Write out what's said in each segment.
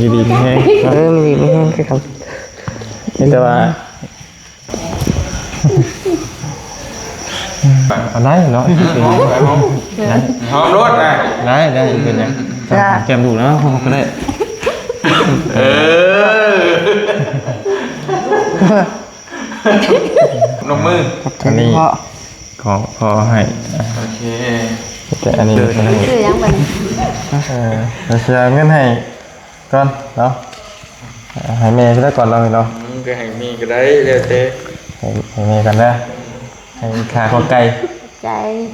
ຢູ່ດີມີແຮງເນາະ ເອີ ຢູ່ດີມີແຮງຄືກັນ ມີແຕ່ວ່າ ເອົາໄດ້ເນາະ ເອີ ເອົາ ເອົາ ເອົາ ໄດ້ ຫອມໂລດນະ ໄດ້ ໄດ້ ເປັນຫຍັງ ຈ້າ ຫອມແກ້ມລູກເນາະ ເຮົາກໍໄດ້ ເອີ ນົບມື ອັນນີ້ ຂອງພໍ່ໃຫ້ ໂອເຄ ແຕ່ອັນນີ້ ຊື່ຫຍັງບັດນີ້ ເອີ ເອົາເງິນໃຫ້ກ່ອນເນາະ ໃຫ້ແມ່ກໍໄດ້ກ່ອນເນາະ ອືມ ກໍໃຫ້ແມ່ກໍໄດ້ ແລ້ວແຕ່ ໃຫ້ ໃຫ້ແມ່ກ່ອນເດີ ໃຫ້ຄ່າຂອບໃຈ ໃຈ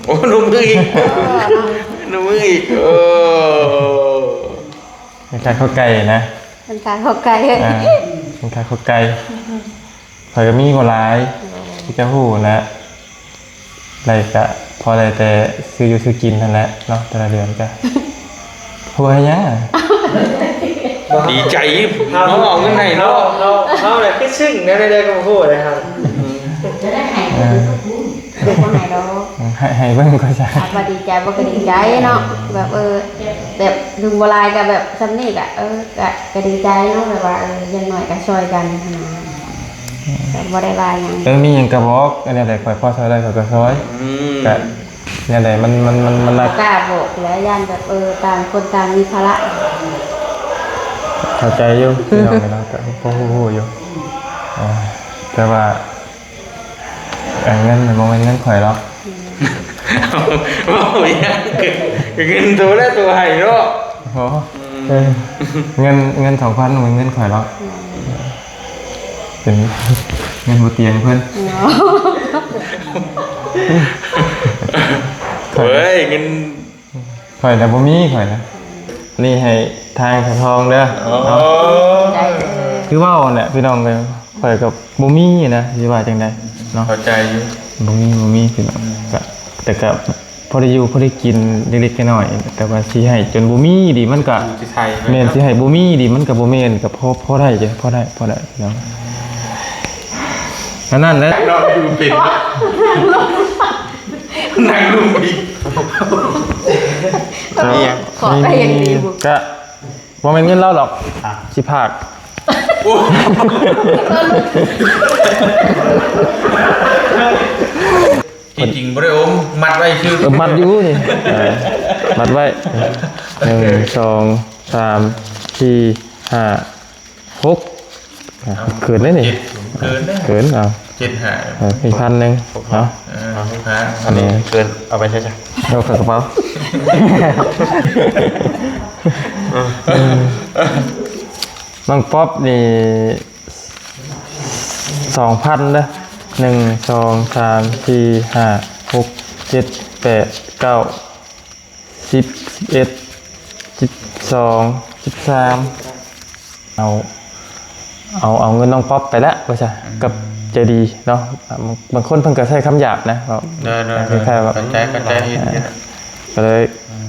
ໂອ້ ນົບມືອີກ ເອີ ນົບມືອີກ ໂອ້ ໃຫ້ຄ່າຂອບໃຈນະ ເປັນຄ່າຂອບໃຈ ອ່າ ເປັນຄ່າຂອບໃຈ ຂ້ອຍກໍມີບໍ່ຫຼາຍ ໂດຍ ຄືເຈົ້າຮູ້ແຫຼະ ໄດ້ກະພໍໄດ້ແຕ່ຊື້ຢູ່ຊື້ກິນຫັ້ນແຫຼະເນາະ ແຕ່ລະເດືອນກະ ຫົວໃຫ້ຫຍັງ ດີໃຈເນາະ ເອົາເງິນໃຫ້ເນາະ ເຮົາ ເຮົາ ເຮົາແຫຼະຄືຊຶ້ງແນວໃດກໍບໍ່ຮູ້ເດ້ ເຮົາ ເອີ ບໍ່ໃຫ້ດອກ ໃຫ້ ໃຫ້ເບິ່ງກໍຊະ ວ່າດີໃຈບໍ່ກໍດີໃຈເນາະ ແບບ ເອີ ແບບເຖິງບໍ່ຫຼາຍກໍແບບສ່ຳນີ້ກໍ ເອີ ກໍ ກໍດີໃຈເນາະ ແບບວ່າ ເອີ ຢ່າງໜ້ອຍກໍຊ່ອຍກັນຫັ້ນນະ ກໍບໍ່ໄດ້ວ່າຫຍັງ ເອີ ມີຫຍັງກໍບອກ ອັນນີ້ແຫຼະ ຂ້ອຍພໍຊ່ອຍໄດ້ຂ້ອຍກໍຊ່ອຍ ອືມ ກໍແນວໃດມັນ ມັນ ມັນ ມັນໜັກ ບໍ່ກ້າບອກແຫຼະ ຢ້ານແບບ ເອີ ຕ່າງຄົນຕ່າງມີພາລະ ເຂົ້າໃຈຢູ່ ພີ່ນ້ອງເນາະ ກໍພໍຮູ້ຢູ່ ເອີ ແຕ່ວ່າ ເອີ ເງິນມັນບໍ່ແມ່ນເງິນຂ້ອຍດອກ ເວົ້າອີຫຍັງ ເງິນໂຕແລະໂຕໃຫ້ເນາະ ໂອ້ ອືມ ເອີ ເງິນ ເງິນສອງພັນມັນເງິນຂ້ອຍດອກ ເປັນເງິນບໍ່ຕຽງເພິ່ນ ເອີ ເຮີ້ຍ ເງິນ ຂ້ອຍນະບໍ່ມີ ຂ້ອຍນະ ນີ້ໃຫ້ທາງສາວທອງເດີ ອໍ ເນາະ ຄືເວົ້າຫັ້ນແຫຼະພີ່ນ້ອງເອີຍ ຂ້ອຍກໍບໍ່ມີນະ ຊິວ່າຈັ່ງໃດເນາະ ເຂົ້າໃຈຢູ່ ບໍ່ມີ ບໍ່ມີພີ່ນ້ອງ ອືມ ກະ ແຕ່ກະພໍໄດ້ຢູ່ພໍໄດ້ກິນເລັກໆນ້ອຍໆ ແຕ່ວ່າຊິໃຫ້ຈົນບໍ່ມີນີ້ມັນກະ ຊິໃຫ້ ແມ່ນ ຊິໃຫ້ບໍ່ມີນີ້ມັນກະບໍ່ແມ່ນ ກະພໍ ພໍໄດ້ ພໍໄດ້ ພໍໄດ້ພີ່ນ້ອງ ອັນນັ້ນແຫຼະ ນອນຢູ່ເປັນ ນັ່ງລົງອີກ ກໍ ກໍບໍ່ແມ່ນເງິນລາວດອກ ອ່ະ ຊິພາກ ໂອ້ ທີ່ຈິງບໍ່ໄດ້ອົມ ມັດໄວ້ຊື່ ເອີ ມັດຢູ່ນີ້ ເອີ ມັດໄວ້ ໜຶ່ງ ສອງ ສາມ ສີ່ ຫ້າ ຫົກ ອ່ະ ເກີນເດ້ນີ້ ເກີນເດ້ ເກີນ ເອົາ ເຈັດຫ້າ ເອີ ອີກພັນໜຶ່ງເນາະ ເອີ ຫົກຫ້າ ອັນນີ້ເກີນ ເອົາໄປໃຊ້ຊະ ເອົາເຂົ້າກະເປົາ ນ້ອງປັອບນີ້ ສອງພັນເດີ ໜຶ່ງ ສອງ ສາມ ສີ່ ຫ້າ ຫົກ ເຈັດ ແປດ ເກົ້າ ສິບ ສິບເອັດ ສິບສອງ ສິບສາມ ເອົາ ເອົາ ເອົາເງິນນ້ອງປັອບໄປແລ້ວວ່າຊະ ອືມ ກັບໃຈດີເນາະ ບາງ ບາງຄົນເພິ່ນກໍໃຊ້ຄຳຫຍາບນະ ເວົ້າ ໂດຍ ໂດຍ ຄ້າຍໆວ່າ ເຂົ້າໃຈ ເຂົ້າໃຈ ອ່າ ກໍເລີຍ ອືມ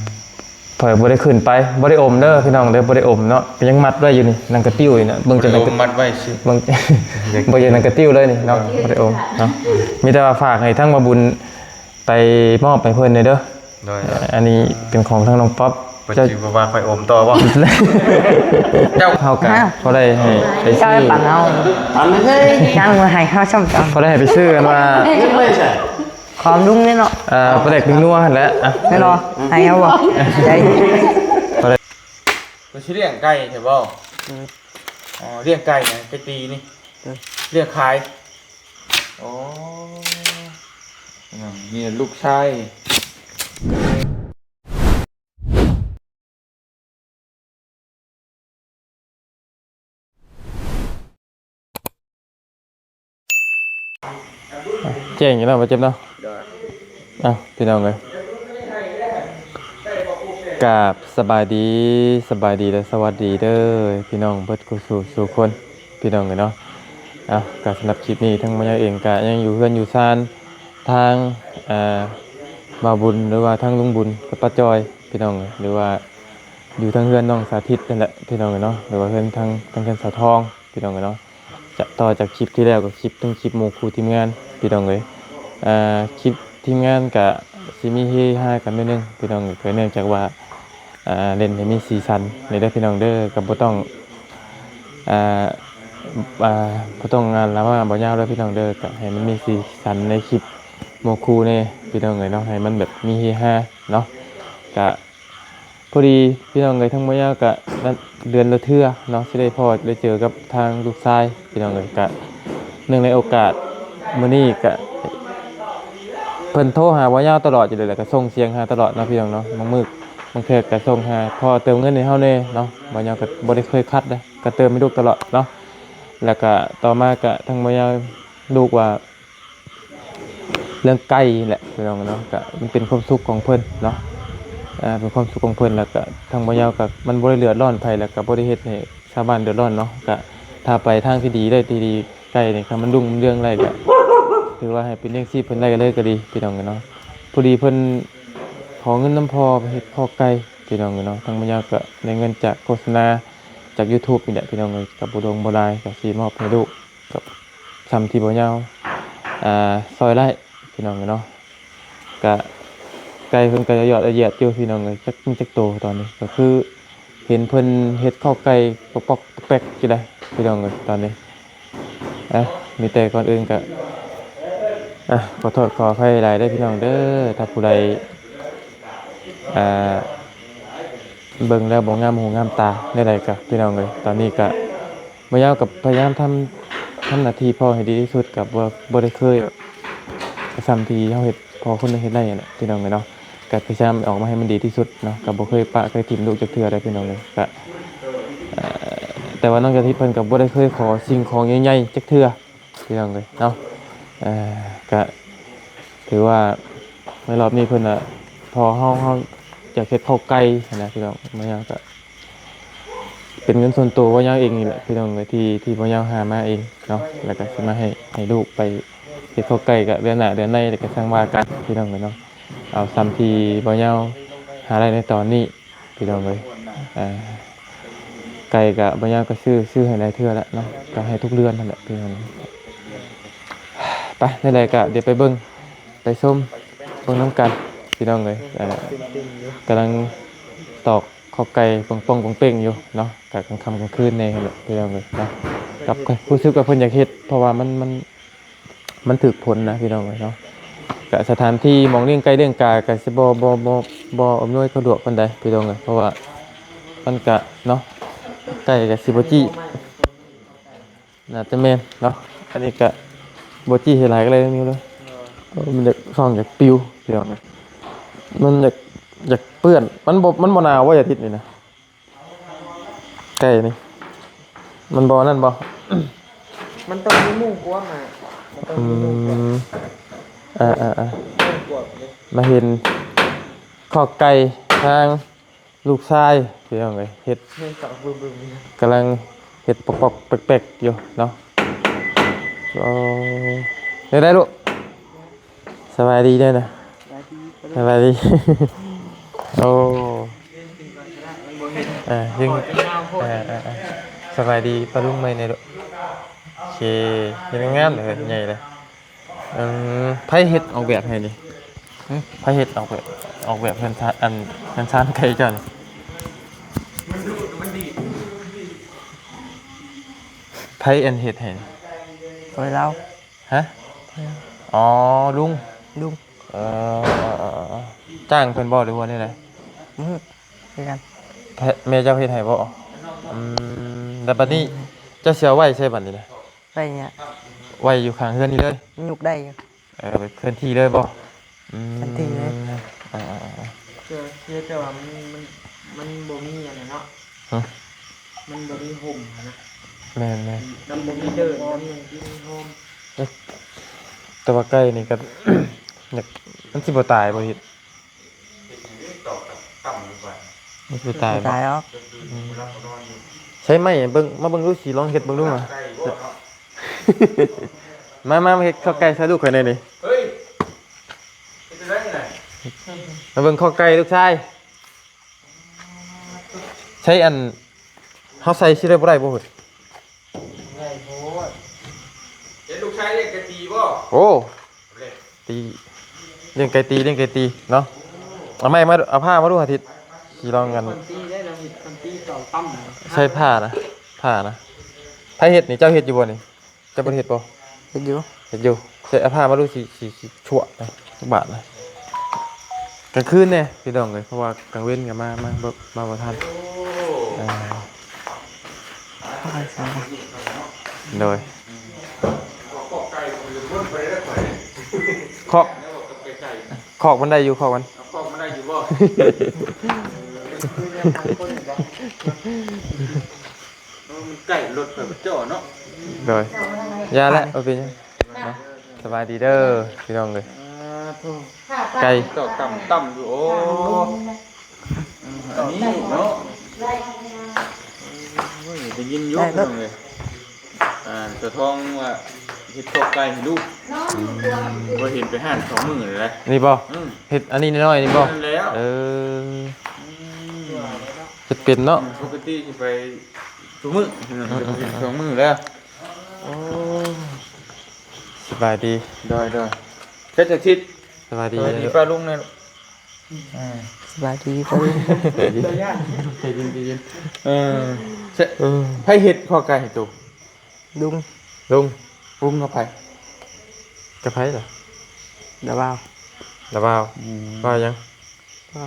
ຂ້ອຍບໍ່ໄດ້ຂຶ້ນໄປ ບໍ່ໄດ້ອົມເດີພີ່ນ້ອງເດີ ບໍ່ໄດ້ອົມເນາະ ຍັງມັດໄວ້ຢູ່ນີ້ ໜັງກະຕິ້ວນີ້ນະ ເບິ່ງຈາກໜັງກະຕິ້ວ ມັດໄວ້ຊື່ ເບິ່ງ ເບິ່ງຈາກໜັງກະຕິ້ວເລີຍນີ້ເນາະ ບໍ່ໄດ້ອົມເນາະ ມີແຕ່ວ່າຝາກໃຫ້ທາງບ່າວບຸນໄປມອບໃຫ້ເພິ່ນແດ່ເດີ ໂດຍ ອັນນີ້ເປັນຂອງທາງນ້ອງປັອບ ເພິ່ນຊິບໍ່ວ່າຂ້ອຍອົມຕໍ່ບໍ່ ເຈົ້າ ເຮົາກະພໍໄດ້ໃຫ້ໄປຊື້ ເຈົ້າປັນເຮົາ ອັນນັ້ນເອີຍ ຍັງບໍ່ໃຫ້ເຮົາຊ້ຳຕຳ ພໍໄດ້ໃຫ້ໄປຊື້ກັນວ່າ ເງິນໄວ້ໃສ ຂອງລຸງນີ້ເນາະ ເອີ ປາແດກເປັນນົວຫັ້ນແຫຼະ ອ່ະ ແມ່ນບໍ່ ໃຫ້ເຮົາບໍ່ ໄດ້ ເພິ່ນຊິລ້ຽງໄກ່ແທ້ບໍ່ ອືມ ອໍ ລ້ຽງໄກ່ນະ ໄກ່ຕີນີ້ ເອີ ລ້ຽງຂາຍ ໂອ້ ນີ້ລູກຊາຍ ແຈ້ງຢູ່ເນາະ ບໍ່ເຈັບເນາະ ໂດຍ ເອົ້າ ພີ່ນ້ອງເອີຍ ກາບສະບາຍດີ ສະບາຍດີ ແລະ ສະຫວັດດີເດີ ພີ່ນ້ອງເບິດຄູ່ສູ່ ສູ່ຄົນ ພີ່ນ້ອງເອີຍເນາະ ເອົ້າ ກະສຳລັບຄລິບນີ້ ທາງໝໍໃຫຍ່ເອງກະຍັງຢູ່ເຮືອນຢູ່ຊານ ທາງ ອ່າ ບ່າວບຸນ ຫຼືວ່າທາງລຸງບຸນກັບປ້າຈອຍ ພີ່ນ້ອງເອີຍ ຫຼືວ່າຢູ່ທາງເຮືອນນ້ອງສາທິດນັ້ນແຫຼະ ພີ່ນ້ອງເອີຍເນາະ ຫຼືວ່າເຮືອນທາງ ທາງເຮືອນສາວທອງ ພີ່ນ້ອງເອີຍເນາະ ຈະຕໍ່ຈາກຄລິບທີ່ແລ້ວກໍຄລິບ ເຖິງຄລິບໝູ່ຄູ່ທີມງານ ພີ່ນ້ອງເອີຍ ອ່າ ຄລິບທີມງານກະຊິມີເຮຮາກັນໜ້ອຍໜຶ່ງ ພີ່ນ້ອງເອີຍ ກໍເນື່ອງຈາກວ່າ ອ່າ ເຫຼັ້ນໃຫ້ມີສີສັນນີ້ເດີ ພີ່ນ້ອງເດີ ກໍບໍ່ຕ້ອງ ອ່າ ອ່າ ບໍ່ຕ້ອງ ອ່າ ລະມາບໍ່ຍາວເດີພີ່ນ້ອງເດີ ກະໃຫ້ມັນມີສີສັນໃນຄລິບໝູ່ຄູ່ແດ່ພີ່ນ້ອງເອີຍເນາະ ໃຫ້ມັນແບບມີເຮຮາເນາະ ກະ ພໍດີພີ່ນ້ອງເອີຍ ທາງບໍ່ຍາວກະເດືອນລະເທື່ອເນາະ ຊິໄດ້ພໍ້ໄດ້ເຈີກັບທາງລູກຊາຍພີ່ນ້ອງເອີຍ ກະເນື່ອງໃນໂອກາດມື້ນີ້ກະ ເພິ່ນໂທຫາບໍ່ຍາວຕະຫຼອດຢູ່ເລີຍ ແລ້ວກະສົ່ງສຽງຫາຕະຫຼອດເນາະພີ່ນ້ອງເນາະ ບາງມື້ບາງເທື່ອກະສົ່ງຫາພໍ່ເຕີມເງິນໃຫ້ເຮົາແດ່ເນາະ ບໍ່ຍາວກະບໍ່ໄດ້ເຄີຍຂັດເດ້ ກະເຕີມໃຫ້ລູກຕະຫຼອດເນາະ ແລ້ວກະຕໍ່ມາກະທາງບໍ່ຍາວ ລູກວ່າເລື່ອງໄກ່ແຫຼະພີ່ນ້ອງເນາະ ກະມັນເປັນຄວາມສຸກຂອງເພິ່ນເນາະ ເປັນຄວາມສຸກຂອງເພິ່ນ ແລ້ວກະທາງບໍ່ຍາວກະມັນບໍ່ໄດ້ເດືອດຮ້ອນໃຜ ແລ້ວກະບໍ່ໄດ້ເຮັດໃຫ້ຊາວບ້ານເດືອດຮ້ອນເນາະ ກະຖ້າໄປທາງທີ່ດີໄດ້ທີ່ດີ ໄກ່ນີ້ຄັນມັນຮຸ່ງເຮືອງໄດ້ກະຖືວ່າໃຫ້ເປັນລ້ຽງຊີບເພິ່ນໄດ້ເລີຍກະດີພີ່ນ້ອງເນາະ ພໍດີເພິ່ນຂໍເງິນນຳພໍ່ໄປເຮັດຄອກໄກ່ພີ່ນ້ອງເນາະ ທາງບໍ່ຍາວກະໄດ້ເງິນຈາກໂຄສະນາຈາກຢູທູບນີ້ແຫຼະພີ່ນ້ອງເອີຍ ກະບໍ່ດົງບໍ່ຫຼາຍ ກະຊິມອບໃຫ້ລູກ ກັບຊ່ຳທີ່ບໍ່ຍາວ ອ່າ ຊ່ອຍໄດ້ພີ່ນ້ອງເອີຍເນາະ ກະໄກ່ເພິ່ນກະຢອດຍຽດຢູ່ພີ່ນ້ອງເອີຍ ຈັກມີຈັກໂຕຕອນນີ້ ກະຄືເຫັນເພິ່ນເຮັດຄອກໄກ່ປອກໆແປກໆຢູ່ໃດ໋ພີ່ນ້ອງເອີຍຕອນນີ້ ເອີ ມີແຕ່ກ່ອນອື່ນກະ ອ່າ ຂໍໂທດຂໍອະໄພຫຼາຍເດີພີ່ນ້ອງເດີ ຖ້າຜູ້ໃດ ອ່າ ເບິ່ງແລ້ວບໍ່ງາມຫູງາມຕາແນວໃດກະພີ່ນ້ອງເອີຍ ຕອນນີ້ກະ ບໍ່ຍາວກະພະຍາຍາມທຳ ທຳໜ້າທີ່ພໍ່ໃຫ້ດີທີ່ສຸດ ກະບໍ່ ບໍ່ໄດ້ເຄີຍ ກະຊ່ຳທີ່ເຮົາເຮັດ ພໍ່ຄົນໜຶ່ງເຮັດໄດ້ຫັ້ນແຫຼະພີ່ນ້ອງເອີຍເນາະ ກະພະຍາຍາມອອກມາໃຫ້ມັນດີທີ່ສຸດເນາະ ກະບໍ່ເຄີຍປະເຄີຍຖິ້ມລູກຈັກເທື່ອເດ້ພີ່ນ້ອງເອີຍ ກະ ເອີ ແຕ່ວ່ານ້ອງຈາທິດເພິ່ນກະບໍ່ໄດ້ເຄີຍຂໍສິ່ງຂອງໃຫຍ່ໆຈັກເທື່ອ ພີ່ນ້ອງເອີຍເນາະ ເອີ ກະຖືວ່າໃນຮອບນີ້ເພິ່ນນະ ພໍເຮົາ ເຮົາຢາກເຮັດເຂົ້າໄກ່ຫັ້ນນະພີ່ນ້ອງ ມາຫຍັງກະເປັນເງິນສ່ວນໂຕບໍ່ຍາວເອງນີ້ແຫຼະພີ່ນ້ອງເອີຍ ທີ່ ທີ່ບໍ່ຍາວຫາມາເອງເນາະ ແລ້ວກະຊິມາໃຫ້ ໃຫ້ລູກໄປເຮັດເຂົ້າໄກ່ ກະເດືອນໜ້າເດືອນໃນ ແລ້ວກະຈັ່ງວ່າກັນພີ່ນ້ອງເອີຍເນາະ ເອົາຊ່ຳທີ່ບໍ່ຍາວຫາໄດ້ໃນຕອນນີ້ ພີ່ນ້ອງເອີຍ ອ່າ ໄກ່ກະບໍ່ຍາວກະຊື້ ຊື້ໃຫ້ຫຼາຍເທື່ອແລ້ວເນາະ ກະໃຫ້ທຸກເດືອນຫັ້ນແຫຼະພີ່ນ້ອງ ໄປ ແນວໃດກະດຽວໄປເບິ່ງ ໄປຊົມເບິ່ງນຳກັນພີ່ນ້ອງເອີຍ ອ່າ ກຳລັງຕອກຄອກໄກ່ປ່ອງໆເປັງໆຢູ່ເນາະ ກະກາງຄ່ຳກາງຄືນແດ່ຫັ້ນແຫຼະພີ່ນ້ອງເອີຍເນາະ ກັບ ຮູ້ສຶກວ່າເພິ່ນຢາກເຮັດ ເພາະວ່າມັນ ມັນ ມັນຖືກຜົນນະພີ່ນ້ອງເອີຍເນາະ ກະສະຖານທີ່ໝ່ອງລ້ຽງໄກ່ລ້ຽງກາກະຊິບໍ່ ບໍ່ ບໍ່ ບໍ່ອຳນວຍສະດວກປານໃດພີ່ນ້ອງເອີຍ ເພາະວ່າມັນກະເນາະ ໄກ່ກະຊິບໍ່ຈີ້ ໜ້າຈະແມ່ນເນາະ ອັນນີ້ກະບໍ່ຈີ້ໃຫ້ຫຼາຍກະໄດ້ນີ້ເດີ ເອີ ມັນຢາກ ຊ່ອງຢາກປິວພີ່ນ້ອງເອີຍ ມັນຢາກ ຢາກເປື້ອນ ມັນບໍ່ ມັນບໍ່ໜາວບໍ່ອາທິດນີ້ນະ ໄກ່ນີ້ ມັນບໍ່ນັ້ນບໍ່? ມັນຕ້ອງມີມຸ້ງກວມນະ ມັນຕ້ອງມີມຸ້ງກວມ ອືມ ເອີໆໆ ມຸ້ງກວມເດ້ ມາເຫັນຄອກໄກ່ທາງລູກຊາຍພີ່ນ້ອງເອີຍ ເຮັດ ເບິ່ງໆ ກຳລັງເຮັດປອກໆແປກໆຢູ່ເນາະ ໂອ້ ແນວໃດລູກ? ສະບາຍດີເດີນະ ສະບາຍດີ ສະບາຍດີ ໂອ້ ເອີ ຍິງ ເອີໆໆ ສະບາຍດີປ້າລຸງໃໝ່ແດ່ລູກ ໂອເຄ ເຮັດງາມເດີ ໃຫຍ່ເລີຍ ເອີ ໃຜເຮັດອອກແບບໃຫ້ນີ້? ຫຶ? ໃຜເຮັດອອກແບບ ອອກແບບເຮືອນຊານ ອັນ ເຮືອນຊານໄກ່ເຈົ້ານີ້? ໃຜອັນເຮັດໃຫ້ນີ້? ໂອ້ຍ ລາວ ຮະ? ອໍ ລຸງ ລຸງ ເອີ ຈ້າງເພິ່ນບໍ່ ຫຼືວ່າແນວໃດ? ອື ຄືກັນ ແມ່ເຈົ້າເຮັດໃຫ້ບໍ່? ອືມ ແລ້ວບັດນີ້ເຈົ້າຊິເອົາໄວ້ໃສບັດນີ້ນະ? ໄວ້ນີ້ ໄວ້ຢູ່ຂ້າງເຮືອນນີ້ເລີຍ? ມັນຍົກໄດ້ຢູ່ ເອີ ໄປເຄື່ອນທີ່ເລີຍບໍ່? ອືມ ເຄື່ອນທີ່ເລີຍ ເອີໆໆ ເທື່ອແຕ່ວ່າມັນ ມັນ ມັນບໍ່ມີອັນນັ້ນເນາະ ຮະ? ມັນບໍ່ມີຮົ່ມຫັ້ນນະ ແມ່ນໆ ມັນບໍ່ມີເດີ່ນ ມັນຍັງຊິມີໂຮມ ເອີ ແຕ່ວ່າໄກ່ນີ້ກໍ ຢາກ ມັນຊິບໍ່ຕາຍບໍ່? ເຮັດ ມັນຊິບໍ່ຕາຍບໍ່? ບໍ່ຕາຍດອກ ອືມ ໃຊ້ໄມ້ເບິ່ງ ມາເບິ່ງດູ ຊິລອງເຮັດເບິ່ງດູ ມາ ມາ ມາເຮັດຄອກໄກ່ໃສ່ລູກຂ້ອຍແດ່ນີ້ ເຮີ້ຍ ເຮັດຈັ່ງໃດນີ້ນະ? ມາເບິ່ງຄອກໄກ່ລູກຊາຍ ໃຊ້ອັນ ເຮົາໃສ່ຊິໄດ້ບໍ່ ໄດ້ບໍ່ເຮີ້ຍ? ໃຫຍ່ໂພດ ເຫັນລູກຊາຍລ້ຽງໄກ່ຕີບໍ່? ໂອ້ ຕີ ລ້ຽງໄກ່ຕີ ລ້ຽງໄກ່ຕີເນາະ ເອົາໄມ້ມາ ເອົາຜ້າມາດູ ອາທິດ ຊິລອງກັນ ຄົນຕີໄດ້ລະ ເຮັດຄົນຕີເຂົ້າຕ່ຳ ໃຊ້ຜ້ານະ ຜ້ານະ ໃຜເຮັດນີ້? ເຈົ້າເຮັດຢູ່ບໍ່ນີ້? ເຈົ້າບໍ່ໄດ້ເຮັດບໍ່? ເຮັດຢູ່ ເຮັດຢູ່. ໃສ່ເອົາຜ້າມາດູ ຊິ ຊິ ຊິຊົ່ວນະ ຈັກບາດນະ. ກາງຄືນແດ່ພີ່ນ້ອງເອີຍ ເພາະວ່າກາງເວັນກໍມາ ມາ ມາບໍ່ທັນ. ໂອ້ ເອີ ໂດຍ ຄອກ ຄອກມັນໄດ້ຢູ່ ຄອກມັນ ເອົາຄອກມັນໄດ້ຢູ່ບໍ່? ເອີ ມັນໃກ້ລົດໄປເຈາະເນາະ. ໂດຍ ຢ່າແຫຼະ ບໍ່ເປັນຫຍັງເນາະ. ສະບາຍດີເດີພີ່ນ້ອງເອີຍ. ອ່າ ໂທ້ ໄກ່ ເຈົ້າຕ່ຳໆຢູ່. ໂອ້ ອັນນີ້ເນາະ. ໂອ້ຍ ໄດ້ຍິນຢູ່ພີ່ນ້ອງເອີຍ. ອ່າ ຕາທອງວ່າເຮັດຄອກໄກ່ໃຫ້ລູກ ບໍ່ເຫັນໄປຮ້ານສອງມື້ແລ້ວ. ນີ້ບໍ່? ອືມ ເຮັດອັນນີ້ນ້ອຍໆນີ້ບໍ່? ນັ້ນແຫຼະ. ເອີ ອືມ ເຮັດເປັນເນາະ. ປົກກະຕິຊິໄປທຸກມື້ ເຫັນສອງມື້ແລ້ວ. ໂອ້ ສະບາຍດີ. ໂດຍໆ ເຮັດຈັກທິດ. ສະບາຍດີ ສະບາຍດີປ້າລຸງແນ່. ອ່າ ສະບາຍດີ ໃຈເຢັນ ໃຈເຢັນ. ເອີ ເອີ ໃຜເຮັດຄອກໄກ່ໃຫ້ໂຕ? ລຸງ ລຸງ ລຸງກັບໃຜ? ກັບໃຜລະ? ລາວບ່າວ ລາວບ່າວ. ອືມ ບ່າວຫຍັງ? ພໍ່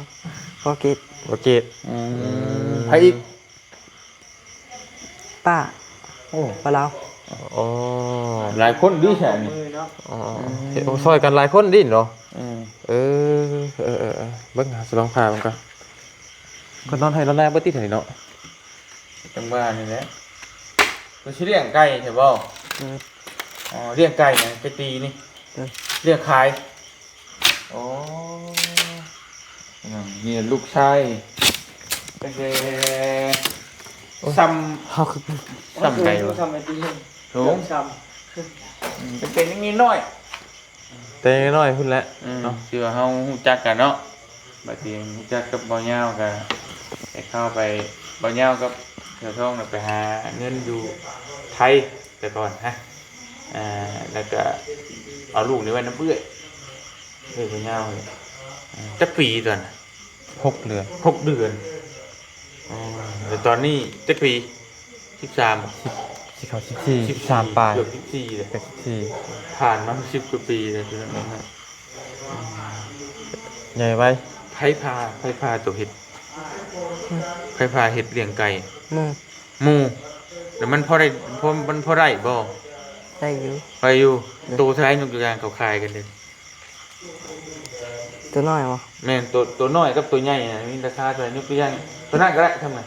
ພໍ່ເກດ ພໍ່ເກດ. ອືມ ອືມ ໃຜອີກ? ປ້າ ໂອ້ ປ້າລາວ. ອໍ ຫຼາຍຄົນດີແທ້ນີ້. ອໍ ອືມ ໂອ້ ຊ່ອຍກັນຫຼາຍຄົນດີເນາະ. ອືມ ເອີ ເອີ ເອີ ເອີ ເບິ່ງຫາສະລອງຜ້າມັນກ່ອນ. ເພິ່ນນອນໄຮ່ນອນນາເບິດຕິດນີ້ເນາະ. ຈັ່ງວ່ານີ້ແຫຼະ ເພິ່ນຊິລ້ຽງໄກ່ໃຊ່ບໍ່? ເອີ ອໍ ລ້ຽງໄກ່ນະ ໄກ່ຕີນີ້. ເອີ ລ້ຽງຂາຍ. ໂອ້ ນີ້ລູກຊາຍ ຕັ້ງແຕ່ ໂອ້ຍ ສ່ຳ ເຮົາຄື ສ່ຳໃດວະ? ສ່ຳໄອ້ຕີ ໂອ້ ສ່ຳ ອືມ ເປັນໆ ຍັງນ້ອຍ ແຕ່ນ້ອຍພຸ້ນແຫຼະ ອືມ ເນາະ. ຄືວ່າເຮົາຮູ້ຈັກກັນເນາະ ບາດນີ້ຮູ້ຈັກກັບບ່າວຍາວກໍໄດ້ເຂົ້າໄປ ບ່າວຍາວກັບສາວທອງນະ ໄປຫາເງິນຢູ່ໄທແຕ່ກ່ອນນະ. ອ່າ ແລ້ວກໍເອົາລູກນີ້ໄວ້ນຳເອື້ອຍ ເອື້ອຍບ່າວຍາວນີ້. ອ່າ ຈັກປີຕອນນັ້ນ? ຫົກເດືອນ ຫົກເດືອນ. ອໍ ແລ້ວຕອນນີ້ຈັກປີ? ສິບສາມ ສິບ ຊິເຂົ້າສິບສີ່ ສິບສາມປາຍ ເກືອບສິບສີ່ແລ້ວ ເກືອບສິບສີ່. ຜ່ານມາສິບກວ່າປີແລ້ວ ພີ່ນ້ອງເນາະ. ໃຫຍ່ໄວ. ໃຜພາ ໃຜພາໂຕເຮັດ? ໃຜພາເຮັດລ້ຽງໄກ່? ໝູ່ ໝູ່. ແລ້ວມັນພໍໄດ້ ພໍ ມັນພໍໄດ້ບໍ່? ໄດ້ຢູ່ ໄດ້ຢູ່. ໂຕເທົ່າໃດ? ຍົກຕົວຢ່າງເຂົາຂາຍກັນເດ້. ໂຕນ້ອຍບໍ່? ແມ່ນ ໂຕ ໂຕນ້ອຍກັບໂຕໃຫຍ່ນະ ມີລາຄາເທົ່າໃດ? ຍົກຕົວຢ່າງ ໂຕນັ້ນກໍໄດ້ ທຳໄມ?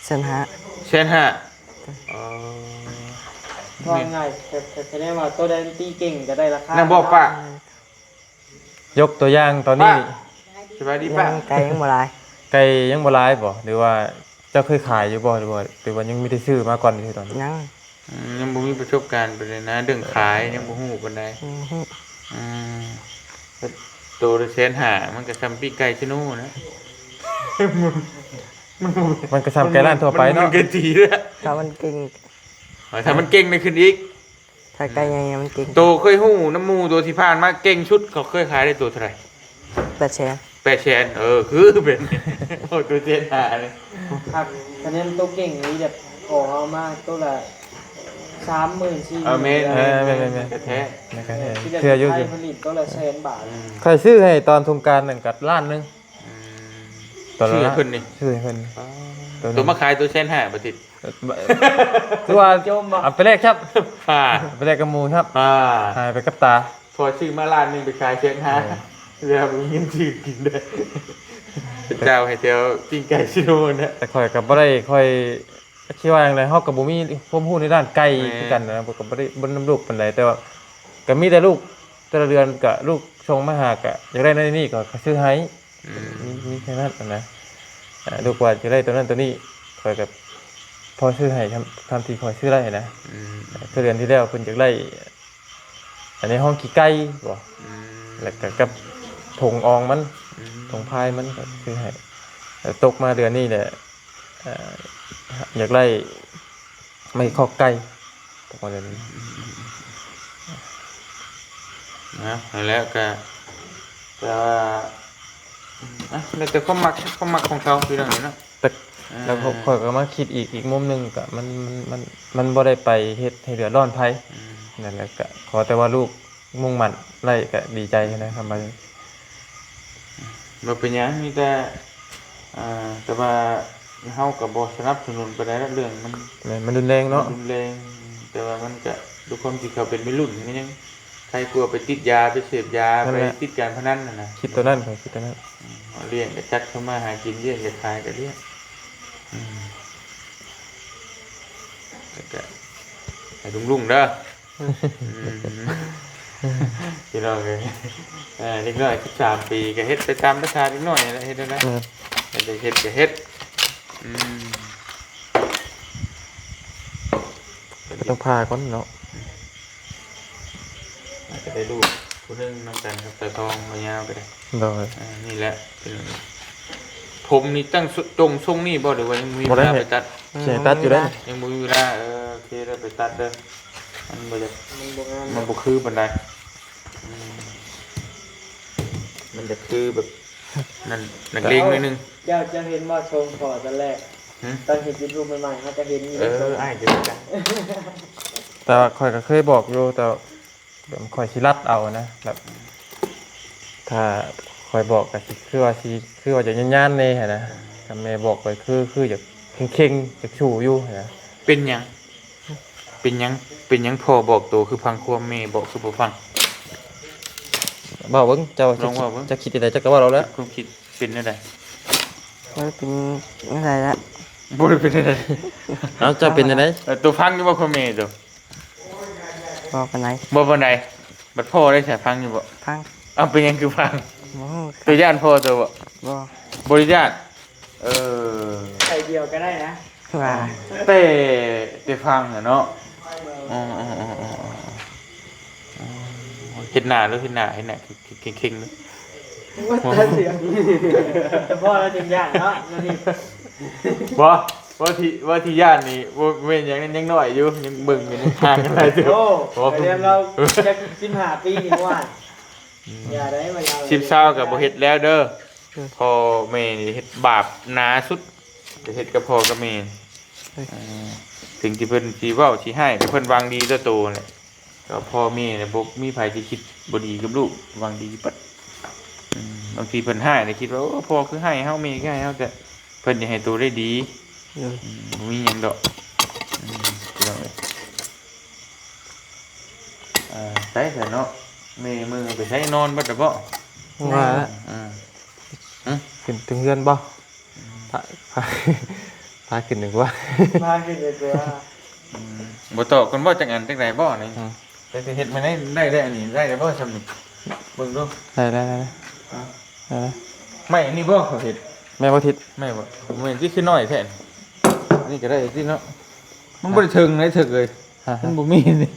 ແສນຫ້າ ແສນຫ້າ. ອໍ ເວົ້າງ່າຍ ແຕ່ ແຕ່ ແຕ່ວ່າໂຕໃດມັນຕີເກັ່ງກໍໄດ້ລາຄາ ນັ້ນບໍ່ປະ? ຍົກຕົວຢ່າງຕອນນີ້ ປະ ສະບາຍດີປະ ຍັງ ໄກ່ຍັງບໍ່ຫຼາຍ. ໄກ່ຍັງບໍ່ຫຼາຍບໍ່? ຫຼືວ່າເຈົ້າເຄີຍຂາຍຢູ່ບໍ່? ຫຼືວ່າ ຫຼືວ່າຍັງມີແຕ່ຊື້ມາກ່ອນຢູ່ຕອນນີ້? ຍັງ ອືມ ຍັງບໍ່ມີປະສົບການປານໃດນະ ເລື່ອງຂາຍຍັງບໍ່ຮູ້ປານໃດ. ອືມ ອືມ ໂຕລະແສນຫ້າ ມັນກໍສ່ຳປີ້ງໄກ່ຊະໂນນະ. ມັນ ມັນກໍສ່ຳໄກ່ຮ້ານທົ່ວໄປເນາະ ມັນໄກ່ຕີເດ້. ຖ້າມັນເກັ່ງ ເອີ ຖ້າມັນເກັ່ງໄດ້ຂຶ້ນອີກ. ຖ້າໄກ່ໃຫຍ່ມັນເກັ່ງ. ໂຕເຄີຍຮູ້ນຳໝູ່ໂຕທີ່ຜ່ານມາເກັ່ງສຸດ ເຂົາເຄີຍຂາຍໄດ້ໂຕເທົ່າໃດ? ແປດແສນ ແປດແສນ. ເອີ ຄືເປັນ ໂອ້ ໂຕແສນຫ້ານີ້ ຄັກ. ຄະແນນໂຕເກັ່ງນີ້ແບບ ຂໍເອົາມາໂຕລະສາມໝື່ນ ສີ່ໝື່ນ. ເອີ ແມ່ນ ເອີ ແມ່ນໆໆ ແທ້ໆ ແມ່ນແທ້ ເຊື່ອຢູ່ ຂາຍຜະລິດໂຕລະແສນບາດ. ອືມ ຂ້ອຍຊື້ໃຫ້ຕອນສົງການນັ້ນກໍລ້ານໜຶ່ງ. ອືມ ຕອນນັ້ນ ຊື້ໃຫ້ເພິ່ນນີ້ ຊື້ໃຫ້ເພິ່ນ. ອໍ ໂຕມາຂາຍໂຕແສນຫ້າ ບໍ່ຕິດ. ຄືວ່າ ເອົາໄປແລກຄັບ ອ່າ ເອົາໄປແລກກັບໝູ່ຄັບ ອ່າ ຫາຍໄປກັບຕາ. ພໍຊື້ມາລ້ານໜຶ່ງໄປຂາຍແສນຫ້າ ເອີ ເຫຼືອບໍ່ມີເງິນຊື້ກິນເດ້. ເຈົ້າໃຫ້ແຖວປີ້ງໄກ່ຊິໂດນນະ. ແຕ່ຂ້ອຍກໍບໍ່ໄດ້ ຂ້ອຍ ຊິວ່າຈັ່ງໃດ ເຮົາກໍບໍ່ມີຄວາມຮູ້ໃນດ້ານໄກ່ ແມ່ນ ຄືກັນນະ ກໍບໍ່ໄດ້ເບິ່ງນຳລູກປານໃດ. ແຕ່ວ່າກໍມີແຕ່ລູກ ແຕ່ລະເດືອນກໍລູກສົ່ງມາຫາ ກໍຢາກໄດ້ນັ້ນນີ້ ກໍ ກໍຊື້ໃຫ້. ອືມ ມີ ມີແຄ່ນັ້ນນະ. ອ່າ ລູກວ່າຢາກໄດ້ໂຕນັ້ນໂຕນີ້ ຂ້ອຍກໍພໍຊື້ໃຫ້ ສ່ຳ ສ່ຳທີ່ຂ້ອຍຊື້ໄດ້ນະ. ອືມ ຄືເດືອນທີ່ແລ້ວເພິ່ນຢາກໄດ້ ອັນນີ້ຫ້ອງຂີ້ໄກ່ບໍ່? ອືມ ແລ້ວກໍກັບຖົງອ່ອງມັນ ອືມ ຖົງພາຍມັນ ກໍຊື້ໃຫ້. ແລ້ວຕົກມາເດືອນນີ້ແຫຼະ ເອີ ຢາກໄດ້ ໄມ້ຄອກໄກ່ ປະມານນັ້ນ. ນະ ຫັ້ນແຫຼະ ກະ ກະ ອືມ ອະ ແລ້ວແຕ່ຄວາມມັກ ຄວາມມັກຂອງເຂົາ ຄືເລື່ອງນີ້ເນາະ. ແຕ່ ອ່າ ແລ້ວຂ້ອຍກໍມາຄິດອີກ ອີກມຸມໜຶ່ງ ກໍມັນ ມັນ ມັນ ມັນບໍ່ໄດ້ໄປເຮັດໃຫ້ເດືອດຮ້ອນໃຜ. ອືມ ນັ້ນແຫຼະ ກໍຂໍແຕ່ວ່າລູກມຸ່ງໝັ້ນໄດ້ກໍດີໃຈນະ ຄຳວ່າ ບໍ່ເປັນຫຍັງ ມີແຕ່ ອ່າ ແຕ່ວ່າເຮົາກໍບໍ່ສະໜັບສະໜູນປານໃດດອກ ເລື່ອງມັນ ແມ່ນ ມັນຮຸນແຮງເນາະ ມັນຮຸນແຮງ. ແຕ່ວ່າມັນກໍ ດ້ວຍຄວາມທີ່ເຂົາເປັນໄວລຸ້ນ ມັນຍັງໄຄກວ່າໄປຕິດຢາ ໄປເສບຢາ ນັ້ນແຫຼະ ໄປຕິດການພະນັນຫັ້ນນະ. ຄິດຕົວນັ້ນ ຂ້ອຍຄິດຕົວນັ້ນ. ອືມ ລ້ຽງກໍຈັກທຳມາຫາກິນ ລ້ຽງກໍຂາຍກໍລ້ຽງ. ອືມ ແລ້ວກໍໃຫ້ລຸ້ງໆເດີ. ອືມ ພີ່ນ້ອງເອີຍ ເອີ ເດັກນ້ອຍສິບສາມປີ ກໍເຮັດໄປຕາມພາສາເດັກນ້ອຍຫັ້ນແຫຼະ ເຮັດແນວໃດ ເອີ ເຮັດໄດ້ ເຮັດກໍເຮັດ. ອືມ ກໍຕ້ອງຜ່າກ່ອນເນາະ. ອືມ ອາດຈະໄດ້ລູກຜູ້ໜຶ່ງນຳກັນກັບຕາທອງ ບໍ່ຍາວກໍໄດ້. ໂດຍ ອ່າ ນີ້ແຫຼະ ເປັນ ຜົມນີ້ຕັ້ງຊົງ ຊົງນີ້ບໍ່ ຫຼືວ່າຍັງມີເວລາໄປຕັດ? ບໍ່ໄດ້ເຮັດ ຊິໃຫ້ຕັດຢູ່ເດ້. ຍັງບໍ່ມີເວລາ ເອີ ໂອເຄ ແລ້ວໄປຕັດເດີ ມັນບໍ່ຢາກ ມັນບໍ່ງາມ ມັນບໍ່ຄືປານໃດ. ອືມ ມັນຈະຄືແບບນັ້ນ ນັກເລງໜ້ອຍໜຶ່ງ. ເຈົ້າ ເຈົ້າເຫັນບໍ່ ຊົງພໍ່ຕອນແລກ? ຫື? ຕອນເຮັດຢູທູບໃໝ່ໆ ເຮົາກໍເຫັນຢູ່. ເອີ ເດ້ ຊົງ ອ້າຍກໍຄືກັນ ແຕ່ວ່າຂ້ອຍກໍເຄີຍບອກຢູ່ ແຕ່ ແບບຂ້ອຍຊິລັດເອົານະ ແບບຖ້າຂ້ອຍບອກກໍຊິຄືວ່າຊິ ຄືວ່າຈະຍານໆແດ່ຫັ້ນນະ. ຄັນແມ່ບອກໄປຄື ຄືຢາກເຄັ່ງໆ ຢາກສູ້ຢູ່ຫັ້ນນະ. ເປັນຫຍັງ ເປັນຫຍັງ ເປັນຫຍັງພໍ່ບອກໂຕຄືຟັງຄວາມ ແມ່ບອກຄືບໍ່ຟັງ? ເວົ້າເບິ່ງ ເຈົ້າ ລອງເວົ້າເບິ່ງ ເຈົ້າຄິດຈັ່ງໃດ ເຈົ້າກໍເວົ້າເອົາແຫຼະ. ຄວາມຄິດເປັນແນວໃດ? ບໍ່ໄດ້ເປັນແນວໃດລະ ບໍ່ໄດ້ເປັນແນວໃດ. ເອົ້າ ເຈົ້າເປັນຈັ່ງໃດ? ເອີ ໂຕຟັງຢູ່ບໍ່ຄວາມແມ່ໂຕ? ບໍ່ປານໃດ ບໍ່ປານໃດ. ບັດພໍ່ໄດ້ສາ ຟັງຢູ່ບໍ່? ຟັງ. ເອົ້າ ເປັນຫຍັງຄືຟັງ? ບໍ່ຮູ້. ໂຕຢ້ານພໍ່ໂຕບໍ່? ບໍ່ ບໍ່ໄດ້ຢ້ານ. ເອີ ໃສ່ດຽວກໍໄດ້ນະ ວ່າ ແຕ່ ແຕ່ຟັງນະເນາະ. ເອີ ເອີ ເຮັດໜ້າເດີ ເຮັດໜ້າ ເຮັດໜ້າເຄັ່ງໆເດີ. ບໍ່ ແຕ່ພໍ່ລະຈຶ່ງຢ້ານເນາະ ແນວນີ້. ບໍ່ ວ່າທີ່ ວ່າທີ່ຢ້ານນີ້ບໍ່ແມ່ນຫຍັງ ຍັງນ້ອຍຢູ່ ຍັງເບິ່ງຢູ່ ຍັງຫ່າງກັນຫຼາຍເຕີບ. ໂອ້ ໂອ້ ໄປຮຽນລາວຈັກສິບຫ້າປີນີ້ວ່າ. ອືມ ຢ່າໄດ້ມາເລົ່າ ສິບຊາວກໍບໍ່ເຮັດແລ້ວເດີ. ອືມ ພໍ່ແມ່ນີ້ເຮັດບາບໜາສຸດ ໄປເຮັດກັບພໍ່ກັບແມ່. ເອີ ເອີ ເຖິງທີ່ເພິ່ນຊິເວົ້າຊິຮ້າຍ ແຕ່ເພິ່ນຫວັງດີຕໍ່ໂຕຫັ້ນແຫຼະ. ກໍພໍ່ແມ່ນະ ບໍ່ມີໃຜຊິຄິດບໍ່ດີກັບລູກ ຫວັງດີເບິດ. ອືມ ບາງທີເພິ່ນຮ້າຍນະ ຄິດວ່າ ໂອ້ ພໍ່ຄືຮ້າຍເຮົາ ແມ່ຄືຮ້າຍເຮົາ ແຕ່ເພິ່ນຢາກໃຫ້ໂຕໄດ້ດີ. ໂດຍ ອືມ ບໍ່ມີຫຍັງດອກ. ອືມ ພີ່ນ້ອງເອີຍ ເອີ ໄປຊະເນາະ ແມ່ມື້ໄປໃສ ນອນເບິດແລ້ວບໍ່? ວ່າ ອືມ ຫຶ? ຂຶ້ນເທິງເຮືອນບໍ່? ອືມ ພາ ພາ ພາຂຶ້ນດີກວ່າ ພາຂຶ້ນດີກວ່າ. ອືມ ບໍ່ຕອກກ່ອນບໍ່ ຈັກອັນຈັກໃດບໍ່ນີ້? ອືມ ແຕ່ເຮັດມາໄດ້ ໄດ້ ໄດ້ອັນນີ້ ໄດ້ແລ້ວບໍ່ຊ່ຳນີ້? ເບິ່ງດູ ໄດ້ ໄດ້ ໄດ້ ອ່າ ໄດ້ ໄມ້ອັນນີ້ບໍ່ເຂົາເຮັດ? ແມ່ນບໍ່ທິດ? ແມ່ນບໍ່? ແມ່ນຕິ ຄືນ້ອຍແທ້ ນີ້ກໍໄດ້ຕິເນາະ. ມັນບໍ່ໄດ້ເຖິງໄດ໋ ເຖິກເອີຍ. ຮະ ມັນບໍ່ມີນີ້.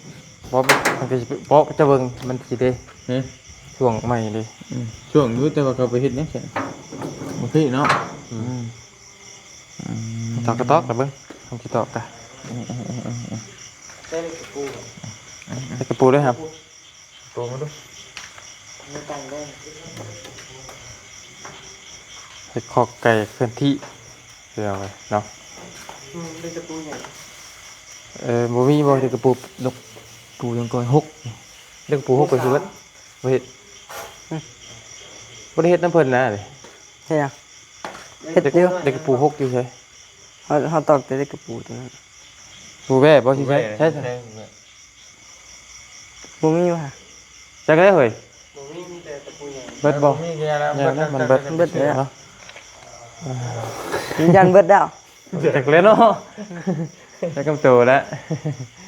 ບໍ່ ມັນກໍຊິ ບໍ່ ຈະເບິ່ງມັນຊິເດ້. ຫຶ? ຊ່ວງໃໝ່ເດ້. ອືມ ຊ່ວງຢູ່ ແຕ່ວ່າເຂົາໄປເຮັດຫຍັງຊັ້ນ? ບໍ່ຄືເນາະ. ອືມ ອືມ ອືມ ຕອກກໍຕອກ ແຕ່ເບິ່ງ ມັນຊິຕອກກະ. ອືມ ອືມ ອືມ ອືມ ໃສ່ຕະປູ ໃສ່ຕະປູເດ້ ໂຕມາດູ ເຮັດຄອກໄກ່ເຄື່ອນທີ່ ເພື່ອໄວ້ເນາະ. ອືມ ເຫຼັກຕະປູຫຍັງ? ເອີ ບໍ່ມີບໍ່ ເຫຼັກຕະປູ ເຫຼັກຕະປູຫຍັງກ່ອນ ຫົກ ເຫຼັກຕະປູຫົກໄປຊິເບິດ ບໍ່ເຮັດ ອືມ ບໍ່ໄດ້ເຮັດນຳເພິ່ນນະ. ເຮັດຫຍັງ? ເຮັດຢູ່ ເຫຼັກຕະປູຫົກຢູ່ໃສ? ເຮົາ ເຮົາຕອກແຕ່ເຫຼັກຕະປູຕົວນັ້ນ. ປູແວ່ບໍ່? ຊິໃຊ້ ໃຊ້ ບໍ່ມີວ່າ ຈັກແລ້ວເຮີ້ຍ. ບໍ່ມີ ມີແຕ່ຕະປູໃຫຍ່. ເບິດບໍ່? ບໍ່ມີແລ້ວ ແມ່ນແລ້ວ ມັນເບິດ ເບິດແລ້ວເນາະ. ມັນຢ້ານເບິດແລ້ວ ຈັກແລ້ວເນາະ. ຈັກກັບໂຕແລ້ວ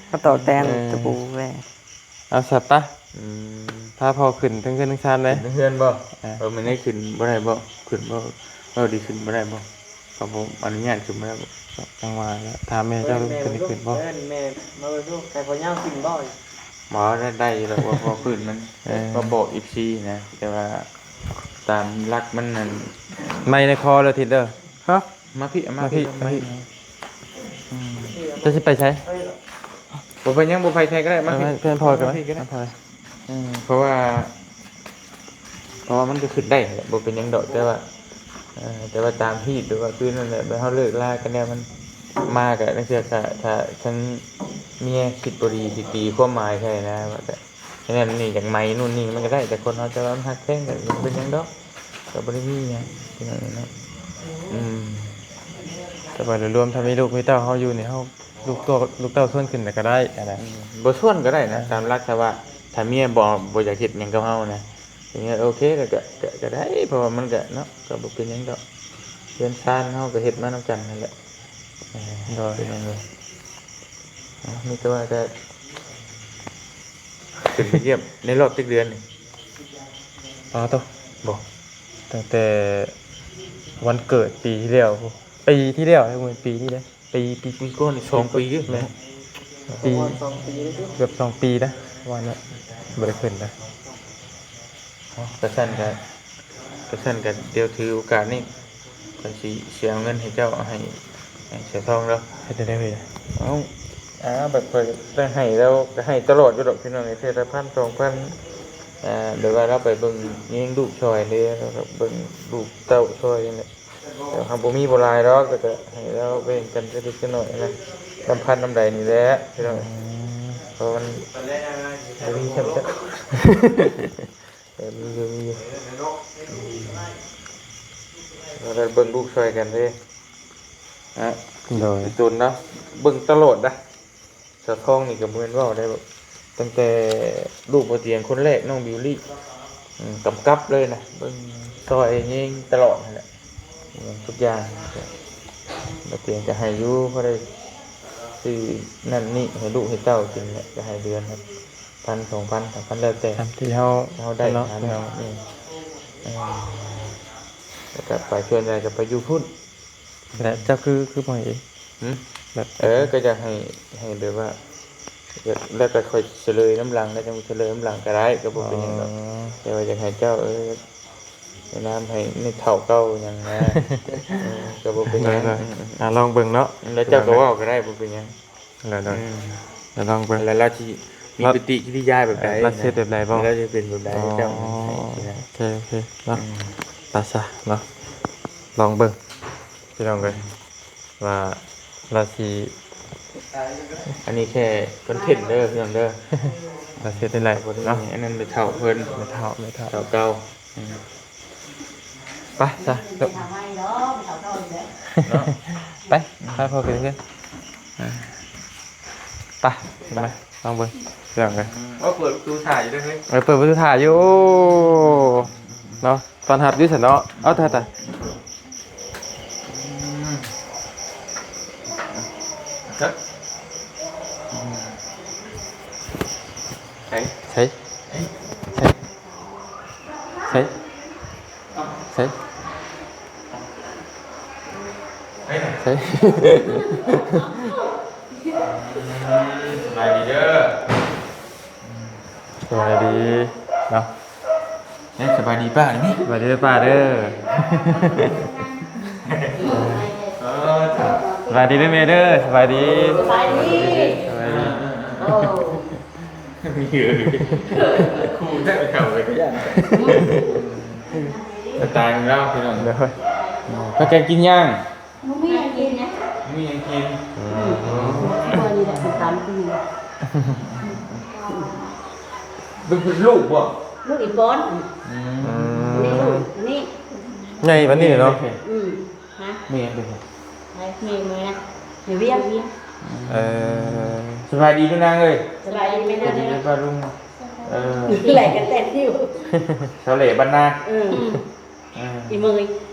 ເຮົາຕອກແຕ່ ເອີ ຕະປູແວ່. ເອົາຊະປະ. ອືມ ພາພໍ່ຂຶ້ນເທິງເຮືອນເທິງຊານເລີຍ. ຂຶ້ນເທິງເຮືອນບໍ່? ເອີ ເອີ ມື້ນີ້ຂຶ້ນບໍ່ໄດ້ບໍ່? ຂຶ້ນບໍ່? ເວົ້າດີ ຂຶ້ນບໍ່ໄດ້ບໍ່? ເຂົາບໍ່ອະນຸຍາດຂຶ້ນບໍ່ໄດ້ບໍ່? ຈັງຫວະແລ້ວ ຖາມແມ່ເຈົ້າ ເອີ້ນແມ່ ເພິ່ນໃຫ້ຂຶ້ນບໍ່? ເອີ້ນແມ່ມາເບິ່ງດູ ໃຫ້ພໍ່ຍາວຂຶ້ນບໍ່? ບໍ່ ໄດ້ ໄດ້ຢູ່ດອກ ວ່າພໍ່ຂຶ້ນມັນ ເອີ ມາບອກເອັຟຊີນະ ແຕ່ວ່າຕາມຫຼັກມັນນັ້ນ ໄມ້ໃນຄໍເດີ ທິດເດີ. ຮະ? ມາພີ້ ມາພີ້ ມາພີ້ ມາພີ້. ອືມ ເຈົ້າຊິໄປໃສ? ບໍ່ເປັນຫຍັງ ບໍ່ໄປໃສກໍໄດ້ ມາພີ້ ເອີ ເພື່ອນພໍ່ກໍໄດ້ ມາພີ້ກໍໄດ້ ມາພໍ່. ອືມ ເພາະວ່າ ເພາະວ່າມັນກໍຂຶ້ນໄດ້ແຫຼະ ບໍ່ເປັນຫຍັງດອກ ແຕ່ວ່າ ເອີ ແຕ່ວ່າຕາມຮີດ ຫຼືວ່າຄືນັ້ນແຫຼະ ແບບເຮົາເລີກລາກັນແລ້ວ ມັນມາກະ ລາງເທື່ອກະ ຖ້າ ຄັນເມຍຄິດບໍ່ດີ ຊິຕີຄວາມໝາຍໃສ່ນະ ວ່າກະ ອັນນັ້ນນີ້ ຢາກໄໝນູ່ນນີ້ ມັນກະໄດ້ ແຕ່ຄົນເຮົາ ແຕ່ວ່າມັນຮັກແພງ ກະບໍ່ເປັນຫຍັງດອກ ກະບໍ່ໄດ້ມີຫຍັງ ເປັນຫຍັງເນາະ. ອືມ ແຕ່ວ່າໂດຍລວມ ຖ້າມີລູກມີເຕົ້າເຮົາຢູ່ນີ້ ເຮົາ ລູກເຕົ້າ ລູກເຕົ້າຊວນຂຶ້ນກະໄດ້ຫັ້ນນະ. ອືມ ບໍ່ຊວນກະໄດ້ນະ ຕາມຫຼັກ ຖ້າວ່າ ຖ້າເມຍບໍ່ ບໍ່ຢາກເຮັດຫຍັງກັບເຮົານະ ເມຍໂອເຄ ກະ ກະ ກະ ກະໄດ້ ເພາະວ່າມັນກະເນາະ ກະບໍ່ເປັນຫຍັງດອກ ເຮືອນຊານເຮົາກະເຮັດມານຳກັນຫັ້ນແຫຼະ. ເອີ ໂດຍ ເປັນຫຍັງເລີຍ ເອົ້າ ມີແຕ່ວ່າກະ ຂຶ້ນໄປຢ້ຽມໃນຮອບຈັກເດືອນນີ້? ປາໂຕ ບໍ່ ຕັ້ງແຕ່ວັນເກີດປີທີ່ແລ້ວ ປີທີ່ແລ້ວ ແມ່ນປີນີ້ເດ້ ປີ ປີ ປີກ່ອນນີ້ ສອງປີ ແມ່ນ ປີ ປະມານສອງປີ ເກືອບສອງປີນະ ປະມານນັ້ນ ບໍ່ໄດ້ຂຶ້ນນະ. ເອົ້າ ກະຊັ້ນກະ ກະຊັ້ນກະ ດຽວຖືໂອກາດນີ້ ຂ້ອຍຊິ ຊິເອົາເງິນໃຫ້ເຈົ້າ ໃຫ້ ໃຫ້ສາວທອງລາວ. ເຮັດຈັ່ງໃດເຮີ້ຍ? ເອົ້າ ອ່າ ບັດຂ້ອຍໄດ້ໃຫ້ລາວ ກະໃຫ້ຕະຫຼອດຢູ່ດອກພີ່ນ້ອງເອີຍ ເທື່ອລະພັນສອງພັນ ອ່າ ແບບວ່າລາວໄປເບິ່ງແຍງລູກຊ່ອຍເດ້ ເບິ່ງລູກເຕົ້າຊ່ອຍນີ້ແຫຼະ. ແຕ່ວ່າເຮົາບໍ່ມີບໍ່ຫຼາຍດອກ ກະຈະໃຫ້ລາວແບ່ງກັນຈັກເລັກຈັກນ້ອຍນະ ນຳພັນນຳໃດນີ້ແຫຼະພີ່ນ້ອງ. ອືມ ເພາະມັນບໍ່ມີສ່ຳຈັກ ແຕ່ມີຢູ່ ມີຢູ່ ເຮົາໄດ້ເບິ່ງລູກຊ່ອຍກັນເດ້. ອ່ະ ໂດຍ ຕົນເນາະ ເບິ່ງຕະຫຼອດນະ. ສາວທອງນີ້ກະບໍ່ແມ່ນເວົ້າໄດ້ ແບບ ຕັ້ງແຕ່ລູກບ່າວຕຽງຄົນແລກ ນ້ອງບິວລີ້ ອືມ ກຳກັບເລີຍນະ ເບິ່ງຊ່ອຍແຍງຕະຫຼອດຫັ້ນແຫຼະ ທຸກຢ່າງ. ບ່າວຕຽງກະໃຫ້ຢູ່ ພໍໄດ້ຊື້ນັ້ນນີ້ໃຫ້ລູກໃຫ້ເຕົ້າກິນແຫຼະ ກະໃຫ້ເດືອນລະພັນສອງພັນສາມພັນ ແລ້ວແຕ່ ຕາມທີ່ເຮົາ ເຮົາໄດ້ເນາະ ຫາມາ. ອືມ ເອີ ແລ້ວກະໄປ ສ່ວນໃຫຍ່ກະໄປຢູ່ພຸ້ນ. ແລະເຈົ້າຄື ຄືບໍ່ໃຫ້ເອງ? ຫື? ແບບ ເອີ ກະຢາກໃຫ້ ໃຫ້ແບບວ່າ ແລ້ວກະຄ່ອຍສະເຫຼີຍນຳຫຼັງ ແລ້ວຈັ່ງສະເຫຼີຍນຳຫຼັງກະໄດ້ ກະບໍ່ເປັນຫຍັງດອກ. ອໍ ແຕ່ວ່າຢາກໃຫ້ເຈົ້າ ເອີ ແນະນຳໃຫ້ໃນເຖົ້າເກົ່າຫຍັງນະ ເອີ ກະບໍ່ເປັນຫຍັງ. ໄດ້ໆ ອືມໆ ອ່າ ລອງເບິ່ງເນາະ ແລ້ວເຈົ້າກະເວົ້າກະໄດ້ ບໍ່ເປັນຫຍັງ. ໄດ້ໆ ອືມ ລອງເບິ່ງ ແລ້ວລາວຊິມີປະຕິກິລິຍາແບບໃດ ລາວຊິເຮັດແບບໃດບໍ່ ລາວຊິເປັນແບບໃດ. ອໍ ເຈົ້າ ໂອເຄ ໂອເຄເນາະ ອືມ ໄປຊະເນາະ ລອງເບິ່ງພີ່ນ້ອງເອີຍ ວ່າລາວຊິ ອັນນີ້ແຄ່ຄອນເທັນເດີພີ່ນ້ອງເດີ ລາວຊິເຮັດຈັ່ງໃດເນາະ. ອັນນັ້ນແມ່ເຖົ້າເພິ່ນ ແມ່ເຖົ້າ ແມ່ເຖົ້າ ເຖົ້າເກົ່າ. ອືມ ໄປຊະ ໄປ ໄປ ພໍ້ກັນເດີ ອ່າ ໄປ ໄປ ລອງເບິ່ງ ເລື່ອງເລີຍ. ອືມ ເອົາ ເປີດປະຕູຖ້າຢູ່ເດີເຮີ້ຍ ເອີ ເປີດປະຕູຖ້າຢູ່ ໂອ້ ເນາະ ຕ້ອນຮັບຢູ່ຊັ້ນເນາະ. ເອົາ ຕາຍ ຕາຍ ອືມ ຈັກ ອືມ ໃສ ໃສ ໃສ ໃສ ໃສ ໃສ ສະບາຍດີເດີ ສະບາຍດີເນາະ. ເອີ ສະບາຍດີປ້ານີ້ ສະບາຍດີປ້າເດີ ເອີ ສະບາຍດີເດີແມ່ເດີ ສະບາຍດີ ສະບາຍດີ ສະບາຍດີ ໂອ້ ຄູໄດ້ເຂົ້າໄປກະຢ້ານ ສະຕາຍຂອງລາວພີ່ນ້ອງ. ໂດຍ ພາກັນກິນຫຍັງ? ບໍ່ມີຫຍັງກິນນະ ບໍ່ມີຫຍັງກິນ. ອືມ ມື້ນີ້ລະກິນຕຳ ອືມ ລູກບໍ່? ລູກອີປອນ ອືມ ນີ້ລູກນີ້ ໃຫຍ່ປານນີ້ເນາະ. ອືມ ຮະ ແມ່ເປັນໃຜ? ແມ່ ແມ່ນະ ແມ່ວຽງ ເອີ ສະບາຍດີລູກນາງເອີຍ ສະບາຍດີແມ່ນະ ສະບາຍດີປ້າລຸງ. ເອີ ແຫຼະກະແຕ່ນຢູ່ ສາວເຫຼ້ບ້ານນາ ເອີ ເອີ ອີເມຍ.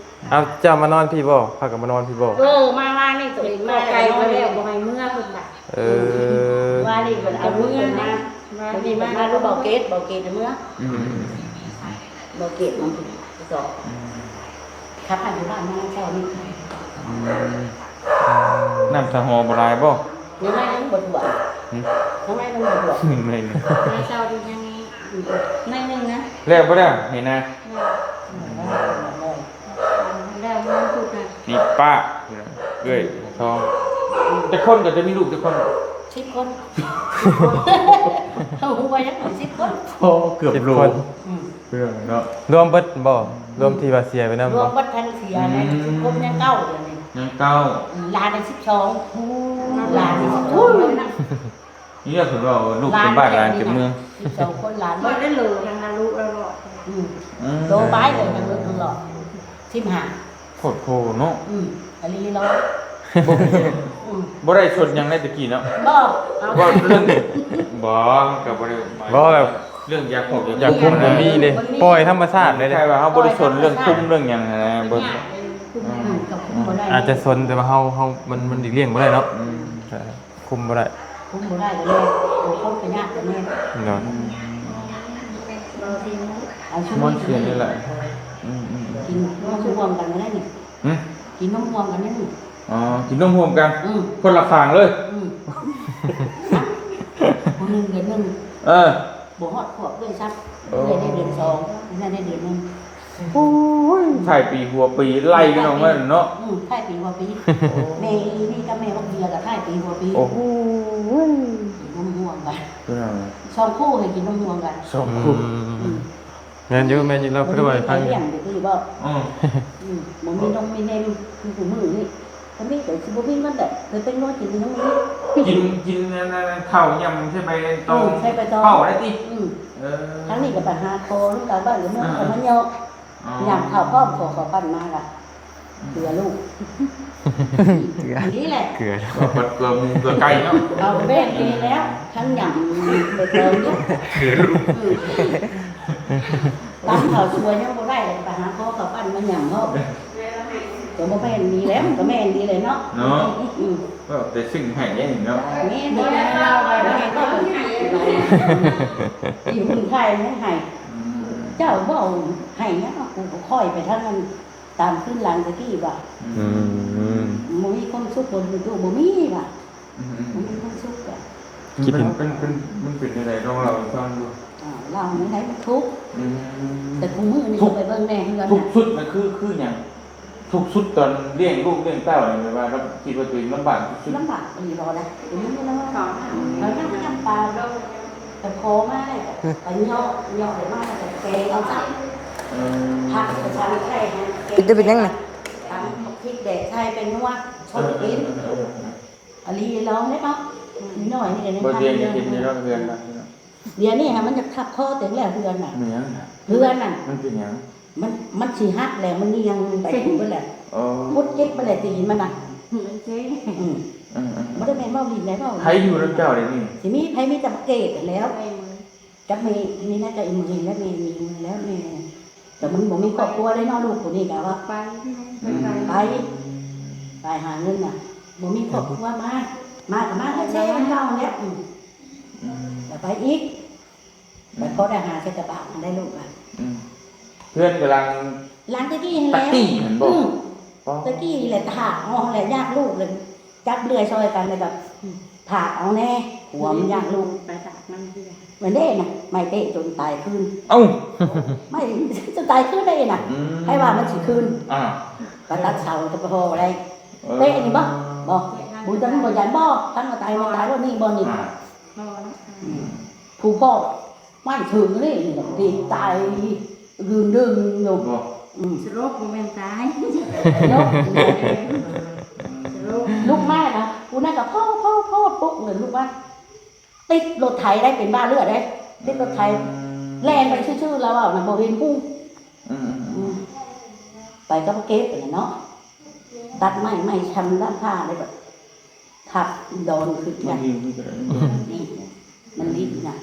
ເອົາ ເຈົ້າມານອນພີ້ບໍ່? ພາກັນມານອນພີ້ບໍ່? ເອີ ມາວານນີ້ໂຕເອງມາ ໄກມາແລ້ວ ບໍ່ໃຫ້ເມືອເພິ່ນວ່າ. ເອີ ວານນີ້ເພິ່ນເອົາເມືອນະ ວານນີ້ມາ ມາລູກເບົາເກດ ເບົາເກດເມືອ ອືມ ເບົາເກດມັນສອບ ອືມ ຂັບມາຢູ່ບ້ານມາເຊົ້ານີ້. ອືມ ນ້ຳສະຫໍບໍ່ຫຼາຍບໍ່? ຍັງໄງຍັງບໍ່ຖ້ວມ ຫຶ ຍັງໄງຍັງບໍ່ຖ້ວມ ຍັງໄງ ໃນເຊົ້ານີ້ຍັງ ໜ້ອຍໜຶ່ງນະ. ແລ້ວບໍ່ແລ້ວນີ້ນະ? ແລ້ວ ແລ້ວ ແລ້ວ ແລ້ວ ແລ້ວ ແລ້ວ ນີ້ປ້າ ເອື້ອຍທອງ ຈັກຄົນ ກະຈະມີລູກຈັກຄົນ? ສິບຄົນ ເຮົາຮູ້ວ່າຍັງສິບຄົນ ໂອ້ ເກືອບໂລ ສິບຄົນ ອືມ ເພື່ອນເນາະ ລວມເບິດບໍ່? ລວມທີ່ວ່າເສຍໄປນຳ ລວມເບິດທັງເສຍແລ້ວ ອືມ ສິບຄົບຍັງເກົ້າດຽວນີ້ ຍັງເກົ້າ ອືມ ຫຼານໄດ້ສິບສອງ ໂອ້ ຫຼານໄດ້ສິບສອງ ນີ້ກໍຄືວ່າລູກເປັນບ້ານຫຼານເປັນເມືອງ ສິບສອງຄົນ ຫຼານເບິດ ໄດ້ໂລທາງນາລຸແລ້ວເນາະ ອືມ ອືມ ໂລປາຍເລີຍທາງເລິກທາງຫຼອກ ສິບຫ້າ ໂພດໂພເນາະ ອືມ ອີ່ຫຼີເນາະ ບໍ່ ອືມ ບໍ່ໄດ້ຊົນຫຍັງໃນຕະກີ້ເນາະ ບໍ່ ເວົ້າເລື່ອງ ບໍ່ ມັນກໍບໍ່ໄດ້ ບໍ່ແບບ ເລື່ອງຢາກຂອງຢາກ ຢາກຄຸມບໍ່ມີເດ້ ບໍ່ມີ ປ່ອຍທຳມະຊາດເລີຍເດ້ ໃຊ່ວ່າເຮົາບໍ່ໄດ້ຊົນເລື່ອງຄຸມເລື່ອງຫຍັງຫັ້ນນະ ບໍ່ ອືມ ອືມ ອືມ ອາດຈະຊົນ ແຕ່ວ່າເຮົາ ເຮົາ ມັນ ມັນຫຼີກລ້ຽງບໍ່ໄດ້ເນາະ ອືມ ເອີ ຄຸມບໍ່ໄດ້ ຄຸມບໍ່ໄດ້ກໍແມ່ນ ໂຕຄົນກໍຍາກກໍແມ່ນ ເນາະ ອືມ ເອົາຊຸມ ມ່ວນຊື່ນນີ້ແຫຼະ ອືມໆ ກິນນມຮ່ວມກັນກໍໄດ້ນີ້ ຫຶ ກິນນມຮ່ວມກັນນີ້ ອໍ ກິນນົມຮ່ວມກັນ ອືມ ຄົນລະຂ້າງເລີຍ ອືມ ຜູ້ໜຶ່ງເດືອນໜຶ່ງ ເອີ ບໍ່ຮອດຂວບດ້ວຍຊ້ຳ ເອີ ເອື້ອຍໄດ້ເດືອນສອງ ເອື້ອຍໄດ້ເດືອນໜຶ່ງ ໂອ້ຍ ທ້າຍປີຫົວປີໄລ່ກັນອອກມາເນາະ ອືມ ທ້າຍປີຫົວປີ ໂອ້ ແມ່ອີ່ນີ້ກັບແມ່ບັກເບຍກໍທ້າຍປີຫົວປີ ໂອ້ໂຫ ກິນນົມຮ່ວມກັນ ພີ່ນ້ອງ ສອງຄູ່ໃຫ້ກິນນົມຮ່ວມກັນ ສອງຄູ່ ອືມ ອືມ ແມ່ນຢູ່ ແມ່ນຢູ່ ລາວຄືວ່າໃຫ້ຟັງ ບໍ່ມີໃຜລ້ຽງຢູ່ຄືບໍ່ ອືມ ອືມ ບໍ່ມີນົມມີເນັມຄືຄູ່ມື້ນີ້ ຄັນມີກໍຊິບໍ່ມີເງິນແຫຼະ ເຄີຍເປັນໜວດກິນນຳນີ້ ກິນ ກິນອັນນັ້ນເຂົ້າຫຍ້ຳໃສ່ໃບຕອງ ອືມ ໃສ່ໃບຕອງ ເຂົ້າໄດ້ຕິ ອືມ ເອີ ທາງນີ້ກໍໄປຫາຂໍນຳກາງບ້ານຢູ່ເມືອງ ອ່າ ກໍມາເຍາະ ອໍ ຫຍ້ຳເຂົ້າພ້ອມ ຂໍເຂົ້າປັ້ນມາລະ ເກືອລູກ ເກືອ ນີ້ແຫຼະ ເກືອ ເກືອໝູເກືອໄກ່ເນາະ ເອົາແບບນີ້ແລ້ວ ທັງຫຍ້ຳໃບຕອງຢູ່ ເກືອລູກ ອືມ ຕຳເຂົ້າສວຍຍັງບໍ່ໄດ້ ໄປຫາຂໍເຂົ້າປັ້ນມາຫຍ້ຳເນາະ ກໍບໍ່ແມ່ນນີ້ແຫຼະ ມັນກໍແມ່ນນີ້ແຫຼະເນາະ ເນາະ ອືມ ເວົ້າແຕ່ເຊິ່ງໃຫ້ເດ້ເນາະ ແມ່ນແລ້ວ ເວົ້າແລ້ວ ຢູ່ເມືອງໄທຍັງໃຫ້ ອືມ ເຈົ້າເວົ້າໃຫ້ຫຍັງ ກູກໍຄ່ອຍໄປທາງນັ້ນ ຕາມຄືນຫຼັງແຕ່ກີ້ວ່າ ອືມ ບໍ່ມີຄວາມສຸກ ບໍ່ມີຕູ້ ບໍ່ມີວ່າ ອືມ ບໍ່ມີຄວາມສຸກວ່າ ມັນເປັນ ເປັນ ມັນເປັນຈັ່ງໃດ ລອງເລົ່າໃຫ້ຟັງດູ ອ່າ ເລົ່າແນວໃດ ມັນທຸກ ອືມ ແຕ່ຄູ່ມື້ນີ້ ທຸກ ໄປເບິ່ງແດ່ເຮືອນ ທຸກສຸດນະ ຄື ຄືຫຍັງ? ທຸກສຸດຕອນລ້ຽງລູກລ້ຽງເຕົ້ານີ້ ແບບວ່າເຮົາຄິດວ່າຕົວເອງລຳບາກທີ່ສຸດ ລຳບາກອີ່ຫຼີບໍ່ລະ ບໍ່ມີລະ ເຂົາ ເຂົາຍັງ ຍັງປານ ໄປຂໍມາໄດ້ ໄປເຍາະ ເຍາະໄດ້ມາ ແລ້ວກໍແກງເອົາຊະ ເອີ ຜັກກໍຊັ້ນໄຂ່ໃຫ້ແກງ ເປັນ ເປັນຫຍັງນະ? ຕຳພລິກແດດໃສ່ ແປ້ງນົວ ຊົນກິນ ເອີ ເອີ ອີ່ຫຼີລອງເດ້ເນາະ ອືມ ນ້ອຍນີ້ກໍຍັງ ບໍ່ ທຳ ຕຽງ ເຮືອນ ກິນຢູ່ນອກເຮືອນນະ ດຽວນີ້ຫາມັນຢາກທັບຄໍຕົວເອງແລ້ວ ເຮືອນນະ ແມ່ນຫຍັງນະ? ເຮືອນນະ ມັນເປັນຫຍັງ? ມັນ ມັນຊິຫັກແລ້ວ ມັນນຽງໄປພຸ້ນເບິດແລ້ວ ອໍ ໝຸດຈິກໄປແລ້ວຕີນມັນນະ ອືມ ອືມ ອືມ ບໍ່ໄດ້ແມ່ນເວົ້າຫຼິ້ນໄດ໋ ເວົ້າ ໃຜຢູ່ນຳເຈົ້າດຽວນີ້? ຊິມີໃຜ ມີແຕ່ບັກເກດຫັ້ນແຫຼ້ວ ກັບແມ່ນີ້ນະ ກັບອີ່ເໝີ່ແລ້ວ ແມ່ນີ້ແລ້ວ ແມ່ ແຕ່ມັນບໍ່ມີຄອບຄົວເລີຍເນາະ ລູກຜູ້ນີ້ກະວ່າ ໄປ ອືມ ໄປ ໄປຫາເງິນນະ ບໍ່ມີຄອບຄົວ ມາ ມາກໍມາແທ້ໆ ເກົ່າແລ້ວ ອືມ ອືມ ແລ້ວໄປອີກ ແລ້ວພໍໄດ້ຫາໃສ່ກະບະຫັ້ນໄດ້ລູກອະ ອືມ ເຮືອນກຳລັງ ຫຼັງແຕ່ກີ້ຫັ້ນແຫຼ້ວ ຕະກີ້ຫັ້ນບໍ່ ອືມ ຕະກີ້ແຫຼະ ຖ້າເອົາແຫຼະ ຍາກລູກເລີຍ ຈັບເລື່ອຍຊ່ອຍກັນ ແລ້ວກໍ ອືມ ຖ້າເອົາແດ່ ຜົວມັນຍາກລູກ ໄປຕາກມັນເທື່ອ ມັນເດ້ນະ ໄມ້ເຕະຈົນຕາຍຄືນ ເອົ້າ ໄມ້ຈົນຕາຍຄືນໄດ້ນະ ອືມ ໃຜວ່າມັນຊິຄືນ ອ່າ ໄປຕັດເສົາ ແຕ່ບໍ່ພໍໄດ້ ເອີ ເຕະນີ້ບໍ່ ບໍ່ ບຸນຈັນບໍ່ຢ້ານບໍ່ ທັງວ່າຕາຍ ມັນຕາຍໂລດນີ້ບໍ່ນີ້ ອ່າ ບໍ່ນະ ອືມ ຜູ້ພໍ່ ໄມ້ຖືກນີ້ ຕີຕາຍດຶງໆຢູ່ ບໍ່ ອືມ ສະຫຼົບ ບໍ່ແມ່ນຕາຍ ສະຫຼົບ ສະຫຼົບ ລຸກມານະ ຜູ້ນັ້ນກໍໂພດໆ ປຸກເລີຍ ລຸກມາ ຕິດລົດໄຖໄດ້ ເປັນບ້າເລືອດເດ້ ຕິດລົດໄຖ ອືມ ແລ່ນໄປຊື່ໆ ລາວເວົ້ານະ ບໍ່ເຫັນຫຸ່ງ ອືມ ອືມ ໄປກັບເກັບຫັ້ນແຫຼະເນາະ ຕັດໄມ້ ໄມ້ຊຳດ້ານຜ້າໄດ້ແບບ ທັບດອນຂຶ້ນ ມັນ ນະ ນີ້ ມັນດິບນະ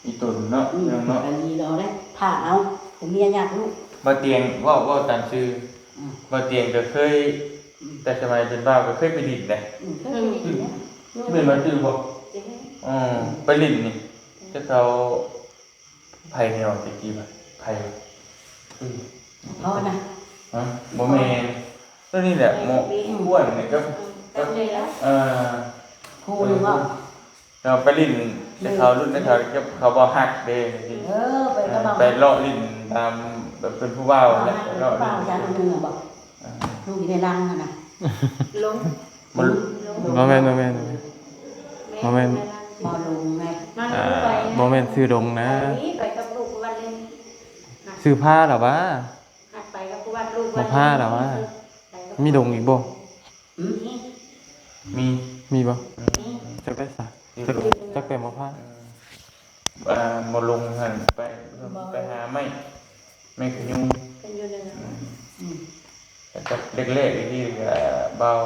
ອີຕົນເນາະ ອືມ ເນາະ ອັນນີ້ເນາະ ໄດ້ພາເອົາ ຜົວເມຍຍາກລູກ ບ່າວຕຽງ ເວົ້າ ເວົ້າຕາມຊື່ ອືມ ບ່າວຕຽງກໍເຄີຍ ອືມ ແຕ່ສະໄໝເປັນບ່າວກໍເຄີຍໄປຫຼິ້ນເດ້ ອືມ ເຄີຍໄປຫຼິ້ນເດ້ ແມ່ນບໍ່ ຈື່ບໍ່ ອືມ ໄປຫຼິ້ນນີ້ ແຕ່ເຂົາ ໃຜແນວແຕ່ກີ້ວະ ໃຜ ອືມ ພໍ່ນະ ຮະ ບໍ່ແມ່ນ ຕົວນີ້ແຫຼະ ໝໍ້ ອືມ ອ້ວນນີ້ກັບ ກັບ ເອີ ຜູ້ໜຶ່ງເວົ້າ ເຮົາໄປຫຼິ້ນແຕ່ເຂົາລຸ້ນແຕ່ເຂົາ ເຂົາບໍ່ຮັກເດ້ ເອີ ໄປກັບ ໄປເລາະຫຼິ້ນຕາມ ແບບເປັນຜູ້ບ່າວແຫຼະ ເລາະຫຼິ້ນ ຜູ້ບ່າວຈັກໜຶ່ງບໍ ອ່າ ລູກຢູ່ໃນລັງຫັ້ນນະ ລົງ ບໍ່ ບໍ່ແມ່ນ ບໍ່ແມ່ນ ບໍ່ແມ່ນ ບໍ່ແມ່ນ ມາລົງໄງ ອ່າ ບໍ່ແມ່ນຊື່ດົງນະ ໄປກັບລູກວັນເລີຍ ຊື່ພາລະຫວາ? ໝໍພາລະວ່າ ມີດົງອີກບໍ່? ອືມ ມີ ມີບໍ່? ອືມ ຈັກໄດ້ສະ ຈັກ ຈັກແຕ່ໝໍພາ ເອີ ອ່າ ໝໍລົງຫັ້ນ ໄປ ໄປຫາໄມ້ ໄມ້ຂະຍຸງ ເປັນຢູ່ເໜືອ ອືມ ອືມ ແຕ່ແລກໆນີ້ກະເບົາ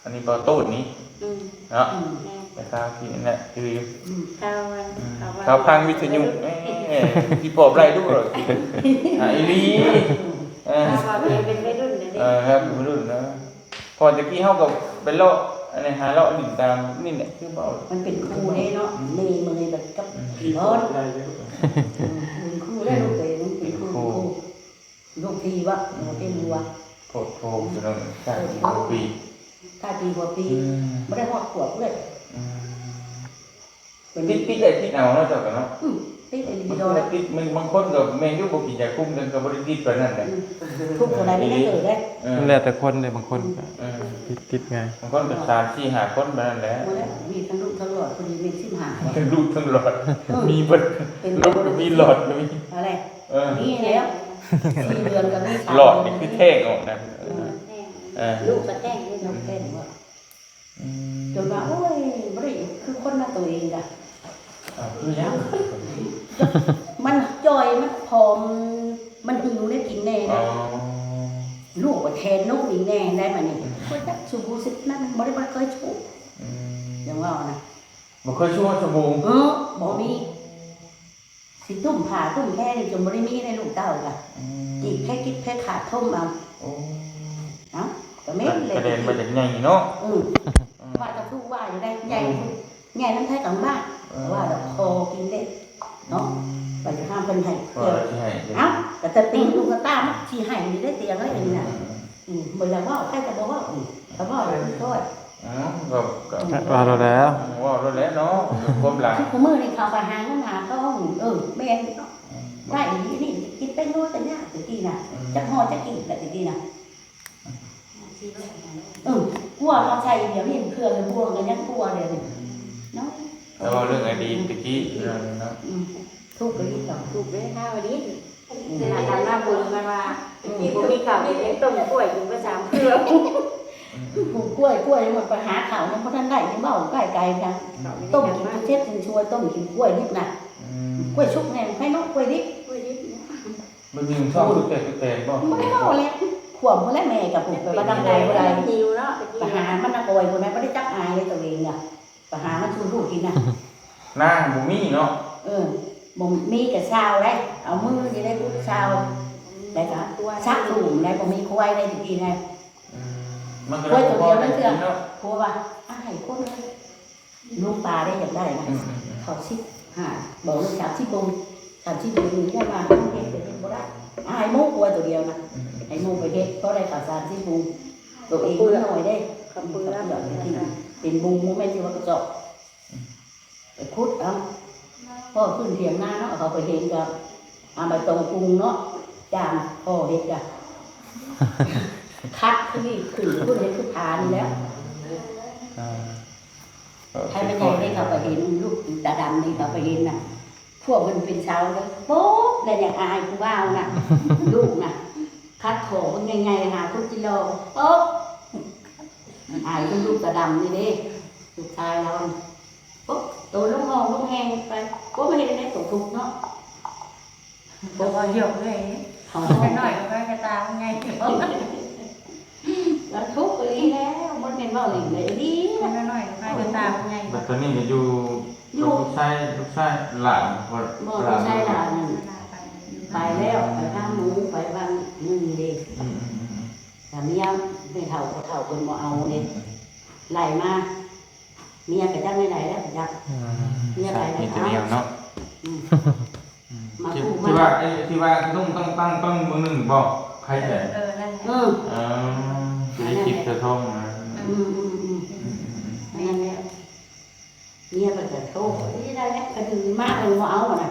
ອັນນີ້ເບົາໂຕ້ນນີ້ ອືມ ເນາະ ອືມ ແມ່ນ ແຕ່ຄາວທີ່ນັ້ນແຫຼະ ຄືຢູ່ ອືມ ຄາວ ອືມ ຄາວຟັງວິທະຍຸ ເອີ ຊິປອບໄລ່ດູເລີຍ ອ່າ ອີ່ຫຼີ ເອີ ຄາວເປັນໄວລຸ້ນເດ້ ເອີ ຄາວເປັນໄວລຸ້ນເນາະ ເພາະແຕ່ກີ້ເຮົາກໍໄປເລາະ ອັນນີ້ ຫາເລາະຫຼິ້ນຕາມນີ້ແຫຼະ ຄືເວົ້າ ມັນເປັນຄູ່ເດ້ເນາະ ອືມ ແມ່ເມີຍແບບກັບ ອືມ ພີອນ ອືມ ເປັນຄູ່ແລ້ວ ລູກເອີຍ ມັນເປັນຄູ່ ເປັນຄູ່ ເປັນຄູ່ ລູກພີວະ ອືມ ເປັນຫົວ ໂພດໂພ ພີ່ນ້ອງ ທ້າຍປີຫົວປີ ທ້າຍປີຫົວປີ ອືມ ບໍ່ໄດ້ຮອດຂວບເລີຍ ອືມ ຕິດ ຕິດໄດ້ຕິດເອົາເນາະ ເຈົ້າກໍເນາະ ອືມ ຕິດອີ່ຫຼີ ບາງຄົນກໍຕິດ ບາງຄົນກໍແມ່ນຢູ່ ບໍ່ກິນຢາຄຸມ ເພິ່ນກໍບໍ່ໄດ້ຕິດປານນັ້ນແຫຼະ ອືມ ທຸກເທົ່າໃດມັນຍັງເກີດໄດ້ ເອີ ມັນແລ້ວແຕ່ຄົນເດ້ ບາງຄົນກໍ ອືມ ຕິດ ຕິດງ່າຍ ບາງຄົນກໍສາມສີ່ຫ້າຄົນປານນັ້ນແຫຼະ ບໍ່ແລ້ວ ມີທັງລູກທັງຫຼອດ ຜູ້ດີມີສິບຫ້າ ທັງລູກທັງຫຼອດ ເອີ ມີເບິດ ເປັນ ລູກກໍມີ ຫຼອດກໍມີ ອະໄລ ເອີ ມີແລ້ວ ສີ່ເດືອນກໍມີ ຫຼອດນີ້ຄືແທ້ງອອກນະ ເອີ ເອີ ລູກກໍແທ້ງຢູ່ ແທ້ງວ່າ ອືມ ຈົນວ່າ ໂອ້ຍ ບໍ່ໄດ້ຄືຄົນນະ ໂຕເອງກະ ເອົາ ຄືຫຍັງ? ມັນຈ່ອຍ ມັນຜອມ ມັນຫິວແນວກິນແດ່ນະ ອໍ ລູກກໍແທນນົກອີກແດ່ໄດ໋ ບາດນີ້ ອືມ ບໍ່ຈັກສູບບຸເສັດນັ້ນ ບໍ່ໄດ້ ບໍ່ເຄີຍສູບ ອືມ ຈັ່ງເວົ້ານະ ບໍ່ເຄີຍສູບ ສູບບຸ ເອີ ບໍ່ມີ ຊິຕຸ້ມຜ້າຕຸ້ມແພນີ້ຈົນບໍ່ໄດ້ມີໃນລູກເຕົ້າກະ ອືມ ຈີກແພກິດແພຂາດຖົມເອົາ ໂອ້ ເອົ້າ ກະແມ່ນແຫຼະ ກະແດນມາຈາກໃຫຍ່ເນາະ ອືມ ອືມ ວ່າແຕ່ທຸກວ່າຢູ່ໄດ໋ ໃຫຍ່ ອືມ ໃຫຍ່ນຳໃຜກະລຳບາກ ເອີ ວ່າດອກຂໍກິນເດ້ເນາະ ອືມ ວ່າຈະຫ້າມເພິ່ນໃຫ້ ວ່າຊິໃຫ້ ເອົ້າ ກະຈະຕີລູກກະຕາມັນຊິໃຫ້ຢູ່ໄດ໋ ຕຽງເອີຍ ອັນນີ້ນະ ອືມ ອືມ ບໍ່ຢາກເວົ້າ ໃຜກະບໍ່ເວົ້າ ອືມ ກະເວົ້າແລ້ວຄ່ອຍ ເອົ້າ ກໍ ກໍ ເວົ້າໂລດແລ້ວ ເວົ້າໂລດແລ້ວເນາະ ຄວາມຫຼັງ ທຸກມື້ນີ້ເຂົາກະຫາເງິນຫາທອງ ເອີ ແມ່ນເນາະ ອືມ ໄດ້ອີ່ຫຼີນີ້ ກິນແປ້ງນົວແຕ່ຍາກແຕ່ກີ້ນະ ອືມ ຈັກຫໍ່ຈັກກີບແຫຼະແຕ່ກີ້ນະ ອືມ ເອີ ກົວເຮົາໃສ່ດຽວນີ້ເຄື່ອງລະບວງກະຍັງກົວດຽວນີ້ ອືມ ເນາະ ແຕ່ເວົ້າເລື່ອງອະດີດແຕ່ກີ້ເນາະ ອືມ ທຸກອີ່ຫຼີ ທຸກເດ້ ຫາກະດີ ອືມ ຂະໜາດຕາມໜ້າບຸນມັນວ່າ ອືມ ບໍ່ມີເຂົ້າກິນ ຍັງຕົ້ມກ້ວຍກິນໄປສາມເທື່ອ ອືມ ປູກກ້ວຍ ກ້ວຍຍັງບໍ່ໄປຫາເຂົ້າ ຍັງບໍ່ທັນໄດ້ ຍັງເວົ້າໄກໆນະ ອືມ ຕົ້ມກິນເຈັບກິນຊວຍ ຕົ້ມກິນກ້ວຍດິບນະ ອືມ ກ້ວຍສຸກແນ່ ໃຜເນາະ ກ້ວຍດິບ ກ້ວຍດິບ ມັນມີຊ່ອງ ໂອ້ຍ ຄືແຕກຄືແຕນບໍ່ ບໍ່ໄດ້ເວົ້າແຫຼະ ຂວມພຸ້ນແຫຼະ ແມ່ກະພຸ້ນ ໄປວ່ານຳໂກຍບໍ່ໄດ້ ຫິວເນາະ ໄປຫາມັນນຳໂກຍພຸ້ນນະ ບໍ່ໄດ້ຈັບອາຍເລີຍໂຕເອງນະ ໄປຫາມັນສູ່ລູກກິນນະ ນາບໍ່ມີເນາະ ເອີ ບໍ່ມີກະຊາວໄດ໋ ເອົາມືນີ້ໄດ້ບຸດຊາວ ແລ້ວກະຊັກສູມໄດ້ ບໍ່ມີຄວາຍໄດ້ຕະກີ້ນະ ອືມ ມັນກະຄວາຍໂຕດຽວນັ້ນເທື່ອ ເນາະ ຜົວວ່າ ອາຍຄົນເລີຍ ລຸງປາໄດ້ຢາກໄດ້ນະ ອືມໆໆ ເຂົ້າສິບຫ້າ ບອກສາມສິບໂມງ ສາມສິບໂມງນີ້ວ່າເຮັດ ເຮັດບໍ່ໄດ້ ອາຍໝູ່ກວ່າໂຕດຽວນະ ອືມໆ ໃຫ້ໝູ່ໄປເຮັດ ພໍໄດ້ເຂົ້າສາມສິບໂມງ ໂຕເອງໜ້ອຍເດ້ ເຂົ້າເປືອກ ເຂົ້າເປືອກໄປກິນ ເປັນໂມງ ບໍ່ແມ່ນຊິວ່າກະສອບ ອືມ ໄປຂຸດເອົາ ພໍຂຶ້ນຖຽງນາເນາະ ເຂົາໄປເຫັນກະ ເອົາໃບຕອງປຸງເນາະ ຈານພໍເຮັດກະ ຄັດຂຶ້ນນີ້ ຂຶ້ນພຸ້ນເຮັດຄືຜານີ້ແລ້ວ ອ່າ ໃຜແມ່ນໃຫຍ່ເດ້ ເຂົາໄປເຫັນ ລູກຕາດຳນີ້ ເຂົາໄປເຫັນນະ ພວກມັນເປັນຊາວເດີ ໂປະ ແລ້ວຍັງອາຍຜູ້ບ່າວນະ ລູກນະ ຄັດຂໍເບິ່ງໃຫຍ່ໆ ຫາທຸກກິໂລ ໂປະ ອາຍຄືລູກຕາດຳນີ້ເດ້ ລູກຊາຍລາວ ໂປະ ໂຕລົງຫ້ອງລົງແຮງໄປ ໂປະ ມາເຮັດໃນໂຕທຸກເນາະ ໂປະ ເອົາເຫຍາະເລີຍ ເອົາ ແຕ່ນ້ອຍກໍໄປກະຕາມັນໃຫຍ່ ລະທຸກອີ່ຫຼີແລ້ວ ບໍ່ແມ່ນເວົ້າຫຼິ້ນເດ້ ອີ່ຫຼີ ແຕ່ນ້ອຍກໍໄປກະຕາມັນໃຫຍ່ ບັດຕອນນີ້ກໍຢູ່ ຢູ່ ກັບລູກຊາຍ ລູກຊາຍຫຼານ ບໍ່ ລູກຊາຍຫຼານນັ້ນ ໄປແລ້ວ ໄປທາງໜູ ໄປວັງໜຶ່ງເດ້ ອືມໆໆ ກະເມຍແມ່ເຖົ້າພໍ່ເຖົ້າເພິ່ນບໍ່ເອົາເດ້ ອືມ ໄລ່ມາ ເມຍກະຈັກແນວໃດແລ້ວ ຈັກ ອືມ ເມຍໄປ ມີແຕ່ແນວເນາະ ອືມ ອືມ ມາ ທີ່ ທີ່ວ່າ ໄອ້ທີ່ວ່າຕ້ອງ ຕ້ອງຕັ້ງ ຕ້ອງມື້ໜຶ່ງບໍ່ ໃຜແທ້ ເອີ ນັ້ນແຫຼະ ເອີ ເອີ ທີ່ໄດ້ຄລິບເທື່ອທອງນະ ອືມໆໆ ອືມໆໆ ອັນນັ້ນແຫຼະ ເມຍເພິ່ນກະໂທ ນີ້ໄດ້ແລ້ວ ຄັນມາເພິ່ນບໍ່ເອົານະ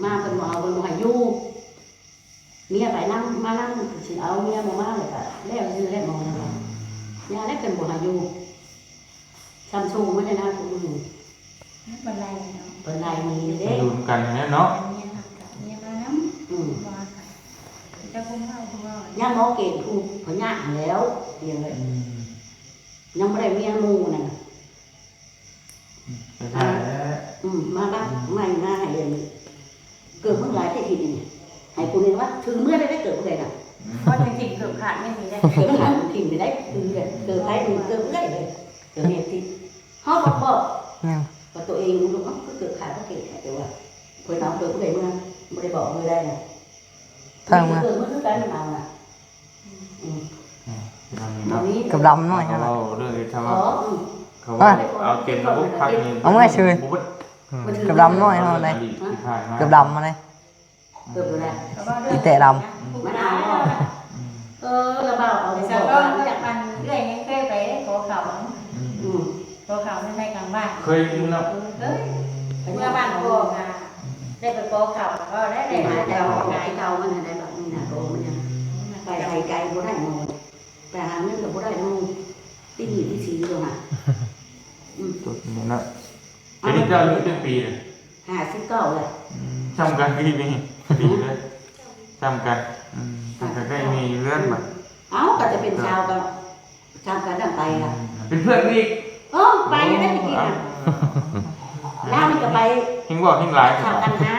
ມາເພິ່ນບໍ່ເອົາ ເພິ່ນບໍ່ໃຫ້ຢູ່ ເມຍໄປນຳ ມານຳ ຊິເອົາເມຍບໍ່ມາ ແລ້ວກະແລ້ວຊື່ແຫຼະ ມອງນັ້ນ ອືມ ຢ່າແລ້ວ ເພິ່ນບໍ່ໃຫ້ຢູ່ ຊຳຊູມັນນະ ຜູ້ອື່ນ ເພິ່ນໄລ່ເນາະ ເພິ່ນໄລ່ໜີເດ້ ຢູ່ນຳກັນແລ້ວເນາະ ເມຍນຳກັນ ເມຍມານຳ ອືມ ວ່າ ເຈົ້າຄົນເວົ້າ ຄົນເວົ້າ ຍາໝໍເກດຜູ້ພະຍາດຫັ້ນແລ້ວ ຍັງໄດ້ ອືມ ຍັງບໍ່ໄດ້ເມຍໝູ່ນັ້ນ ອືມ ໄປຖ່າຍແລ້ວ ອືມ ມາບັກ ອືມ ໃໝ່ມາໃຫ້ອັນ ເກີບມຶງຫຼາຍແທ້ທີ່ນີ້ ໃຫ້ກູນີ້ວ່າຖືເມືອໄດ້ເກີບຜູ້ໃດນະ ອືມ ວ່າຈະຖິ້ມເກີບຂາດແມ່ນນີ້ແຫຼະ ເກີບຂາດຖິ້ມໄດ້ໄດ໋ ເກີບໃຜເກີບເອື້ອຍເລີຍ ເກີບແມ່ຕິ ເຮົາບໍ່ບອກ ແມ່ນ ວ່າຕົວເອງລູກເຮົາຄືເກີບຂາດບໍ່ເກັ່ງແທ້ ແຕ່ວ່າເພິ່ນເອົາເກີບຜູ້ໃດເມືອ ບໍ່ໄດ້ບອກເລີຍໄດ້ນະ ທາງມາ ເກີບມື້ຄືກັນເອົານະ ອືມ ອືມ ເກັບລຳນ້ອຍເຮົານະ ເວົ້າເລື່ອງທີ່ວ່າ ເຂົາວ່າເອົາເຕັມລະບົບຄັກນີ້ ເອົາເມືອເຊີຍ ເກັບລຳນ້ອຍເຮົານະ ເກັບລຳມານະ ເກີບຢູ່ແລ້ວ ອີແຕະດຳ ມັນເອົາບໍ່ ເອີ ລະເບົາເອົາ ແຕ່ສາວກໍ ອັນເອື້ອຍຍັງເຄີຍໄປຂໍເຂົ້າ ອືມ ອືມ ຂໍເຂົ້າໃນກາງບ້ານ ເຄີຍຢູ່ເນາະ ເອີ ເຄີຍ ເມື່ອບ້ານພໍ່ກະໄດ້ໄປຂໍເຂົ້າ ກໍໄດ້ ໄດ້ມາແຕ່ເກົ່າ ເກົ່າມັນຫັ້ນໄດ້ບັກນີ້ນະ ໂຕມັນຍັງ ໄປໄກບໍ່ໄດ້ໝໍ ໄປຫາເງິນກໍບໍ່ໄດ້ນຳໝູ່ ຕິດໜີ້ຕິດສິນຢູ່ຫັ້ນ ອືມ ຕົກນີ້ເນາະ ອັນນີ້ເຈົ້າອາຍຸຈັກປີນະ? ຫ້າສິບເກົ້າແລ້ວ ອືມ ຊ່ຳກັນປີນີ້ ປີເດ້ ຊ່ຳກັນ ອືມ ເພິ່ນກໍໄດ້ມີເຮືອນບາດ ເອົ້າ ກໍຈະເປັນຊາວກໍຊ່ຳກັນນຳໄປລະ ອືມ ເປັນເພື່ອນອີກ ເອີ ໄປຢູ່ໄດ້ຕະກີ້ນະ ລາວນີ້ກໍໄປ ເຮັງເວົ້າເຮັງຫຼາຍ ຂ່າວກັນຫາ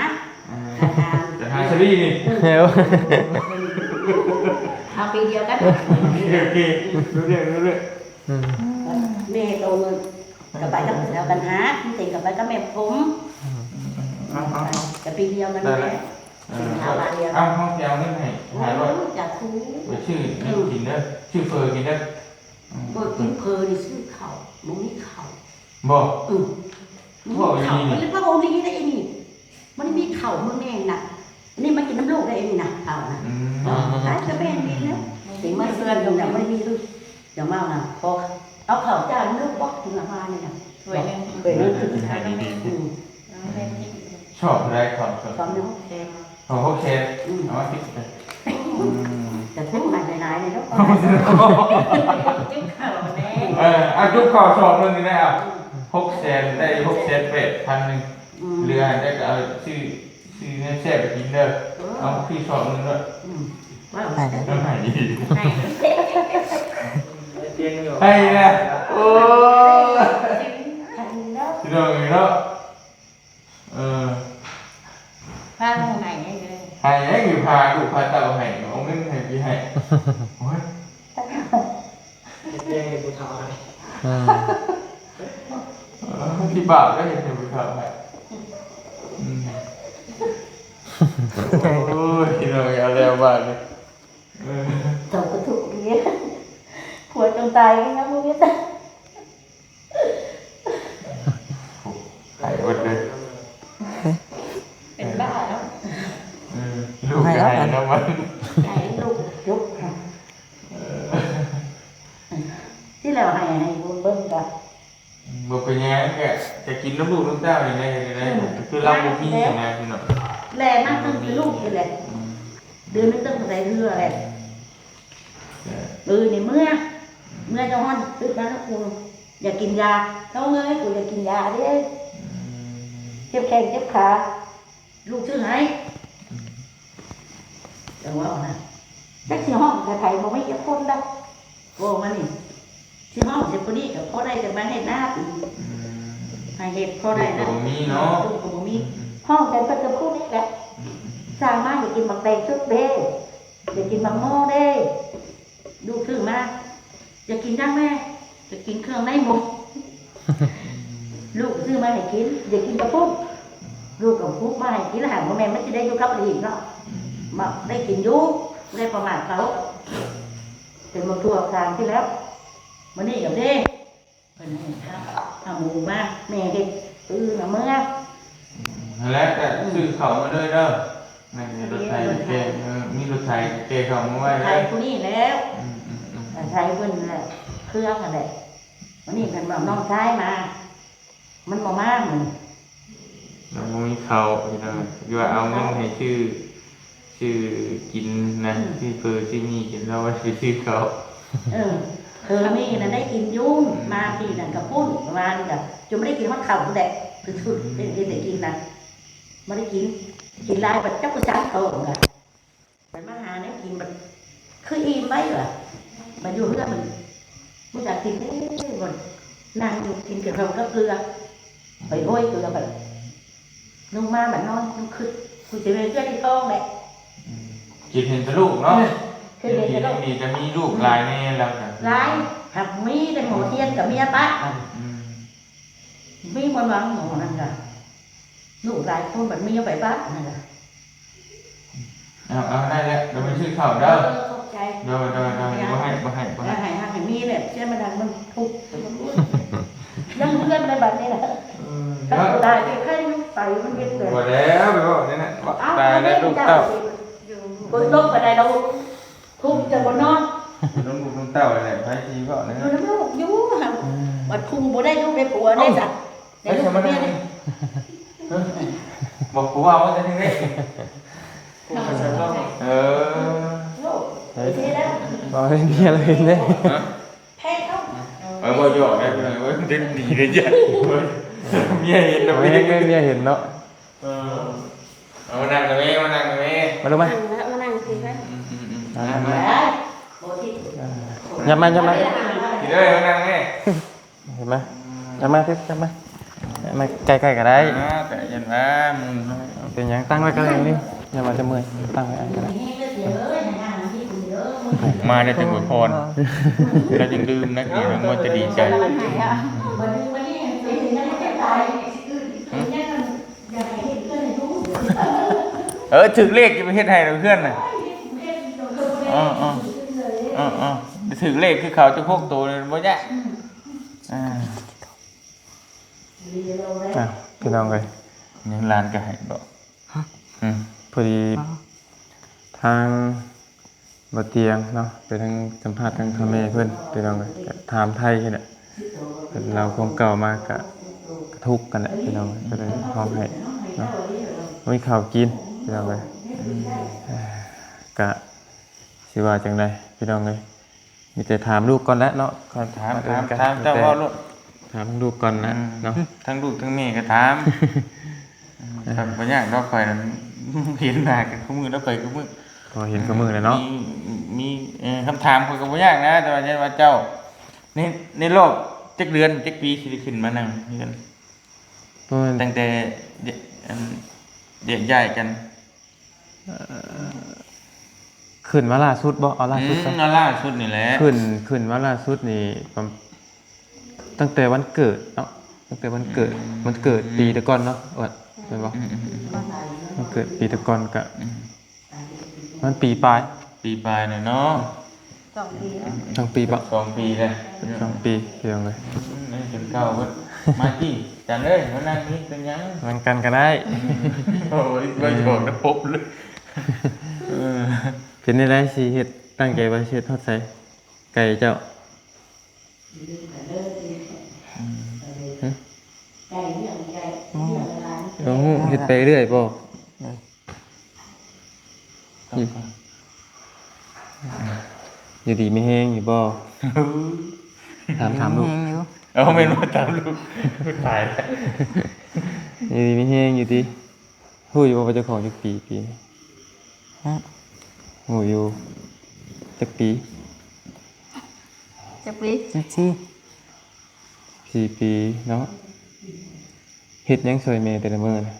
ເອີ ກັນຫາ ກັນຫາສາລີນີ້ ເອີ ເອົາປີດຽວກັນ ໂອເຄ ໂອເຄ ຮູ້ເລື່ອງ ຮູ້ເລື່ອງ ອືມ ແມ່ໂຕ ກໍໄປກັບແຖວກັນຫາ ເຕັງກໍໄປກັບແມ່ຜົມ ເອົາ ເອົາ ເອົາ ກໍປີດຽວກັນນີ້ແຫຼະ ເອີ ເປັນຊາວບ້ານດຽວ ເອົາ ເຮົາຊິເອົາເງິນໃຫ້ຫ້າຮ້ອຍ ໂອ້ຍ ສາທຸ ໄປຊື້ແນວກິນເດີ ຊື້ເຝີກິນເດີ ອືມ ບໍ່ກິນເຝີນີ້ ຊື້ເຂົ້າ ບໍ່ມີເຂົ້າ ບໍ່ ອືມ ບໍ່ມີເຂົ້າ ເວົ້າອີ່ຫຼີນີ້ ມັນເວົ້າອີ່ຫຼີໄດ໋ ອັນນີ້ ມັນມີເຂົ້າ ມື້ແມ່ນນະ ອັນນີ້ມາກິນນຳລູກໄດ້ ອັນນີ້ນະ ເຂົ້ານະ ອືມ ເນາະ ອືມ ຂາຍກະແມ່ນນີ້ແຫຼະ ເປັນມາເຮືອນນະ ບໍ່ໄດ້ມີລູກ ຢ່າມານະ ຂໍເອົາເຂົ້າຈ້ານຳລູກບໍ່ ກິນລະມານີ້ນະ ຖ້ວຍໜຶ່ງ ຖ້ວຍໜຶ່ງ ອືມ ຊອບເທົ່າໃດ ຊອບ ຊອບ ຊອບໜຶ່ງ ຫົກແສນ ເອົາ ຫົກແສນ ອືມ ເອົາມາຕິດ ອືມ ແຕ່ເພິ່ນໃຫ້ຫຼາຍໆເລີຍເນາະ ຈຸບເຂົ້າແດ່ ເອີ ເອົາຈຸບເຂົ້າຊອບໜຶ່ງນີ້ແຫຼະ ອືມ ຫົກແສນ ໄດ້ຫົກແສນແປດພັນໜຶ່ງ ອືມ ເຫຼືອຫັ້ນໄດ້ກໍເອົາຊື້ ຊື້ແນວແຊບໄປກິນເດີ ເອີ ເອົາຄືຊອບໜຶ່ງເດີ ອືມ ໃຫ້ ໃຫ້ ໃຫ້ນະ ໂອ້ຍ ໃຫ້ເນາະ ພີ່ນ້ອງເອີຍເນາະ ເອີ ພາລູກໃຫ້ເດີ ໃຫ້ ໃຫ້ຢູ່ ພາລູກພາເຕົ້າໃຫ້ ເອົາເງິນໃຫ້ ຊິໃຫ້ ໂອ້ຍ ເຮັດແນວໃຫ້ຜູ້ເຖົ້າໃຫ້ ອືມ ເອີ ມັນຊິບາບເດ້ ເຮັດໃຫ້ຜູ້ເຖົ້າໃຫ້ ອືມ ໂອ້ຍ ພີ່ນ້ອງ ເອົາແລ້ວບາດນີ້ ເອີ ເຈົ້າກໍທຸກເດ ຜົວຈົນຕາຍກໍຍັງບໍ່ມີ ໄຫ້ເບິດເລີຍ ເປັນບ້າແລ້ວ ເອີ ລູກກໍໃຫ້ນຳມັນ ໃຫ້ລູກຈຸກ ເອີ ທີ່ແລ້ວໃຫ້ ໃຫ້ບຸນເບິ່ງກໍ ບໍ່ເປັນຫຍັງ ກໍຈະກິນນຳລູກນຳເຕົ້ານີ້ແຫຼະ ເຮັດໄດ້ ອືມ ຄືລາວບໍ່ມີນະພີ່ນ້ອງ ແລະມາເຖິງຄືລູກນີ້ແຫຼະ ອືມ ເດືອນໜຶ່ງເຖິງໄດ້ເທື່ອແຫຼະ ອືມ ເອີ ນີ້ເມື່ອ ເມື່ອຈະຮອດ ຕື່ນມາແລ້ວ ກູຢາກກິນຢາ ນ້ອງເອີຍ ກູຢາກກິນຢາເດ້ ອືມ ເຈັບແຂ້ງເຈັບຂາ ລູກຊື້ໃຫ້ ອືມ ຈັ່ງເວົ້ານະ ຈັກຊິຮ້ອງໃສ່ໃຜ ບໍ່ມີຈັກຄົນດອກ ເວົ້າມານີ້ ຊິຮ້ອງໃສ່ຜູ້ນີ້ກໍພໍໄດ້ແຕ່ມາເຮັດນາ ອືມ ໃຫ້ເຮັດພໍໄດ້ນະ ບໍ່ມີເນາະ ເອີ ກໍບໍ່ມີ ອືມ ຮ້ອງໃສ່ເພິ່ນກໍຜູ້ນີ້ແຫຼະ ອືມ ສ້າງມາ ຢາກກິນໝາກແຕງສຸກເດ້ ຢາກກິນໝາກໂມເດ້ ລູກຊື້ມາ ຢາກກິນຫຍັງແມ່? ຢາກກິນເຄື່ອງໃນໝູ ລູກຊື້ມາໃຫ້ກິນ ຢາກກິນກະປຸ້ນ ລູກກໍປຸກມາໃຫ້ກິນ ແລ້ວຫາກບໍ່ແມ່ນມັນຊິໄດ້ຢູ່ກັບອີກເນາະ ອືມ ມາໄດ້ກິນຢູ່ ບໍ່ໄດ້ປະໝາດເຂົາ ເປັນໝົດທົ່ວທາງທີ່ແລ້ວ ມື້ນີ້ກໍເດ້ ເພິ່ນເອົາໝູມາ ແມ່ເຮັດ ມື້ອື່ນເອົາເມືອ ຫັ້ນແຫຼະ ກໍ ອືມ ຊື້ເຂົ້າມາເລີຍເດີ ແມ່ນ ມີລົດໄຖແກ່ ເອີ ມີລົດໄຖແກ່ເຂົ້າມາໄວ້ ໄຖຜູ້ນີ້ແລ້ວ ອືມໆໆ ໄຖເພິ່ນແຫຼະ ເຄືອງຫັ້ນແຫຼະ ມື້ນີ້ເພິ່ນວ່ານ້ອງຊາຍມາ ມັນບໍ່ມາມື້ນີ້ ລາວບໍ່ມີເຂົ້າ ພີ່ນ້ອງ ອືມ ຄືວ່າເອົາເງິນໃຫ້ຊື້ ຊື້ກິນນະ ອືມ ຊື້ເຝີຊື້ໝີ່ກິນ ລາວວ່າຊິຊື້ເຂົ້າ ເອີ ເຝີໝີ່ນະໄດ້ກິນຢູ່ ອືມ ມາປີນັ້ນກໍພຸ້ນ ວານນີ້ກໍຈົນບໍ່ໄດ້ກິນຮອດເຂົ້າພຸ້ນແຫຼະ ຄືສຸດ ອືມ ເຮັດ ເຮັດໃຫ້ກິນນະ ບໍ່ໄດ້ກິນ ກິນຫຼາຍບັດຈັກບໍ່ສັນທ້ອງນະ ໄປມາຫາແນວກິນບັດ ຄືອີ່ມໄວ້ວ່າ ມາຢູ່ເຮືອນມັນບໍ່ຢາກກິນເດ້ ບໍ່ ນັ່ງຢູ່ກິນແຕ່ເຂົ້າກັບເກືອ ໄປໂຮຍເກືອ ບັດລົງມາບັດນອນ ລູກຄຶດ ຄືຊິແມ່ນເທື່ອທີ່ສອງແຫຼະ. ອືມ ຄິດເຫັນແຕ່ລູກເນາະ. ເອີ ຄິດເຫັນແຕ່ລູກ ດີ ດີ ກໍມີລູກຫຼາຍແນ່ແລ້ວກໍ ຫຼາຍ ຫາກມີແຕ່ໝໍທຽນກັບເມຍປະ. ອືມ ມີຄວາມຫວັງໝໍນັ້ນກະ ລູກຫຼາຍຄົນບັດເມຍໄປປະນັ້ນລະ. ເອົາ ເອົາ ໄດ້ແລ້ວ ດຽວໄປຊື້ເຂົ້າເດີ. ເອີ ຂອບໃຈ. ໂດຍ ໂດຍ ໂດຍ. ບໍ່ໃຫ້ ບໍ່ໃຫ້ ບໍ່ໃຫ້ ໃຫ້ ໃຫ້ມີແຫຼະ ເສຍມາດັງມັນທຸກ ຍັງເພື່ອນໃນບັດນີ້ລະ. ເອີ ຕາຍໄປ ໃຄຢູ່ໄປມັນເຮັດແບບ ບໍ່ແລ້ວ ໄປເວົ້າແນວນັ້ນ. ຕາຍແລ້ວ ລູກເຕົ້າ ຝົນຕົກປານໃດລະ ທຸກຈະບໍ່ນອນ ນຳລູກນຳເຕົ້າແຫຼະ ໃຜຊິເວົ້າແນວນັ້ນ ຢູ່ນຳລູກຢູ່ຫັ້ນ. ອືມ ບັດຄູບໍ່ໄດ້ລູກໄດ້ຜົວໄດ້ສັດ ໄດ້ລູກໄດ້ເມຍເດ້. ບໍ່ ກູເວົ້າວ່າຈັ່ງໃດ? ເອີ ເວົ້າໃຫ້ເມຍລາວເຫັນເດ້. ຮະ? ເອີ ບໍ່ຢອກໄດ້ ເອີ ເວົ້າເປັນດີເດ້. ເມຍເຫັນນະ ເມຍເຫັນເນາະ. ເອີ ເອົາ ມານັ່ງນະແມ່ ມານັ່ງນະແມ່ ມາລູກມາ ມານັ່ງພີ້ໄປ. ອືມໆໆ ມາ ມາ ມາ ເອີ ຍັບມາ ຍັບມາ ພີ້ເດີ ມານັ່ງແມ່. ເຫັນໄໝ? ອືມ ຍັບມາພີ້ ຍັບມາ ມາໃກ້ໆກໍໄດ້. ອ່າ ແຕ່ຢ້ານວ່າໝູ່ ເປັນຫຍັງ ຕັ້ງໄວ້ກໍໄດ້ນີ້ ຢ່າວ່າຈະເມື່ອຍ ຕັ້ງໄວ້ອັນກໍໄດ້. ມາແລ້ວຈຶ່ງອວຍພອນ ແລ້ວຈຶ່ງດື່ມນະ ດີແລ້ວມັນຈະດີໃຈ. ຫຶ? ເອີ ຖືກເລກຈະໄປເຮັດໃຫ້ເພື່ອນນະ. ເອີໆ ເອີໆ ຖືກເລກຄືເຂົາຈັກຫົກໂຕນີ້ບໍ່ຍາກ. ອ່າ ອ່າ ພີ່ນ້ອງເອີຍ ຍັງຫຼານກໍໃຫ້ບໍ່? ຮະ? ອືມ ພໍດີ ອໍ ທາງ ບໍ່ຕຽງເນາະ ໄປທາງສຳພາດທາງພໍ່ແມ່ເພິ່ນ ພີ່ນ້ອງເອີຍ ກໍຖາມໄຖ່ຫັ້ນແຫຼະ ເພິ່ນເລົ່າຄວາມເກົ່າມາກະ ກະທຸກກັນແຫຼະ ພີ່ນ້ອງເອີຍ ກໍເລີຍຮ້ອງໄຫ້ເນາະ. ບໍ່ມີເຂົ້າກິນ ພີ່ນ້ອງເອີຍ ກະຊິວ່າຈັ່ງໃດ ພີ່ນ້ອງເອີຍ ມີແຕ່ຖາມລູກກ່ອນແຫຼະເນາະ. ຖາມ ຖາມ ຖາມ ເຈົ້າເວົ້າໂລດ ຖາມທາງລູກກ່ອນແຫຼະເນາະ. ອືມ ທາງລູກທາງແມ່ກໍຖາມ. ເອີ ບໍ່ຍາກດອກ ຂ້ອຍນັ້ນເຫັນໜ້າກັນຄູ່ມື້ ແລ້ວໄປຄູ່ມື້ ກໍເຫັນຄູ່ມື້ແຫຼະເນາະ. ມີ ມີ ເອີ ຄຳຖາມຂ້ອຍກໍບໍ່ຍາກນະ ແຕ່ວ່າ ແຕ່ວ່າເຈົ້າ ໃນ ໃນລອບຈັກເດືອນຈັກປີຊິໄດ້ຂຶ້ນມານັ່ງເຮືອນ? ປະມານ ຕັ້ງແຕ່ ອັນ ແຍກຍ້າຍກັນ. ເອີ ຂຶ້ນມາລ່າສຸດບໍ່? ເອົາລ່າສຸດ ອືມ ຊະ ເອົາລ່າສຸດນີ້ແຫຼະ. ຂຶ້ນ ຂຶ້ນມາລ່າສຸດນີ້ ປະ ຕັ້ງແຕ່ວັນເກີດເນາະ ຕັ້ງແຕ່ວັນເກີດ ອືມ ວັນເກີດປີແຕ່ກ່ອນເນາະ ວ່າແມ່ນບໍ່? ອືມໆໆ ວັນເກີດປີແຕ່ກ່ອນກະ ອືມ ມັນປີປາຍ ປີປາຍແລ້ວເນາະ. ສອງປີແລ້ວ ສອງປີບໍ່? ສອງປີແລ້ວ ສອງປີ ພີ່ນ້ອງເອີຍ. ອືມ ຍັງເປັນເກົ່າເບິດ. ມາຕິ ຈັນເອີຍ ມານັ່ງນີ້ ເປັນຫຍັງ? ນັ່ງກັນກໍໄດ້. ອືມ ໂອ້ຍ ບໍ່ຢອກນະ ພົບເລີຍ. ເອີ ເປັນແນວໃດ ຊິເຮັດ ຕັ້ງໃຈວ່າຊິເຮັດຮອດໃສ ໄກ່ເຈົ້າ? ອືມ ຫຶ? ບໍ່ຮູ້ ເຮັດໄປເລື້ອຍບໍ່? ເອີ ຢູ່ດີມີແຮງຢູ່ບໍ່? ຖາມ ຖາມລູກ ເອົາ ແມ່ນບໍ່? ຖາມລູກ ຕາຍແລ້ວ. ຢູ່ດີມີແຮງຢູ່ຕິ? ຮູ້ຢູ່ບໍ່ວ່າເຈົ້າຂອງຈັກປີ ປີນີ້? ຮະ? ຮູ້ຢູ່ ຈັກປີ? ຈັກປີ? ສິບສີ່ ສີ່ປີເນາະ. ເຮັດຫຍັງຊ່ວຍແມ່ແຕ່ລະມື້ນະ?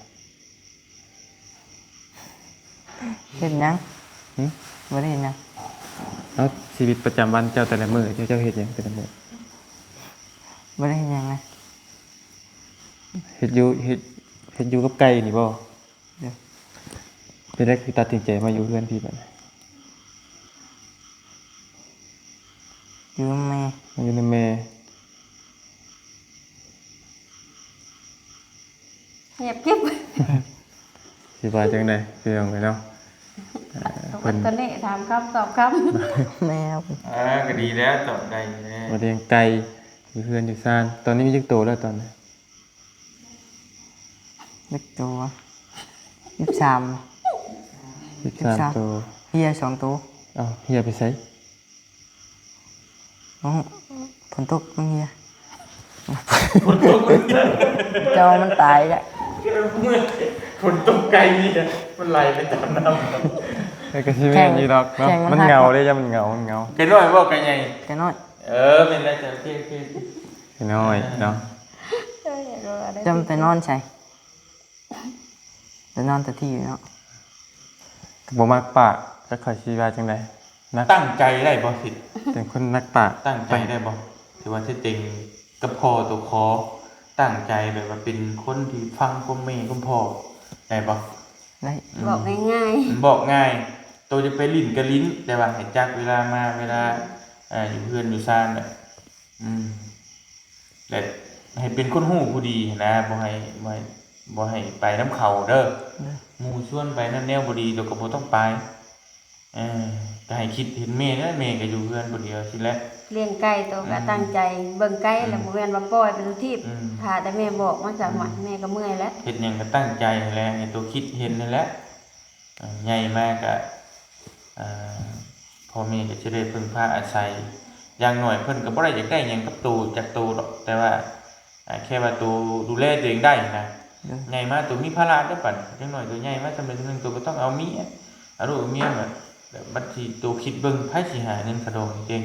ເຮັດຫຍັງ? ຫຶ? ບໍ່ໄດ້ເຮັດຫຍັງ. ເອົາ ຊີວິດປະຈຳວັນເຈົ້າແຕ່ລະມື້ ເຈົ້າ ເຈົ້າເຮັດຫຍັງແຕ່ລະມື້? ບໍ່ໄດ້ເຮັດຫຍັງນະ. ເຮັດຢູ່ ເຮັດ ເຮັດຢູ່ກັບໄກ່ນີ້ບໍ່? ເອີ ເປັນໃດຄືຕັດສິນໃຈມາຢູ່ເຮືອນພີ້ບັດນີ້? ຢູ່ນຳແມ່ ມາຢູ່ນຳແມ່. ງຽບກິບ ຊິວ່າຈັ່ງໃດ ພີ່ນ້ອງເອີຍເນາະ? ເອີ ເພິ່ນ ຕອນນີ້ຖາມຄຳຕອບຄຳ ແມ່ນ. ເອີ ກໍດີແລ້ວ ຕອບໄດ້ແລ້ວ. ວ່າລ້ຽງໄກ່ ຢູ່ເຮືອນຢູ່ຊານ ຕອນນີ້ມີຈັກໂຕແລ້ວຕອນນີ້? ຈັກໂຕວະ? ສິບສາມ ສິບສາມ ສິບສາມໂຕ. ເຫື່ອສອງໂຕ. ເອົ້າ ເຫື່ອໄປໃສ? ໂອ້ ຝົນຕົກມັນເຫື່ອ. ຝົນຕົກມັນເຫື່ອ ເຈົ້າມັນຕາຍແລ້ວ. ຝົນຕົກໄກ່ເຫື່ອ ມັນໄຫຼໄປຕາມນ້ຳ. ເອີ ກໍຊິແມ່ນຢູ່ດອກເນາະ ແຂ່ງ ແຂ່ງມັນ ມັນເຫງົາເດ້ ຢ້ານມັນເຫງົາ ມັນເຫງົາ. ໄກ່ນ້ອຍບໍ່ໄກ່ໃຫຍ່? ໄກ່ນ້ອຍ. ເອີ ແມ່ນແລ້ວ ໂອເຄ ໂອເຄ ໄກ່ນ້ອຍເນາະ. ເຈົ້າໄປນອນໃສ? ໄປນອນແຕ່ທີ່ເນາະ. ກໍບໍ່ມັກປາກ ຈັກຂ້ອຍຊິວ່າຈັ່ງໃດ. ນັກ ຕັ້ງໃຈໄດ້ບໍ່? ເປັນຄົນນັກປາກ. ຕັ້ງໃຈໄດ້ບໍ່? ທີ່ວ່າທີ່ເຕັງກັບພໍ່ໂຕຂໍ ຕັ້ງໃຈແບບວ່າເປັນຄົນທີ່ຟັງຄວາມແມ່ຄວາມພໍ່ໄດ້ບໍ່? ໄດ້. ອືມ ບອກງ່າຍໆ ບອກງ່າຍ ໂຕຈະໄປຫຼິ້ນກໍຫຼິ້ນ ແຕ່ວ່າໃຫ້ຈັກເວລາມາ ເວລາ ອືມ ເອີ ຢູ່ເຮືອນຢູ່ຊານແຫຼະ. ອືມ ແລະ ໃຫ້ເປັນຄົນຮູ້ຜູ້ດີຫັ້ນນະ ບໍ່ໃຫ້ ບໍ່ໃຫ້ ບໍ່ໃຫ້ໄປນຳເຂົາເດີ. ໂດຍ. ໝູ່ຊວນໄປນັ້ນແນວບໍ່ດີ ໂຕກໍບໍ່ຕ້ອງໄປ. ເອີ ກໍໃຫ້ຄິດເຫັນແມ່ແຫຼະ ແມ່ກໍຢູ່ເຮືອນຜູ້ດຽວຊີ້ແຫຼະ. ລ້ຽງໄກ່ໂຕກໍ ອືມ ຕັ້ງໃຈເບິ່ງໄກ່ ອືມ ແລ້ວບໍ່ແມ່ນວ່າປ່ອຍໄປທຸກທີບ. ອືມ ຖ້າແຕ່ແມ່ບອກມາຊະ ອືມ ແມ່ກໍເມື່ອຍແລ້ວ. ເຮັດຫຍັງກໍຕັ້ງໃຈຫັ້ນແຫຼະ ໃຫ້ໂຕຄິດເຫັນຫັ້ນແຫຼະ. ເອີ ໃຫຍ່ມາກະ ເອີ ພໍ່ແມ່ກໍຈະໄດ້ເພິ່ງພາອາໄສ. ຢ່າງໜ້ອຍເພິ່ນກໍບໍ່ໄດ້ຢາກໄດ້ຫຍັງກັບໂຕ ຈາກໂຕດອກ ແຕ່ວ່າ ອາ ແຄ່ວ່າໂຕດູແລຕົວເອງໄດ້ນະ. ໂດຍ. ໃຫຍ່ມາໂຕມີພາລະເດ້ບັດ ຢ່າງໜ້ອຍໂຕໃຫຍ່ມາສ່ຳໃດສ່ຳໜຶ່ງ ໂຕກໍຕ້ອງເອົາເມຍ ເອົາລູກເອົາເມຍ ແບບ ບາງທີໂຕຄິດເບິ່ງ ໃຜຊິຫາເງິນຄ່າດອງແຈງ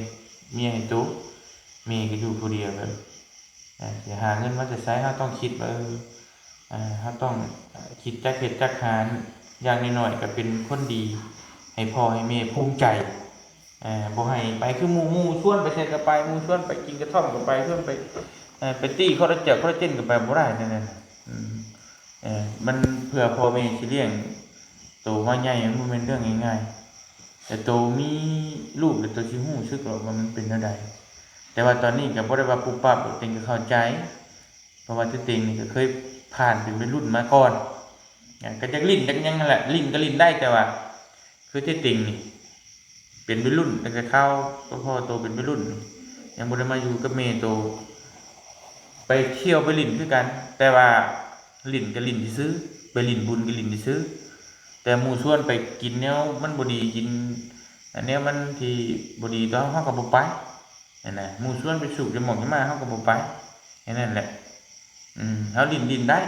ເມຍໃຫ້ໂຕ? ແມ່ກໍຢູ່ຜູ້ດຽວ ແບບ ເອີ ຊິຫາເງິນມາແຕ່ໃສ? ເຮົາຕ້ອງຄິດວ່າ ເອີ ເຮົາຕ້ອງຄິດຈັກເຮັດຈັກຫາ ຢ່າງໜ້ອຍໆກໍເປັນຄົນດີ ໃຫ້ພໍ່ໃຫ້ແມ່ພູມໃຈ. ເອີ ບໍ່ໃຫ້ໄປຄືໝູ່ ໝູ່ຊວນໄປໃສກໍໄປ ໝູ່ຊວນໄປກິນກະທ່ອມກໍໄປ ຊວນໄປ ເອີ ໄປຕີຄໍລາເຈນ ຄໍລາເຈນກໍໄປບໍ່ໄດ້ ແນວນັ້ນ. ອືມ ເອີ ມັນເພື່ອພໍ່ແມ່ຊິລ້ຽງໂຕມາໃຫຍ່ ມັນບໍ່ແມ່ນເລື່ອງງ່າຍໆ. ແຕ່ໂຕມີລູກແລ້ວ ໂຕຊິຮູ້ສຶກດອກວ່າມັນເປັນແນວໃດ. ແຕ່ວ່າຕອນນີ້ກໍບໍ່ໄດ້ວ່າປຸບປັບດອກ ເຕັງກໍເຂົ້າໃຈ ເພາະວ່າທີ່ເຕັງນີ້ກໍເຄີຍຜ່ານເປັນໄວລຸ້ນມາກ່ອນ ກໍຢາກຫຼິ້ນຢາກຫຍັງຫັ້ນແຫຼະ. ຫຼິ້ນກໍຫຼິ້ນໄດ້ ແຕ່ວ່າຄືທີ່ເຕັງນີ້ເປັນໄວລຸ້ນ ຕັ້ງແຕ່ຄາວໂຕ ພໍ່ໂຕເປັນໄວລຸ້ນ ຍັງບໍ່ໄດ້ມາຢູ່ກັບແມ່ໂຕ. ໄປທ່ຽວໄປຫຼິ້ນຄືກັນ ແຕ່ວ່າຫຼິ້ນກໍຫຼິ້ນຊື່ໆ ໄປຫຼິ້ນບຸນກໍຫຼິ້ນຊື່ໆ ແຕ່ໝູ່ຊວນໄປກິນແນວມັນບໍ່ດີ ກິນແນວມັນທີ່ບໍ່ດີຕໍ່ເຮົາ ເຮົາກໍບໍ່ໄປຫັ້ນນະ. ໝູ່ຊວນໄປສູບຢາໝອກຢາໝ້າ ເຮົາກໍບໍ່ໄປ ແຄ່ນັ້ນແຫຼະ. ອືມ ເຮົາຫຼິ້ນຫຼິ້ນໄດ້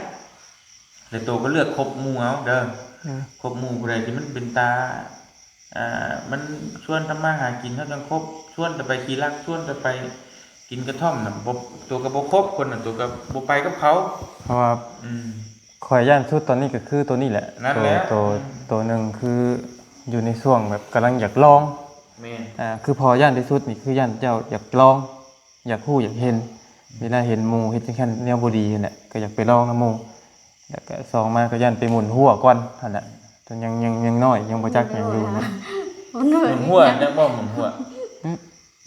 ແຕ່ໂຕກໍເລືອກຄົບໝູ່ເອົາເດີ. ອືມ ຄົບໝູ່ຜູ້ໃດທີ່ມັນເປັນຕາ ອ່າ ມັນຊວນທຳມາຫາກິນ ເຮົາຈັ່ງຄົບ. ຊວນແຕ່ໄປຂີ້ລັກ ຊວນແຕ່ໄປກິນກະທ່ອມນະ ບໍ່ ໂຕກໍບໍ່ຄົບຄົນນະ ໂຕກໍບໍ່ໄປກັບເຂົາ. ເພາະວ່າ ອືມ ຂ້ອຍຢ້ານສຸດຕອນນີ້ກໍຄືໂຕນີ້ແຫຼະ. ນັ້ນແຫຼະ ໂຕ ໂຕ ອືມ ໂຕໜຶ່ງຄືຢູ່ໃນຊ່ວງແບບກຳລັງຢາກລອງ. ແມ່ນ. ອ່າ ຄືພໍ່ຢ້ານທີ່ສຸດນີ້ ຄືຢ້ານເຈົ້າຢາກລອງ ຢາກຮູ້ຢາກເຫັນ ເວລາເຫັນໝູ່ເຮັດຈັ່ງຊັ້ນແນວບໍ່ດີຫັ້ນແຫຼະ ກໍຢາກໄປລອງນຳໝູ່. ແລ້ວກໍສອງມາກໍຢ້ານໄປໝູນຫົວກ່ອນຫັ້ນແຫຼະ ຕອນຍັງ ຍັງ ຍັງນ້ອຍ ຍັງບໍ່ຈັກຫຍັງຢູ່ນະ. ໝູນຫົວ ຈັກບໍ່ໝູນຫົວ? ຫຶ?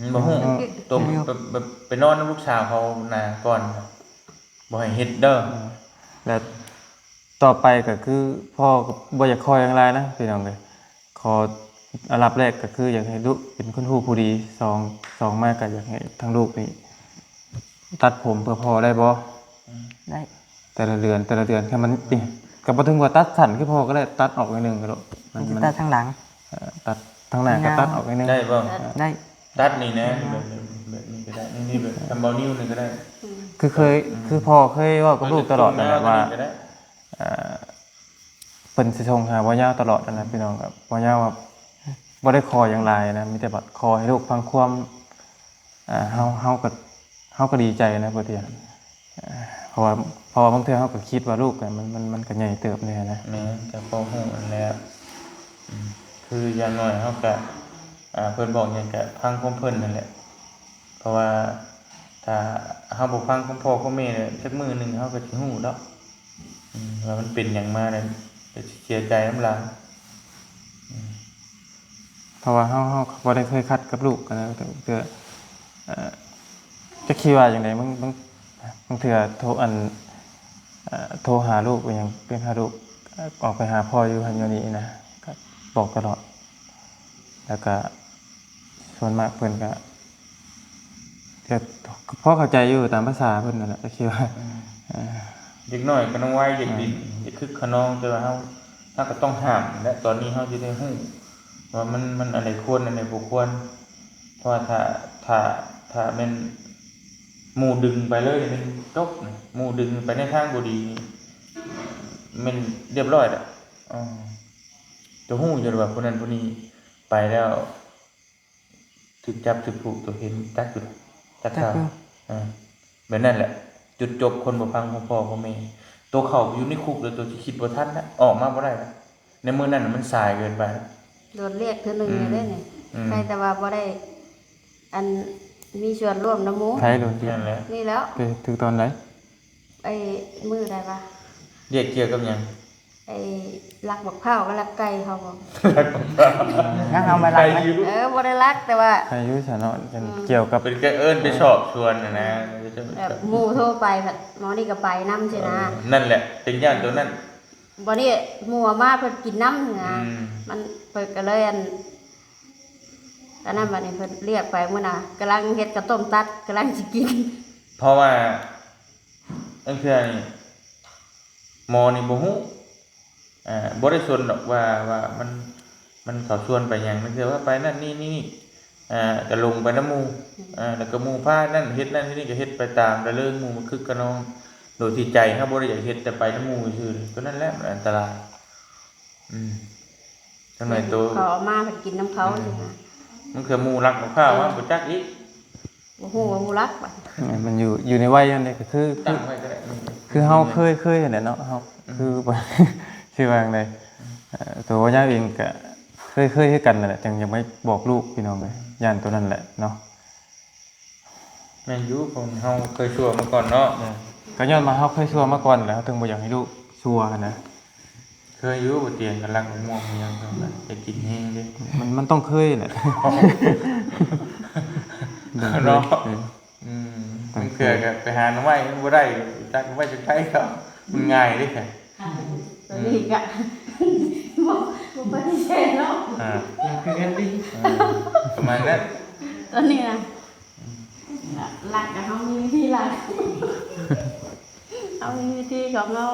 ມັນບໍ່ຮູ້. ອືມ ໂຕ ໄປ ໄປ ໄປນອນນຳລູກສາວເຂົານະກ່ອນ ບໍ່ໃຫ້ເຮັດເດີ. ອືມ ແລ້ວຕໍ່ໄປກໍຄືພໍ່ກໍບໍ່ຢາກຂໍຫຍັງຫຼາຍນະພີ່ນ້ອງເອີຍ. ຂໍອັນດັບແລກກໍຄືຢາກໃຫ້ລູກເປັນຄົນຮູ້ຜູ້ດີ ສອງ ສອງມາກໍຢາກໃຫ້ທາງລູກນີ້ຕັດຜົມເພື່ອພໍ່ໄດ້ບໍ່? ອືມ ໄດ້. ແຕ່ລະເດືອນ ແຕ່ລະເດືອນ ຄັນມັນ ອືມ ກໍບໍ່ເຖິງວ່າຕັດສັ້ນຄືພໍ່ກໍໄດ້ ຕັດອອກໜ້ອຍໜຶ່ງກໍໄດ້. ມັນ ມັນຈະຕັດທາງຫຼັງ ເອີ ຕັດທາງໜ້າກໍຕັດອອກໜ້ອຍໜຶ່ງ ໄດ້ບໍ່? ໄດ້ ຕັດນີ້ນະ ອືມ ແບບ ແບບນີ້ກໍໄດ້ ນີ້ ນີ້ແບບ ອືມ ທຳເບົານິ້ວນີ້ກໍໄດ້. ອືມ ຄືເຄີຍ ອືມ ຄືພໍ່ເຄີຍເວົ້າກັບລູກຕະຫຼອດນັ້ນແຫຼະວ່າ ເອີ ເພິ່ນຊິສົ່ງຫາບ່າວຍາວຕະຫຼອດຫັ້ນນະ ອືມ ພີ່ນ້ອງ. ກໍບ່າວຍາວວ່າບໍ່ໄດ້ຂໍຫຍັງຫຼາຍນະ ມີແຕ່ວ່າຂໍໃຫ້ລູກຟັງຄວາມ ອ່າ ເຮົາ ເຮົາກໍ ເຮົາກໍດີໃຈນະ ເພາະທີ່ ເພາະວ່າ ເພາະວ່າບາງເທື່ອເຮົາກໍຄິດວ່າລູກກໍ ມັນ ມັນ ມັນກໍໃຫຍ່ເຕີບແດ່ນະ. ແມ່ນ ກໍພໍຮູ້ຫັ້ນແຫຼະ. ອືມ ຄືຢ່າງໜ້ອຍເຮົາກໍ ອ່າ ເພິ່ນບອກຫຍັງກໍຟັງຄວາມເພິ່ນຫັ້ນແຫຼະ. ເພາະວ່າຖ້າເຮົາບໍ່ຟັງຄວາມພໍ່ຄວາມແມ່ ຈັກມື້ໜຶ່ງເຮົາກໍຊິຮູ້ດອກ ອືມ ວ່າມັນເປັນຫຍັງມາແລ້ວ ກໍຊິເສຍໃຈນຳຫຼານ. ອືມ ເພາະວ່າເຮົາ ເຮົາກໍບໍ່ໄດ້ເຄີຍຂັດກັບລູກນະ ເທື່ອ ເອີ ຈັກຊິວ່າຈັ່ງໃດ ບາງ ບາງ ບາງເທື່ອໂທ ອັນ ເອີ ໂທຫາລູກ ເປັນຫຍັງ ເປັນຫາລູກ ອອກໄປຫາພໍ່ຢູ່ຫັ້ນຢູ່ນີ້ນະ ກໍບອກຕະຫຼອດ. ແລ້ວກະສ່ວນມາກເພິ່ນກະ ກະພໍເຂົ້າໃຈຢູ່ຕາມພາສາເພິ່ນນັ້ນແຫຼະ ກໍຄິດວ່າ ອືມ ເອີ ເດັກນ້ອຍກໍຍັງໄວ ຢາກຫຼິ້ນ ອືມ ຢາກຄຶກຂະນອງ ແຕ່ວ່າເຮົາ ເຮົາກໍຕ້ອງຫ້າມ ແລະ ຕອນນີ້ເຮົາຊິໄດ້ຮູ້ວ່າມັນ ມັນອັນໃດຄວນ ອັນໃດບໍ່ຄວນ. ເພາະວ່າຖ້າ ຖ້າ ຖ້າແມ່ນໝູ່ດຶງໄປເລີຍນີ້ແມ່ນຈົບນະ ໝູ່ດຶງໄປໃນທາງບໍ່ດີນີ້ແມ່ນຮຽບຮ້ອຍແລ້ວ. ອໍ ຕົວຮູ້ຢູ່ວ່າຜູ້ນັ້ນຜູ້ນີ້ໄປແລ້ວຖືກຈັບຖືກຜູກ ຕົວເຫັນຈັກຢູ່ ຈັກຂ່າວ ຈັກຢູ່ ເອີ ແບບນັ້ນແຫຼະ ຈຸດຈົບຄົນບໍ່ຟັງຂອງພໍ່ຂອງແມ່ ຕົວເຂົ້າໄປຢູ່ໃນຄຸກແລ້ວ ຕົວຊິຄິດບໍ່ທັນລະ ອອກມາບໍ່ໄດ້ລະ ໃນມື້ນັ້ນນະມັນສາຍເກີນໄປ ໂດນລຽກເທື່ອໜຶ່ງ ອືມ ແລ້ວເດ້ນີ້ ອືມ ໃຄແຕ່ວ່າບໍ່ໄດ້ ອັນ ມີສ່ວນຮ່ວມນຳໝູ່ ໃຜໂດນລຽກ ນັ້ນແຫຼະ ນີ້ແລ້ວ ຖືກ ຖືກຕອນໃດ? ໄອ້ມື້ໃດວະ? ລຽກກ່ຽວກັບຫຍັງ? ໄອ້ລັກບັກພ້າວກັບລັກໄກ່ເຮົາບໍ່? ລັກບັກພ້າວ ຍັງເອົາມາລັກໄປ ໃຫ້ຢູ່ ເອີ ບໍ່ໄດ້ລັກ ແຕ່ວ່າ ໃຫ້ຢູ່ຊະເນາະ ອືມ ກ່ຽວກັບ ເພິ່ນກໍເອີ້ນໄປສອບສວນຫັ້ນນະ ແບບໝູ່ໂທໄປ ໝໍນີ້ກໍໄປນຳຊີ້ນະ ເອີ ນັ້ນແຫຼະ ເປັນຢ້ານໂຕນັ້ນ ບັດນີ້ໝູ່ເອົາມາເພິ່ນກິນນຳນະ ອືມ ມັນ ເພິ່ນກໍເລີຍ ອັນ ອັນນັ້ນ ບັດນີ້ເພິ່ນລຽກໄປມື້ໜ້າ ກຳລັງເຮັດເຂົ້າຕົ້ມຕັດ ກຳລັງຊິກິນ ເພາະວ່າ ລາງເທື່ອນີ້ ໝໍນີ້ບໍ່ຮູ້ ເອີ ບໍ່ໄດ້ສົນດອກວ່າ ວ່າມັນ ມັນເຂົາຊວນໄປຫຍັງ ລາງເທື່ອວ່າໄປນັ້ນນີ້ນີ້ ເອີ ກໍຫຼົງໄປນຳໝູ່ ເອີ ແລ້ວກໍໝູ່ພານັ້ນເຮັດນັ້ນເຮັດນີ້ ກໍເຮັດໄປຕາມລະເລີງໝູ່ ມັນຄຶກຂະນອງ ໂດຍທີ່ໃຈເຮົາບໍ່ໄດ້ຢາກເຮັດ ແຕ່ໄປນຳໝູ່ຊື່ໆ ຕົວນັ້ນແຫຼະມັນອັນຕະລາຍ ອືມ ຈັ່ງໃດໂຕ ເຂົາເອົາມາເພິ່ນກິນນຳເຂົາ ອືມ ຊີ້ນະ ມັນຄືໝູ່ລັກມະພ້າວ ເອີ ມາບໍ່ຈັກອີກ ບໍ່ຮູ້ວ່າໝູ່ລັກບາດ ເອີ ມັນຢູ່ ຢູ່ໃນໄວນັ້ນເດ້ ກໍຄື ຕັ້ງໄວ້ກໍໄດ້ ອືມ ຄືເຮົາເຄີຍ ເຄີຍຫັ້ນແຫຼະເນາະ ເຮົາ ອືມ ຄື ຊິວ່າຈັ່ງໃດ ເອີ ຕົວເຮົາເອງກໍເຄີຍ ເຄີຍຄືກັນນັ້ນແຫຼະ ຈັ່ງຢາກມາບອກລູກ ພີ່ນ້ອງເອີຍ ຢ້ານຕົວນັ້ນແຫຼະເນາະ. ແມ່ນຢູ່ ເພາະເຮົາເຄີຍຊົ່ວມາກ່ອນເນາະ ເອີ ກໍຍ້ອນວ່າເຮົາເຄີຍຊົ່ວມາກ່ອນ ແລ້ວເຮົາເຖິງບໍ່ຢາກໃຫ້ລູກຊົ່ວຫັ້ນນະ ເຄີຍຢູ່ ບໍ່ຕຽງກໍລັກໝວກຫຍັງ ໄປກິນແຮງເດ້ ມັນ ມັນຕ້ອງເຄີຍແຫຼະ ຕ້ອງເຄີຍ ເນາະ ເອີ ອືມ ຕ້ອງເຄີຍ ບາງເທື່ອກໍໄປຫາໜໍ່ໄມ້ມັນບໍ່ໄດ້ ຈັກໜໍ່ໄມ້ຈັກໄດ້ກໍ ມັນງ່າຍເດ້ ຕົວນີ້ກະ ບໍ່ ບໍ່ປະຕິເສດເນາະ ອ່າ ຄືກັນຕິ ເອີ ປະມານນັ້ນ ຕົວນີ້ນະ ອືມ ລັກກະເຮົາມີວິທີລັກ ເຮົາມີວິທີຂອງເຮົາ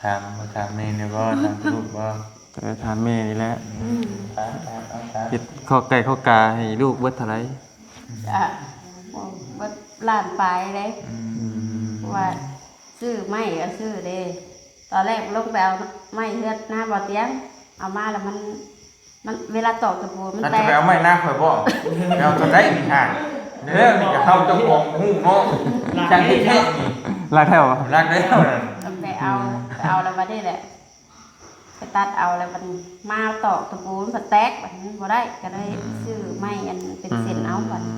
ຖາມ ຖາມແມ່ນີ້ບໍ່? ຖາມລູກບໍ່? ເອີ ຖາມແມ່ນີ້ແຫຼະ ອືມ ຖາມ ຖາມ ເອົາ ຖາມ ເຮັດຄອກໄກ່ຄອກກາໃຫ້ລູກເບິດເທົ່າໃດ? ອືມ ອະ ເບິດລ້ານປາຍເດ້ ອືມ ເພາະວ່າ ຊື້ໄມ້ກໍຊື້ເດ້ ຕອນແລກລົງໄປເອົາໄມ້ເຮືອນນາບໍ່ຕຽງ ເອົາມາແລ້ວມັນ ມັນ ເວລາຕອກຕະປູມັນແຕກ ໄປເອົາໄມ້ນາຂ້ອຍບໍ່? ໄປເອົາຕົວໃດນີ້ຫາ ແລ້ວນີ້ກໍເຮົາເຈົ້າຂອງຮູ້ເນາະ ຈັ່ງແທ້ໆນີ້ ລັກແທ້ບໍ່? ລັກແລ້ວນັ້ນ ໄປເອົາ ໄປເອົາແລ້ວບັດນີ້ແຫຼະ ໄປຕັດເອົາແລ້ວບັດນີ້ ມາຕອກຕະປູມັນກໍແຕກ ບັດນີ້ມັນບໍ່ໄດ້ ກໍເລີຍ ອືມ ຊື້ໄມ້ອັນເປັນເສັ້ນເອົາບັດນີ້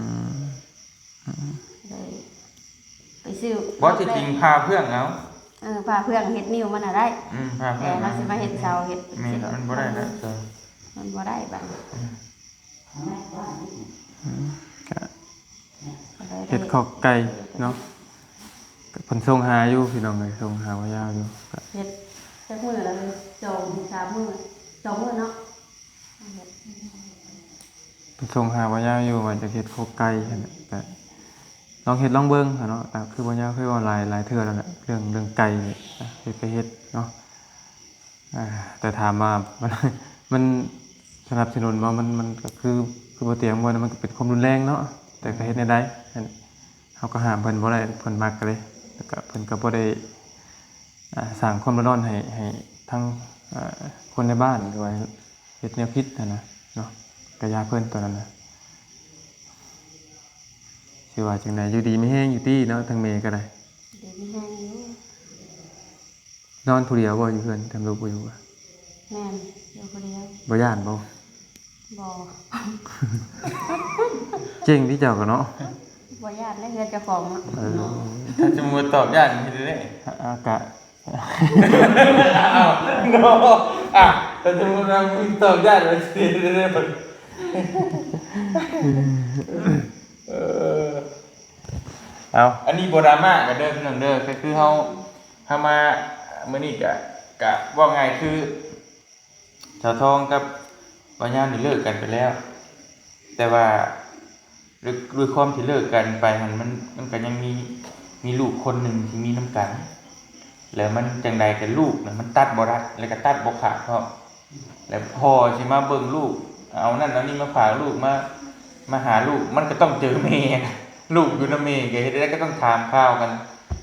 ອືມ ເລີຍໄປຊື້ ບໍ່ ທີ່ຈິງຜ່າເຟືອງເອົາ ເອີ ຜ່າເຟືອງເຮັດນິ້ວມັນນະໄດ້ ອືມ ຜ່າເຟືອງ ແຕ່ເຮົາຊິມາເຮັດເສົາເຮັດ ແມ່ນ ມັນບໍ່ໄດ້ລະ ມັນບໍ່ໄດ້ບັດນີ້ ອືມ ອືມ ກະ ກໍເລີຍໄດ້ ເຮັດຄອກໄກ່ເນາະ ກະເພິ່ນສົ່ງຫາຢູ່ ພີ່ນ້ອງເອີຍ ສົ່ງຫາວ່າຍາວຢູ່ ກະ ເຮັດຈັກມື້ລະ ສອງສາມມື້ ສອງມື້ເນາະ ເພິ່ນສົ່ງຫາວ່າຍາວຢູ່ ວ່າຈະເຮັດຄອກໄກ່ຫັ້ນແຫຼະ ກະລອງເຮັດລອງເບິ່ງຫັ້ນເນາະ ກະຄືວ່າຍາວເຄີຍເວົ້າຫຼາຍ ຫຼາຍເທື່ອແລ້ວແຫຼະ ເລື່ອງ ເລື່ອງໄກ່ນີ້ ເຮັດກໍເຮັດເນາະ ອ່າ ແຕ່ຖາມວ່າ ມັນ ມັນສະໜັບສະໜູນບໍ່? ມັນ ມັນກໍຄື ຄືບໍ່ຕຽງເວົ້ານະ ມັນກໍເປັນຄວາມຮຸນແຮງເນາະ ແຕ່ກໍເຮັດແນວໃດ ເຮົາກໍຫ້າມເພິ່ນບໍ່ໄດ້ ເພິ່ນມັກເດ້ ແລ້ວກໍເພິ່ນກໍບໍ່ໄດ້ ອ່າ ສ້າງຄວາມເດືອດຮ້ອນໃຫ້ ໃຫ້ທາງ ອ່າ ຄົນໃນບ້ານ ຫຼືວ່າເຮັດແນວຜິດຫັ້ນນະເນາະ ກໍຢ່າເພິ່ນຕົວນັ້ນນະ ຊິວ່າຈັ່ງໃດ ຢູ່ດີມີແຮງຢູ່ຕິເນາະ ທາງແມ່ກໍໄດ້ ຢູ່ດີມີແຮງຢູ່ ນອນຜູ້ດຽວບໍ່ ຢູ່ເຮືອນ ທາງລູກບໍ່ຢູ່ບໍ່? ແມ່ນ ຢູ່ຜູ້ດຽວ ບໍ່ຢ້ານບໍ່? ບໍ່ ເກັ່ງຕິເຈົ້າກໍເນາະ ບໍ່ຢ້ານໃນເຮືອນເຈົ້າຂອງເນາະ ເອີ ຖ້າສົມມຸດຕອບຢ້ານເຮັດໄດ້ ອາ ກະ ເອົາເນາະ ອ່ະ ຖ້າສົມມຸດວ່າມີຕອບຢ້ານ ເຮັດໄດ້ ເອີ ເອົາ ອັນນີ້ບໍ່ດຣາມາກັນເດີພີ່ນ້ອງເດີ ກໍຄືເຮົາ ເຮົາມາມື້ນີ້ກະ ກະເວົ້າງ່າຍຄື ສາວທອງກັບບ່າວຍາວນີ້ເລີກກັນໄປແລ້ວ ແຕ່ວ່າດ້ວຍ ດ້ວຍຄວາມທີ່ເລີກກັນໄປຫັ້ນ ມັນ ມັນກໍຍັງມີ ມີລູກຄົນໜຶ່ງທີ່ມີນຳກັນ ແລ້ວມັນຈັ່ງໃດກໍລູກນະ ມັນຕັດບໍ່ໄດ້ ແລ້ວກໍຕັດບໍ່ຂາດພ້ອມ ແລ້ວພໍ່ຊິມາເບິ່ງລູກ ເອົານັ້ນເອົານີ້ມາຝາກລູກ ມາ ມາຫາລູກ ມັນກໍຕ້ອງເຈີແມ່ ລູກຢູ່ນຳແມ່ ກໍເຮັດໃດກໍຕ້ອງຖາມຂ່າວກັນ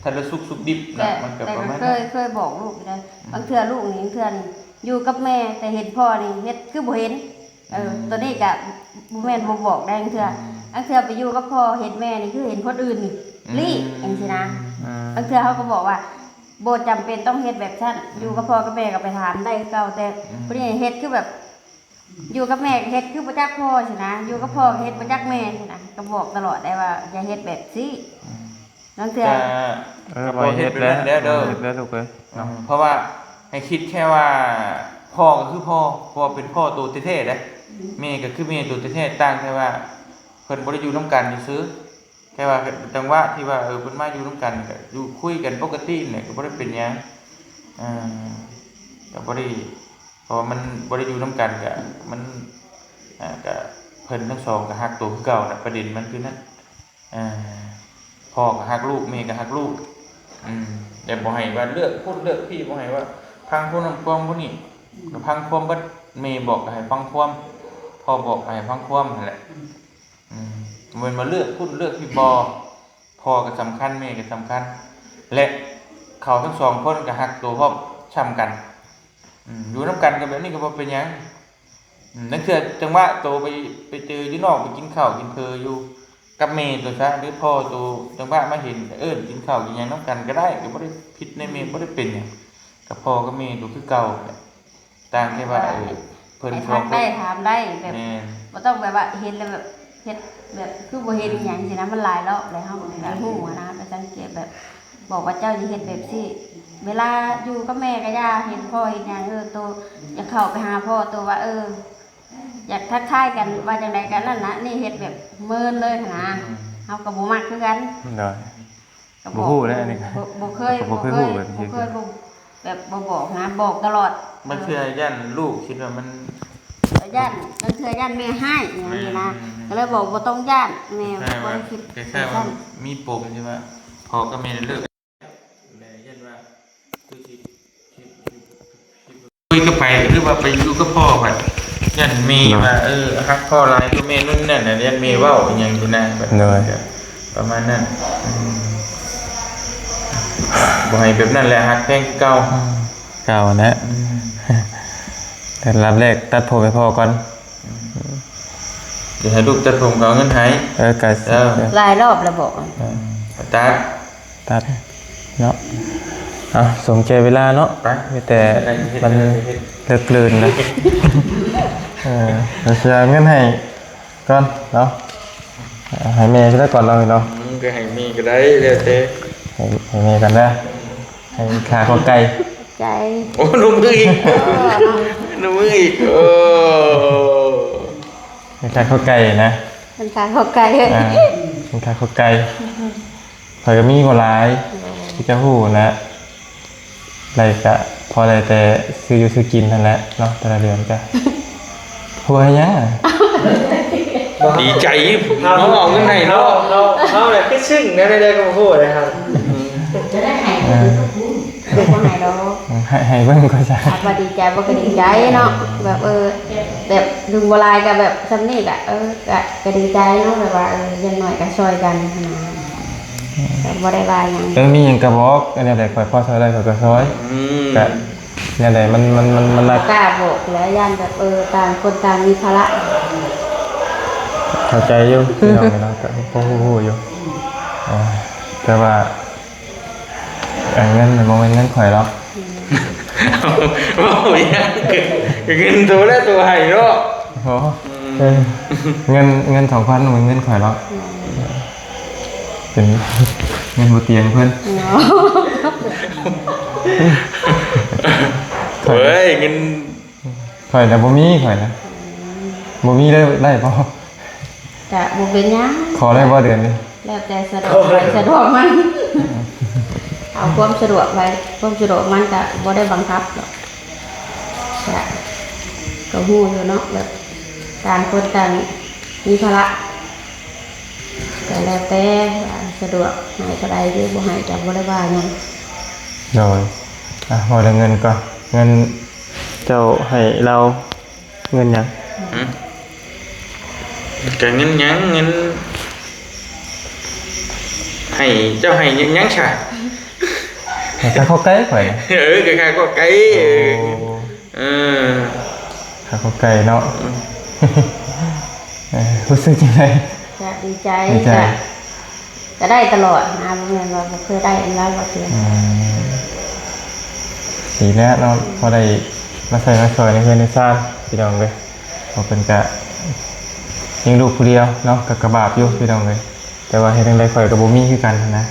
ສາລະສຸກສຸກດິບນະ ແຕ່ ມັນກໍ ແຕ່ ປະມານ ເຄີຍ ເຄີຍບອກລູກຢູ່ເດ້ ອືມ ບາງເທື່ອລູກນີ້ ບາງເທື່ອນີ້ ຢູ່ກັບແມ່ ແຕ່ເຫັນພໍ່ນີ້ເຮັດຄືບໍ່ເຫັນ. ເອີ ອືມ ໂຕນີ້ກະບໍ່ແມ່ນບໍ່ບອກໄດ໋ ລາງເທື່ອ ອືມ ລາງເທື່ອໄປຢູ່ກັບພໍ່ເຫັນແມ່ນີ້ຄືເຫັນຄົນອື່ນນີ້ ອືມ ລີ້ຈັ່ງຊີ້ນະ. ອືມ ລາງເທື່ອເຮົາກໍບອກວ່າ ບໍ່ຈຳເປັນຕ້ອງເຮັດແບບຊັ້ນ ອືມ ຢູ່ກັບພໍ່ກັບແມ່ກໍໄປຖາມໄດ້ຄືເກົ່າ ແຕ່ ອືມ ຜູ້ນີ້ເຮັດຄືແບບ ຢູ່ກັບແມ່ກໍເຮັດຄືບໍ່ຈັກພໍ່ຊີ້ນະ ຢູ່ກັບພໍ່ກໍເຮັດບໍ່ຈັກແມ່ຊີ້ນະ ກໍບອກຕະຫຼອດໄດ໋ວ່າ ຢ່າເຮັດແບບຊີ້. ອືມ ລາງເທື່ອ ເອີ ບໍ່ເຮັດແບບນັ້ນແລ້ວເດີ ເຮັດແລ້ວລູກເອີຍເນາະ. ອືມ ເພາະວ່າໃຫ້ຄິດແຄ່ວ່າ ພໍ່ກໍຄືພໍ່ ເພາະວ່າເປັນພໍ່ໂຕແທ້ໆເດ້ ອືມ ແມ່ກໍຄືແມ່ໂຕແທ້ໆ ຕ່າງແຕ່ວ່າເພິ່ນບໍ່ໄດ້ຢູ່ນຳກັນຊື່ໆ ແຕ່ວ່າຈັງຫວະທີ່ວ່າ ເອີ ເພິ່ນມາຢູ່ນຳກັນ ກໍຢູ່ຄຸຍກັນປົກກະຕິນີ້ແຫຼະ ກໍບໍ່ໄດ້ເປັນຫຍັງ. ເອີ ກໍບໍ່ໄດ້ ເພາະວ່າມັນບໍ່ໄດ້ຢູ່ນຳກັນ ກໍມັນ ອ່າ ກໍເພິ່ນທັງສອງກໍຮັກໂຕຄືເກົ່ານະ ປະເດັນມັນຄືນັ້ນ. ອ່າ ພໍ່ກໍຮັກລູກ ແມ່ກໍຮັກລູກ ອືມ ແຕ່ບໍ່ໃຫ້ວ່າເລືອກພຸ້ນເລືອກພີ້ ບໍ່ໃຫ້ວ່າຟັງຜູ້ນັ້ນຟັງຜູ້ນີ້ ກໍຟັງຄວາມເບິດ ແມ່ບອກກໍໃຫ້ຟັງຄວາມ ພໍ່ບອກກໍໃຫ້ຟັງຄວາມຫັ້ນແຫຼະ. ອືມ ອືມ ບໍ່ແມ່ນວ່າເລືອກພຸ້ນເລືອກພີ້ ບໍ່ ພໍ່ກໍສຳຄັນ ແມ່ກໍສຳຄັນ ແລະ ເຂົາທັງສອງຄົນກໍຮັກໂຕພ້ອມຊ່ຳກັນ. ອືມ ຢູ່ນຳກັນກໍແບບນີ້ກໍບໍ່ເປັນຫຍັງ. ອືມ ລາງເທື່ອຈັງຫວະໂຕໄປ ໄປເຈີຢູ່ນອກ ໄປກິນເຂົ້າກິນເຜີຢູ່ກັບແມ່ໂຕຊະ ຫຼືພໍ່ໂຕ ຈັງຫວະມາເຫັນ ເອີ້ນກິນເຂົ້າກິນຫຍັງນຳກັນກໍໄດ້ ກໍບໍ່ໄດ້ຜິດໃນແມ່ ອືມ ບໍ່ໄດ້ເປັນຫຍັງ ກັບພໍ່ກັບແມ່ໂຕຄືເກົ່າແຫຼະ. ຕ່າງແຕ່ວ່າ ເອີ ເພິ່ນ ໃຫ້ທັກໄດ້ ຖາມໄດ້ ແບບ ແມ່ນ ບໍ່ຕ້ອງແບບວ່າເຫັນແລ້ວແບບເຮັດແບບຄືບໍ່ເຫັນອີ່ຫຍັງຊີ້ນະ ມັນຫຼາຍລອບແລ້ວ ເຮົາກໍບໍ່ຮູ້ຫັ້ນນະ ໄປສັງເກດແບບ ບອກວ່າເຈົ້າຈະເຮັດແບບຊີ້ ເວລາຢູ່ກັບແມ່ກໍຢ່າ ເຫັນພໍ່ເຫັນຫຍັງ ເອີ ໂຕຢາກເຂົ້າໄປຫາພໍ່ ໂຕວ່າ ເອີ ຢາກທັກທາຍກັນ ວ່າຈັ່ງໃດກໍນັ້ນນະ ນີ້ເຮັດແບບເມີນເລີຍຫັ້ນນະ ອືມ ເຮົາກໍບໍ່ມັກຄືກັນ. ໂດຍ ກໍບອກ ບໍ່ຮູ້ເດ້ອັນນີ້ ບໍ່ ບໍ່ເຄີຍ ກໍບໍ່ເຄີຍຮູ້ແບບນີ້ ບໍ່ເຄີຍ ບໍ່ ແບບບໍ່ບອກນະ ບອກຕະຫຼອດ. ບາງເທື່ອຢ້ານລູກຄິດວ່າມັນ ຢ້ານ ບາງເທື່ອຢ້ານແມ່ຮ້າຍຫຍັງນີ້ນະ ແມ່ນ ກໍເລີຍບອກບໍ່ຕ້ອງຢ້ານ ແມ່ບໍ່ໄດ້ຄິດ ຄ້າຍໆວ່າ ມີປົມທີ່ວ່າພໍ່ກັບແມ່ເລີກ ແລ້ວຢ້ານວ່າຄືຊິ ຊິ ຊິ ຊິ ຄຸຍກັບໃຜ ຫຼືວ່າໄປຢູ່ກັບພໍ່ ພັດຢ້ານແມ່ວ່າ ເອີ ຮັກພໍ່ຫຼາຍກວ່າແມ່ນັ້ນນີ້ນະ ຢ້ານແມ່ເວົ້າອີ່ຫຍັງຢູ່ນະ ແບບ ໂດຍ ປະມານນັ້ນ. ອືມ ບໍ່ໃຫ້ແບບນັ້ນແຫຼະ ຮັກແພງຄືເກົ່າ ອືມ ເກົ່າແຫຼະ. ອືມ ແຕ່ລະດັບແລກຕັດຜົມໃຫ້ພໍ່ກ່ອນ. ອືມ ຈະໃຫ້ລູກຕັດຜົມກໍເອົາເງິນໃຫ້. ເອີ ກໍ ເອີ ຫຼາຍລອບແລ້ວບໍ? ເອີ ຕັດ ຕັດເນາະ. ເອົາ ສົມແກ່ເວລາເນາະ ໄປ ມີແຕ່ ເຮັດ ມັນເລີກເລີນນະ. ເອີ ເອົາເງິນໃຫ້ກ່ອນເນາະ ໃຫ້ແມ່ກໍໄດ້ກ່ອນເນາະ ເນາະ. ອືມ ກໍໃຫ້ແມ່ກໍໄດ້ ແລ້ວແຕ່ ໃຫ້ ໃຫ້ແມ່ກ່ອນເດີ ໃຫ້ຄ່າເຂົ້າໄກ່. ໃຈ ໂອ້ ໜຸ່ມອີກ ໜຸ່ມອີກ ໂອ້ ໃຫ້ຄ່າເຂົ້າໄກ່ນະ ໃຫ້ຄ່າເຂົ້າໄກ່ ອ່າ ໃຫ້ຄ່າເຂົ້າໄກ່. ຂ້ອຍກໍມີບໍ່ຫຼາຍ ໂດຍ ຄືເຈົ້າຮູ້ແຫຼະ ໄດ້ກະພໍໄດ້ແຕ່ຊື້ຢູ່ຊື້ກິນຫັ້ນແຫຼະເນາະ ແຕ່ລະເດືອນກະ ຫົວຫຍັງ ດີໃຈເນາະ ເອົາເງິນໃຫ້ເນາະ ເຮົາ ເຮົາ ເຮົາແຫຼະຄືຊຶ້ງແນວໃດກໍບໍ່ຮູ້ເດ້ ເອີ ບໍ່ໃຫ້ດອກ ໃຫ້ ໃຫ້ເບິ່ງກ່ອນຊະ ຖ້າວ່າດີໃຈບໍ່ກໍດີໃຈເນາະ ແບບ ເອີ ແບບເຖິງບໍ່ຫຼາຍກໍແບບສ່ຳນີ້ກໍ ເອີ ກໍ ກໍດີໃຈເນາະ ແບບວ່າ ເອີ ຢ່າງໜ້ອຍກໍຊ່ອຍກັນຫັ້ນນະ. ກໍບໍ່ໄດ້ວ່າຫຍັງ ເອີ ມີຫຍັງກໍບອກ ອັນແນວໃດຂ້ອຍພໍຊ່ອຍໄດ້ຂ້ອຍກໍຊ່ອຍ ອືມ ກະແນວໃດມັນ ມັນ ມັນ ມັນໜັກ ບໍ່ກ້າບອກແຫຼະ ຢ້ານແບບ ເອີ ຕ່າງຄົນຕ່າງມີພາລະ. ເຂົ້າໃຈຢູ່ ພີ່ນ້ອງເນາະ ກໍພໍຮູ້ຢູ່ ເອີ ແຕ່ວ່າ ເງິນມັນບໍ່ແມ່ນເງິນຂ້ອຍດອກ ອືມ ເວົ້າຫຍັງ ເງິນໂຕແລະໂຕໃຫ້ເນາະ ໂອ້ ອືມ ເງິນ ເງິນສອງພັນມັນເງິນຂ້ອຍດອກ ອືມ ເປັນເງິນຫົວຕຽງເພິ່ນ ໂອ້ ເອີຍ ເງິນ ຂ້ອຍນະບໍ່ມີ ຂ້ອຍນະ ອືມ ບໍ່ມີໄດ້ ໄດ້ບໍ່? ກະບໍ່ເປັນຫຍັງ ຂໍໄດ້ບໍ່ເດືອນນີ້? ແລ້ວແຕ່ສະດວກໃຜສະດວກມັນ ເອົາຄວາມສະດວກໃຜ ຄວາມສະດວກມັນກະບໍ່ໄດ້ບັງຄັບດອກ ກະ ກໍຮູ້ຢູ່ເນາະ ແບບຕ່າງຄົນຕ່າງມີພາລະ ກໍແລ້ວແຕ່ວ່າສະດວກໃຫ້ເທົ່າໃດ ຫຼືບໍ່ໃຫ້ກໍບໍ່ໄດ້ວ່າຫຍັງ. ໂດຍ ອ່ະ ເວົ້າເລື່ອງເງິນກ່ອນ ເງິນເຈົ້າໃຫ້ລາວ ເງິນຫຍັງ? ຫຶ? ກະເງິນຫຍັງ? ເງິນ ໃຫ້ ເຈົ້າໃຫ້ຫຍັງຊະ? ໃຫ້ຄ່າເຂົ້າໄກ່ຂ້ອຍນະ? ເອີ ກະຄ່າເຂົ້າໄກ່ ໂອ້ ເອີ ຂາຂອບໃຈເນາະ. ເອີ ຮູ້ສຶກຈັ່ງໃດ? ກະດີໃຈ ດີໃຈ ກະ ກະໄດ້ຕະຫຼອດນະ ບໍ່ແມ່ນວ່າບໍ່ເຄີຍໄດ້ນຳລາວຈັກເທື່ອ. ອືມ ດີແລ້ວເນາະ ພໍໄດ້ມາໃຊ້ມາສອຍໃນເຮືອນໃນຊານ ພີ່ນ້ອງເອີຍ. ເພາະເພິ່ນກະຍັງລູກຜູ້ດຽວເນາະ ກະ ກະບາບຢູ່ ພີ່ນ້ອງເອີຍ. ແຕ່ວ່າເຮັດຈັ່ງໃດຂ້ອຍກໍບໍ່ມີຄືກັນຫັ້ນນະ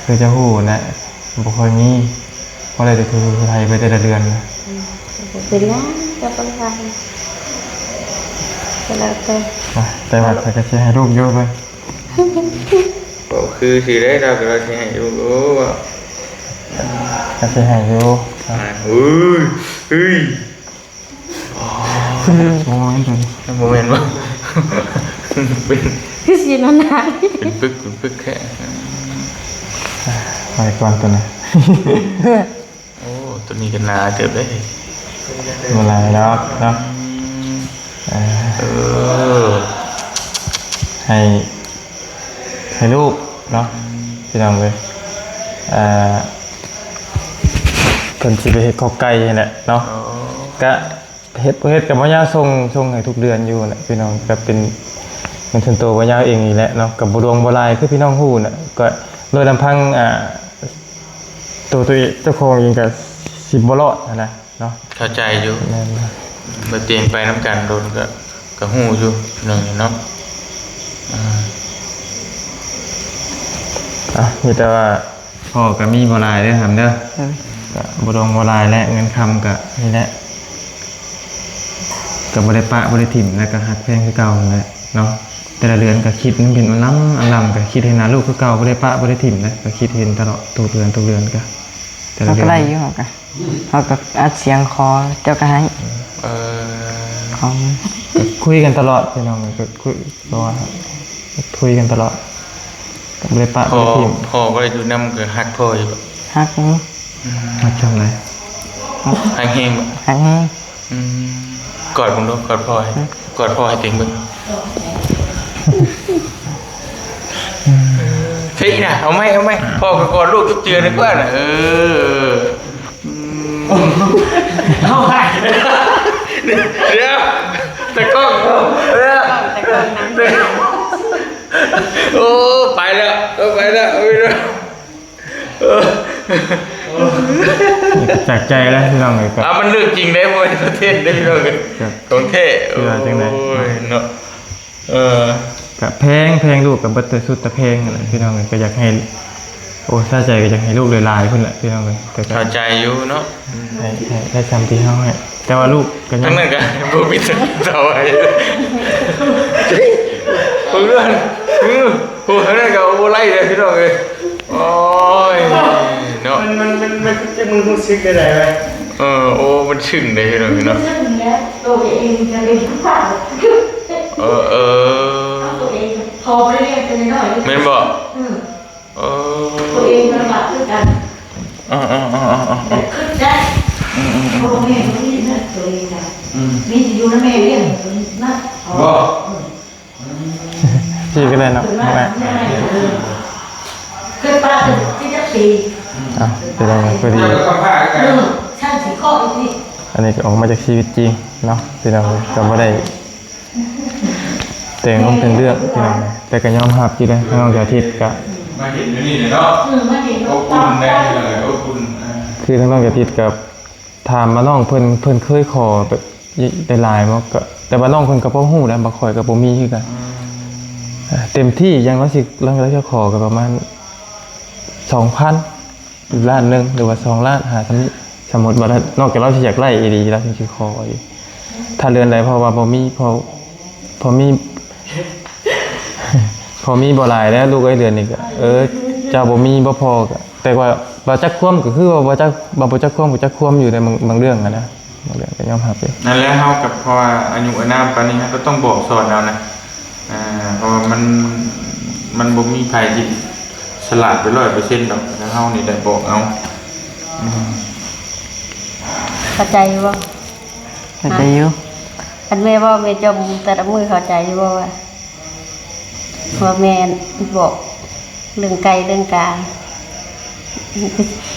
ຄືເຈົ້າຮູ້ຫັ້ນແຫຼະ ບໍ່ຄ່ອຍມີ ພໍໄດ້ແຕ່ຖືໄຖໄປແຕ່ລະເດືອນນະ. ອືມ ບໍ່ເປັນຫຍັງ ເຈົ້າຕ້ອງວ່າ ກໍແລ້ວແຕ່. ອ່ະ ແຕ່ວ່າຂ້ອຍກໍຊິໃຫ້ລູກຢູ່ເບິ່ງ ບໍ່ຄືຊິໄດ້ ລາວກໍວ່າຊິໃຫ້ລູກ ໂອ້ ກໍຊິໃຫ້ຢູ່. ອ່າ ເຮີ້ຍ ເຮີ້ຍ. ອໍ ບໍ່ແມ່ນໂຕນີ້ ບໍ່ແມ່ນບໍ່ ເປັນ ຄືຊິໜາໆ ເປັນປຶກ ເປັນປຶກແທ້. ໄປກ່ອນໂຕນີ້. ໂອ້ ໂຕນີ້ກໍໜາເຕີບເດ້. ບໍ່ຫຼາຍດອກເນາະ. ອືມ ເອີ ເອີ ໃຫ້ ໃຫ້ລູກເນາະ ພີ່ນ້ອງເອີຍ. ເອີ ເພິ່ນຊິໄປເຮັດຄອກໄກ່ຫັ້ນແຫຼະເນາະ. ອໍ ກະເຮັດ ເຮັດກະບໍ່ຍາກ ສົ່ງ ສົ່ງໃຫ້ທຸກເດືອນຢູ່ແຫຼະ ພີ່ນ້ອງ. ກະເປັນເງິນສ່ວນໂຕບ່າວຍາວເອງນີ້ແຫຼະເນາະ ກະບໍ່ຫຼວງບໍ່ຫຼາຍ ຄືພີ່ນ້ອງຮູ້ນະ. ກະໂດຍລຳພັງ ອ່າ ໂຕ ໂຕເອງ ເຈົ້າຂອງເອງກະຊິບໍ່ລອດຫັ້ນນະເນາະ. ເຂົ້າໃຈຢູ່ ແມ່ນ ບໍ່ຕຽງໄປນຳກັນໂດນ ກະ ກະຮູ້ຢູ່ໜຶ່ງເນາະ. ອ່າ ອ່ະ ມີແຕ່ວ່າ ພໍ່ກໍມີບໍ່ຫຼາຍເດີຫຳເດີ ໂດຍ ກໍບໍ່ດົງບໍ່ຫຼາຍແຫຼະ ເງິນຄຳກໍນີ້ແຫຼະ ກໍບໍ່ໄດ້ປະບໍ່ໄດ້ຖິ້ມ ແລ້ວກໍຮັກແພງຄືເກົ່າຫັ້ນແຫຼະເນາະ. ແຕ່ລະເດືອນກໍຄິດເປັນອັນລຳອັນລຳ ກໍຄິດເຫັນໜ້າລູກຄືເກົ່າ ບໍ່ໄດ້ປະບໍ່ໄດ້ຖິ້ມເດ້ ກໍຄິດເຫັນຕະຫຼອດ ທຸກເດືອນທຸກເດືອນກໍ ແຕ່ລະເດືອນ ເຮົາກໍໄດ້ຢູ່ ເຮົາກໍ ເຮົາກໍອັດສຽງຂໍ ເຈົ້າກໍໃຫ້ ເອີ ຂອງ ກໍຄຸຍກັນຕະຫຼອດ ພີ່ນ້ອງ ກໍຄຸຍ ເພາະວ່າຄຸຍກັນຕະຫຼອດ ກໍບໍ່ໄດ້ປະ ພໍ່ ບໍ່ໄດ້ຖິ້ມ. ພໍ່ບໍ່ໄດ້ຢູ່ນຳ ກໍຮັກພໍ່ຢູ່ບໍ່? ຮັກຢູ່. ອືມ ຮັກສ່ຳໃດ? ຮັກແຮງບໍ່? ຮັກແຮງ. ອືມ ກອດເບິ່ງດູ ກອດພໍ່ໃຫ້ ຮະ? ກອດພໍ່ໃຫ້ເຕັງເບິ່ງ. ເອີ ເອີ ເທະນະ ເອົາໃໝ່ ເອົາໃໝ່ ພໍ່ກໍກອດລູກຈັກເທື່ອດີກວ່ານະ ເອີ. ອືມ ເອົາໃຫ້ ດຽວ ຕາກ້ອງ ດຽວ ຕາກ້ອງນະ ໂອ້ ໄປແລ້ວ ເອີ ໄປແລ້ວ ເອີ ຈາກໃຈແລ້ວ ພີ່ນ້ອງເອີຍ. ອ່າ ມັນເລື່ອງຈິງເດ້ ບໍ່ແມ່ນຄອນເທັນເດ້ ພີ່ນ້ອງເອີຍ ຂອງແທ້. ໂອ້ຍ ເນາະ. ເອີ ກະແພງ ແພງລູກກະເບິດແຕ່ສຸດຕະແພງຫັ້ນແຫຼະ ພີ່ນ້ອງເອີຍ. ກະຢາກໃຫ້ ໂອ້ ສາໃຈກະຢາກໃຫ້ລູກຫຼາຍໆພຸ້ນແຫຼະ ພີ່ນ້ອງເອີຍ. ແຕ່ກະເຂົ້າໃຈຢູ່ເນາະ ໃຫ້ ໃຫ້ໄດ້ຊ່ຳທີ່ເຮົາໃຫ້ ແຕ່ວ່າລູກກະຍັງ ທັງນັ້ນກະບໍ່ມີເທົ່າໃດ ເພື່ອນ ໂອ້ ທັງນັ້ນກະບໍ່ໄລ່ເດ້ ພີ່ນ້ອງເອີຍ. ໂອ້ຍ ເນາະ ມັນ ມັນ ມັນ ມັນ ມັນຮູ້ສຶກໄດ້ໃດວະ? ເອີ ໂອ້ ມັນຊຶ້ງເດ້ ພີ່ນ້ອງເນາະ. ໂຕເອງຈະເປັນຜູ້ພາດ ເອີ ເອີ ໂຕເອງພໍໄປຮຽນແຕ່ນ້ອຍໆ ແມ່ນບໍ່? ອືມ ເອີ ໂຕເອງລຳບາກຄືກັນ. ເອີ ເອີ ເອີ ເອີ ເອີ ເອີ ຄິດໄດ້ ອືມ ອືມ ອືມ ພໍ່ແມ່ບໍ່ມີເງິນໂຕເອງນະ ອືມ ມີແຕ່ຢູ່ນຳແມ່ລ້ຽງນະ ບໍ່? ອືມ ຊີ້ກໍໄດ້ເນາະ ແມ່ ເອີ ເກີດປາເກີດທີ່ຈັກປີ? ອ່ະ ພີ່ນ້ອງ ພໍດີ ເອີ ຊັ້ນຊິຂໍອີກນີ້ ອັນນີ້ກໍອອກມາຈາກຊີວິດຈິງເນາະ ພີ່ນ້ອງ ກໍບໍ່ໄດ້ ແຕ່ງລົງເປັນເລື່ອງ ພີ່ນ້ອງ ແຕ່ກໍຍອມຮັບຢູ່ເດ້ ທາງນ້ອງຈາທິດກໍ ມາເຫັນຢູ່ນີ້ເນາະ ອືມ ມາເຫັນ ອົບອຸ່ນແດ່ ພີ່ນ້ອງເອີຍ ອົບອຸ່ນ ອ່າ ຄືທາງນ້ອງຈາທິດກໍຖາມວ່ານ້ອງເພິ່ນ ເພິ່ນເຄີຍຂໍແບບຫຼາຍໆບໍ່ ກໍ ແຕ່ວ່ານ້ອງເພິ່ນກໍພໍຮູ້ນະ ບາງຂ້ອຍກໍບໍ່ມີຄືກັນ ອືມ ເຕັມທີ່ຢ່າງລາວຊິ ລາວ ລາວຊິຂໍກໍປະມານສອງພັນ ລ້ານໜຶ່ງ ຫຼືວ່າສອງລ້ານ ຫາສ່ຳນີ້ ສົມມຸດວ່າ ນອກຈາກລາວຊິຢາກໄດ້ອີ່ຫຼີ ລາວຈຶ່ງຊິຂໍອີກ ຖ້າເດືອນໃດ ເພາະວ່າບໍ່ມີ ພໍ ພໍມີ ພໍມີບໍ່ຫຼາຍແລ້ວ ລູກເອີຍ ເດືອນນີ້ກໍ ເອີ ເຈົ້າບໍ່ມີບໍ່ພໍກໍ ແຕ່ວ່າ ວ່າຈັກຄວາມກໍຄືວ່າບໍ່ຈັກ ວ່າບໍ່ຈັກຄວາມກໍຈັກຄວາມຢູ່ໃນບາງ ບາງເລື່ອງຫັ້ນນະ. ເລື່ອງກໍຍອມຮັບຢູ່ ນັ້ນແຫຼະ ເຮົາກໍເພາະວ່າອາຍຸອານາມປານນີ້ ເຮົາກໍຕ້ອງບອກສອນເອົານະ ອ່າ ເພາະວ່າມັນ ມັນບໍ່ມີໃຜທີ່ສະຫຼາດໄປຮ້ອຍເປີເຊັນດອກ ແຕ່ເຮົານີ້ແຫຼະບອກເອົາ ອືມ ເຂົ້າໃຈຢູ່ບໍ່? ເຂົ້າໃຈຢູ່ ຄັນແມ່ເວົ້າແມ່ຈົ່ມແຕ່ລະມື້ ເຂົ້າໃຈຢູ່ບໍ່ວ່າ ວ່າແມ່ບອກເລື່ອງໄກ່ເລື່ອງກາ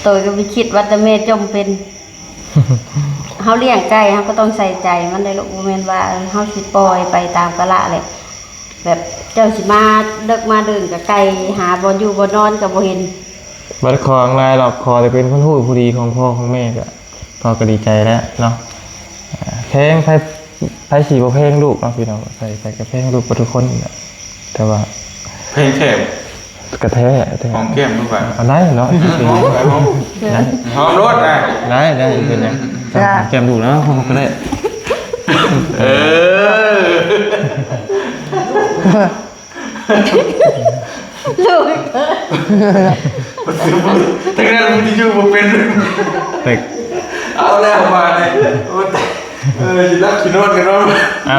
ໂຕກໍໄປຄິດວ່າແຕ່ແມ່ຈົ່ມເປັນ. ເຮົາລ້ຽງໄກ່ ເຮົາກໍຕ້ອງໃສ່ໃຈມັນໄດ້ລູກ ບໍ່ແມ່ນວ່າເຮົາຊິປ່ອຍໄປຕາມກາລະແຫຼະ ແບບເຈົ້າຊິມາເດິກມາເດີ່ນກັບໄກ່ ຫາບ່ອນຢູ່ບ່ອນນອນກໍບໍ່ເຫັນ. ບໍ່ໄດ້ຂໍຫຍັງຫຼາຍດອກ ຂໍແຕ່ເປັນຄົນຮູ້ຜູ້ດີຂອງພໍ່ຂອງແມ່ ກໍພໍ່ກໍດີໃຈແລ້ວເນາະ. ແພງ ໃຜ ໃຜຊິບໍ່ແພງລູກເນາະພີ່ນ້ອງ ໃຜ ໃຜກໍແພງລູກເບິດທຸກຄົນແຫຼະ ແຕ່ວ່າ ແພງແທ້ ກະແທ້ ແທ້ ຫອມແກ້ມລູກຫຼານ ເອົາໄດ້ເນາະ ຫອມ ຫອມ ຫອມໂລດນະ ໄດ້ ໄດ້ ເປັນຫຍັງ ຫອມແກ້ມລູກເນາະ ເຮົາກໍໄດ້ ເອີ ລູກ ທັງນັ້ນມັນຊິຢູ່ບໍ່ເປັນ ເອົາແລ້ວບາດນີ້ ເອີ ຊິຫຼັບຊິນອນກັນເນາະ ເອົາ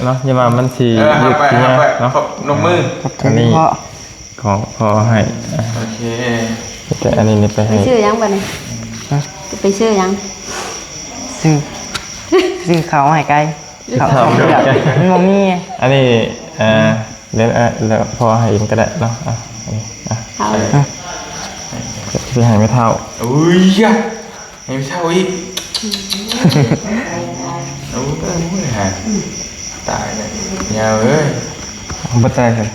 ເນາະ ຢ່າວ່າມັນຊິ ເອີ ຫາໄປ ຫາໄປ ເນາະ ຂອບ ນົບມື ອັນນີ້ ຂອງພໍ່ໃຫ້ ໂອເຄ ແຕ່ອັນນີ້ນີ້ໄປໃຫ້ ໄປຊື້ຫຍັງບາດນີ້ ຮະ ໄປຊື້ຫຍັງ ຊື້ ຊື້ເຂົ້າໃຫ້ໄກ່ ເຂົ້າ ເຂົ້າ ມັນບໍ່ມີ ອັນນີ້ ເອີ ແລ້ວ ເອີ ແລ້ວພໍ່ໃຫ້ເອງກໍໄດ້ເນາະ ອ່ະ ອັນນີ້ ອ່ະ ເອົາ ຊິໃຫ້ແມ່ເຖົ້າ ອຸ້ຍຍະ ໃຫ້ແມ່ເຖົ້າອີກ ໂອ້ຍ ຕາຍແລ້ວ ຍາວເອີຍ ເບິດເທົ່າໃດຊັ້ນ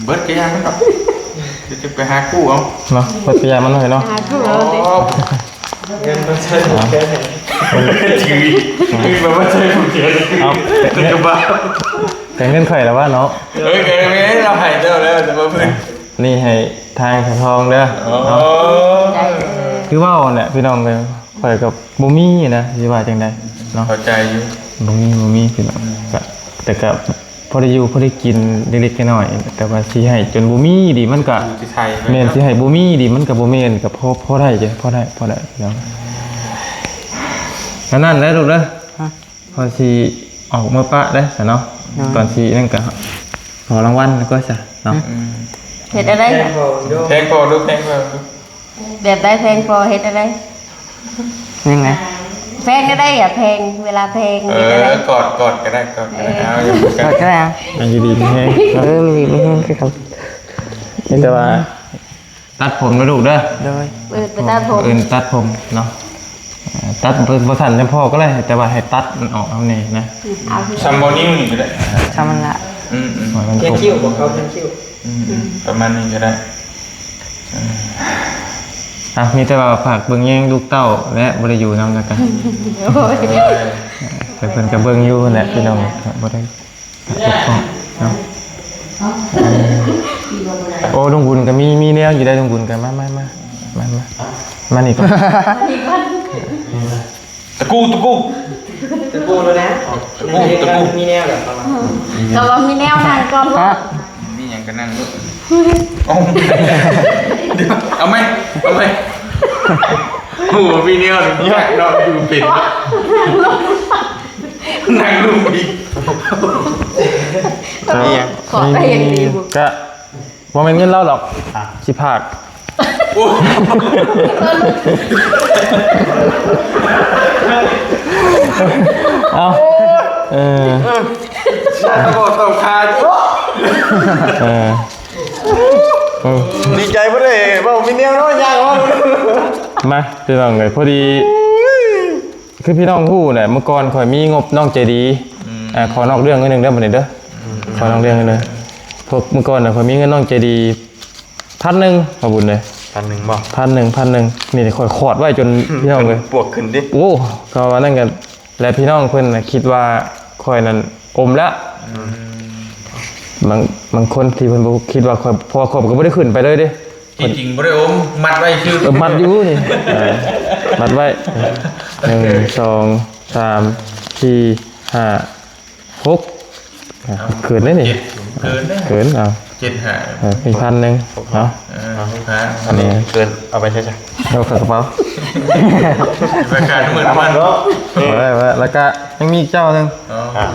ເບິດກໍຢ່າມັນດອກ ຈະໄປຫາກູ້ເອົາເນາະ ເບິດກໍຢ່າມັນເນາະ ຫາກູ້ເອົາຕິ ໂອ້ ເງິນບໍ່ໃຊ້ຜູ້ແກ່ ຖື ຖືວ່າບໍ່ໃຊ້ຜູ້ແກ່ ເອົາ ແຕ່ກໍບາບ ແຕ່ເງິນຂ້ອຍລະວ່າເນາະ ເອີ ກໍແມ່ນລາວໃຫ້ເຈົ້າແລ້ວ ແຕ່ວ່າເພິ່ນ ນີ້ໃຫ້ທາງສາວທອງເດີ ໂອ້ ເນາະ ຄືເວົ້າແຫຼະພີ່ນ້ອງເອີຍ ຂ້ອຍກໍບໍ່ມີນະ ຊິວ່າຈັ່ງໃດເນາະ ເຂົ້າໃຈຢູ່ ບໍ່ມີ ບໍ່ມີພີ່ນ້ອງ ອືມ ກະ ແຕ່ກະພໍໄດ້ຢູ່ພໍໄດ້ກິນເລັກໆນ້ອຍໆ ແຕ່ວ່າຊິໃຫ້ຈົນບໍ່ມີນີ້ມັນກະ ຢູ່ທີ່ໄທ ແມ່ນ ຊິໃຫ້ບໍ່ມີນີ້ມັນກະບໍ່ແມ່ນ ກະພໍ ພໍໄດ້ເດ້ ພໍໄດ້ ພໍໄດ້ພີ່ນ້ອງ ອັນນັ້ນແຫຼະລູກເດີ ຮະ ພໍຊິອອກເມືອປະເດີຊະເນາະ ໂດຍ ຕອນຊິນັ້ນກະຂໍລາງວັນກ່ອນຊະເນາະ ອືມ ເຮັດໄດ້ ແພງພໍ ແພງພໍລູກ ແພງພໍ ແບບໃດແພງພໍ ເຮັດແນວໃດ ຍັງໄງ ແພງແນວໃດອະ ແພງ ເວລາແພງ ເອີ ເຮັດແນວໃດ ກອດ ກອດກໍໄດ້ ກອດກໍໄດ້ ເອີ ເອົາ ກອດກໍໄດ້ ຢູ່ດີມີແຮງ ເອີ ມີດີມີແຮງຄືກັນ ມີແຕ່ວ່າ ຕັດຜົມນະລູກເດີ ໂດຍ ເອີ ໄປຕັດຜົມ ເອີ້ນຕັດຜົມເນາະ ເອີ ຕັດບໍ່ ບໍ່ສັ້ນຈຳພໍກໍໄດ້ ແຕ່ວ່າໃຫ້ຕັດມັນອອກເອົາແດ່ນະ ເອົາ ຊ່ຳບໍ່ນິ້ວນີ້ກໍໄດ້ ຊ່ຳນັ້ນລະ ອືມໆ ໃຫ້ມັນ ພຽງຄິ້ວບໍ່ ເຂົາພຽງຄິ້ວ ອືມໆ ປະມານນີ້ກໍໄດ້ ອ່ະ ມີແຕ່ວ່າຝາກເບິ່ງແຍງລູກເຕົ້າ ແລະ ບໍ່ໄດ້ຢູ່ນຳແລ້ວກະ ໂອ້ຍ ແຕ່ເພິ່ນກະເບິ່ງຢູ່ຫັ້ນແຫຼະພີ່ນ້ອງ ບໍ່ໄດ້ປົກປ້ອງເນາະ ໂອ້ ລຸງບຸນກະມີ ມີແນວຢູ່ໄດ໋ ລຸງບຸນກະ ມາ ມາ ມາ ມາ ມາ ມານີ້ກ່ອນ ຕະກູ ຕະກູ ຕະກູແລ້ວນະ ຕະກູ ຕະກູ ມີແນວແລ້ວ ກະວ່າມີແນວ ນັ່ງກ່ອນ ມີຫຍັງກະນັ່ງໂລດ ເອົາ ເອົາໃໝ່ ເອົາໃໝ່ ໂອ້ ມີແນວ ຍາກເນາະ ຢູ່ເປັນເນາະ ນັ່ງລົງອີກ ມີຫຍັງ ຂໍໄດ້ຢ່າງດີ ກະ ບໍ່ແມ່ນເງິນລາວດອກ ອ່ະ ຊິພາກ ໂອ້ ເອົາ ເອີ ບໍ່ຕ້ອງຄາ ເອີ ເອີ ດີໃຈບໍ່ໄດ້ ເວົ້າມີແນວເນາະ ຍາກເນາະ ມາ ພີ່ນ້ອງເອີຍ ພໍດີ ຄືພີ່ນ້ອງຮູ້ແຫຼະ ເມື່ອກ່ອນຂ້ອຍມີງົບນ້ອງໃຈດີ ອືມ ອ່າ ຂໍນອກເລື່ອງໜ້ອຍໜຶ່ງເດີ ບັດນີ້ເດີ ອືມ ຂໍນອກເລື່ອງໜ້ອຍໜຶ່ງ ພວກເມື່ອກ່ອນນະ ຂ້ອຍມີເງິນນ້ອງໃຈດີ ພັນໜຶ່ງ ພໍ່ບຸນເອີຍ ພັນໜຶ່ງບໍ່ ພັນໜຶ່ງ ພັນໜຶ່ງ ນີ້ຂ້ອຍຂອດໄວ້ຈົນ ອືມ ພີ່ນ້ອງເອີຍ ປວກຂຶ້ນຕິ ໂອ້ ເຂົາວ່ານັ້ນກັນ ແລະ ພີ່ນ້ອງເພິ່ນນະຄິດວ່າຂ້ອຍນັ້ນອົມແລ້ວ ອືມ ບາງ ບາງຄົນທີ່ເພິ່ນບໍ່ຄິດວ່າຂ້ອຍ ເພາະວ່າຂ້ອຍກໍບໍ່ໄດ້ຂຶ້ນໄປເລີຍເດ້ ທີ່ຈິງບໍ່ໄດ້ອົມ ມັດໄວ້ຊື່ ເອີ ມັດຢູ່ນີ້ ເອີ ມັດໄວ້ ໜຶ່ງ ສອງ ສາມ ສີ່ ຫ້າ ຫົກ ອ່ະ ເກີນເດ້ນີ້ ເກີນເດ້ ເກີນ ເອົາ ເຈັດຫ້າ ເອີ ອີກພັນໜຶ່ງເນາະ ເອີ ຫົກຫ້າ ອັນນີ້ເກີນ ເອົາໄປໃຊ້ຊະ ເອົາເຂົ້າກະເປົາ ໄປຂາຍນ້ຳມັນ ນ້ຳມັນເນາະ ເອີ ໄວ້ ໄວ້ ແລ້ວກະຍັງມີອີກເຈົ້າໜຶ່ງ ອໍ ອ່າ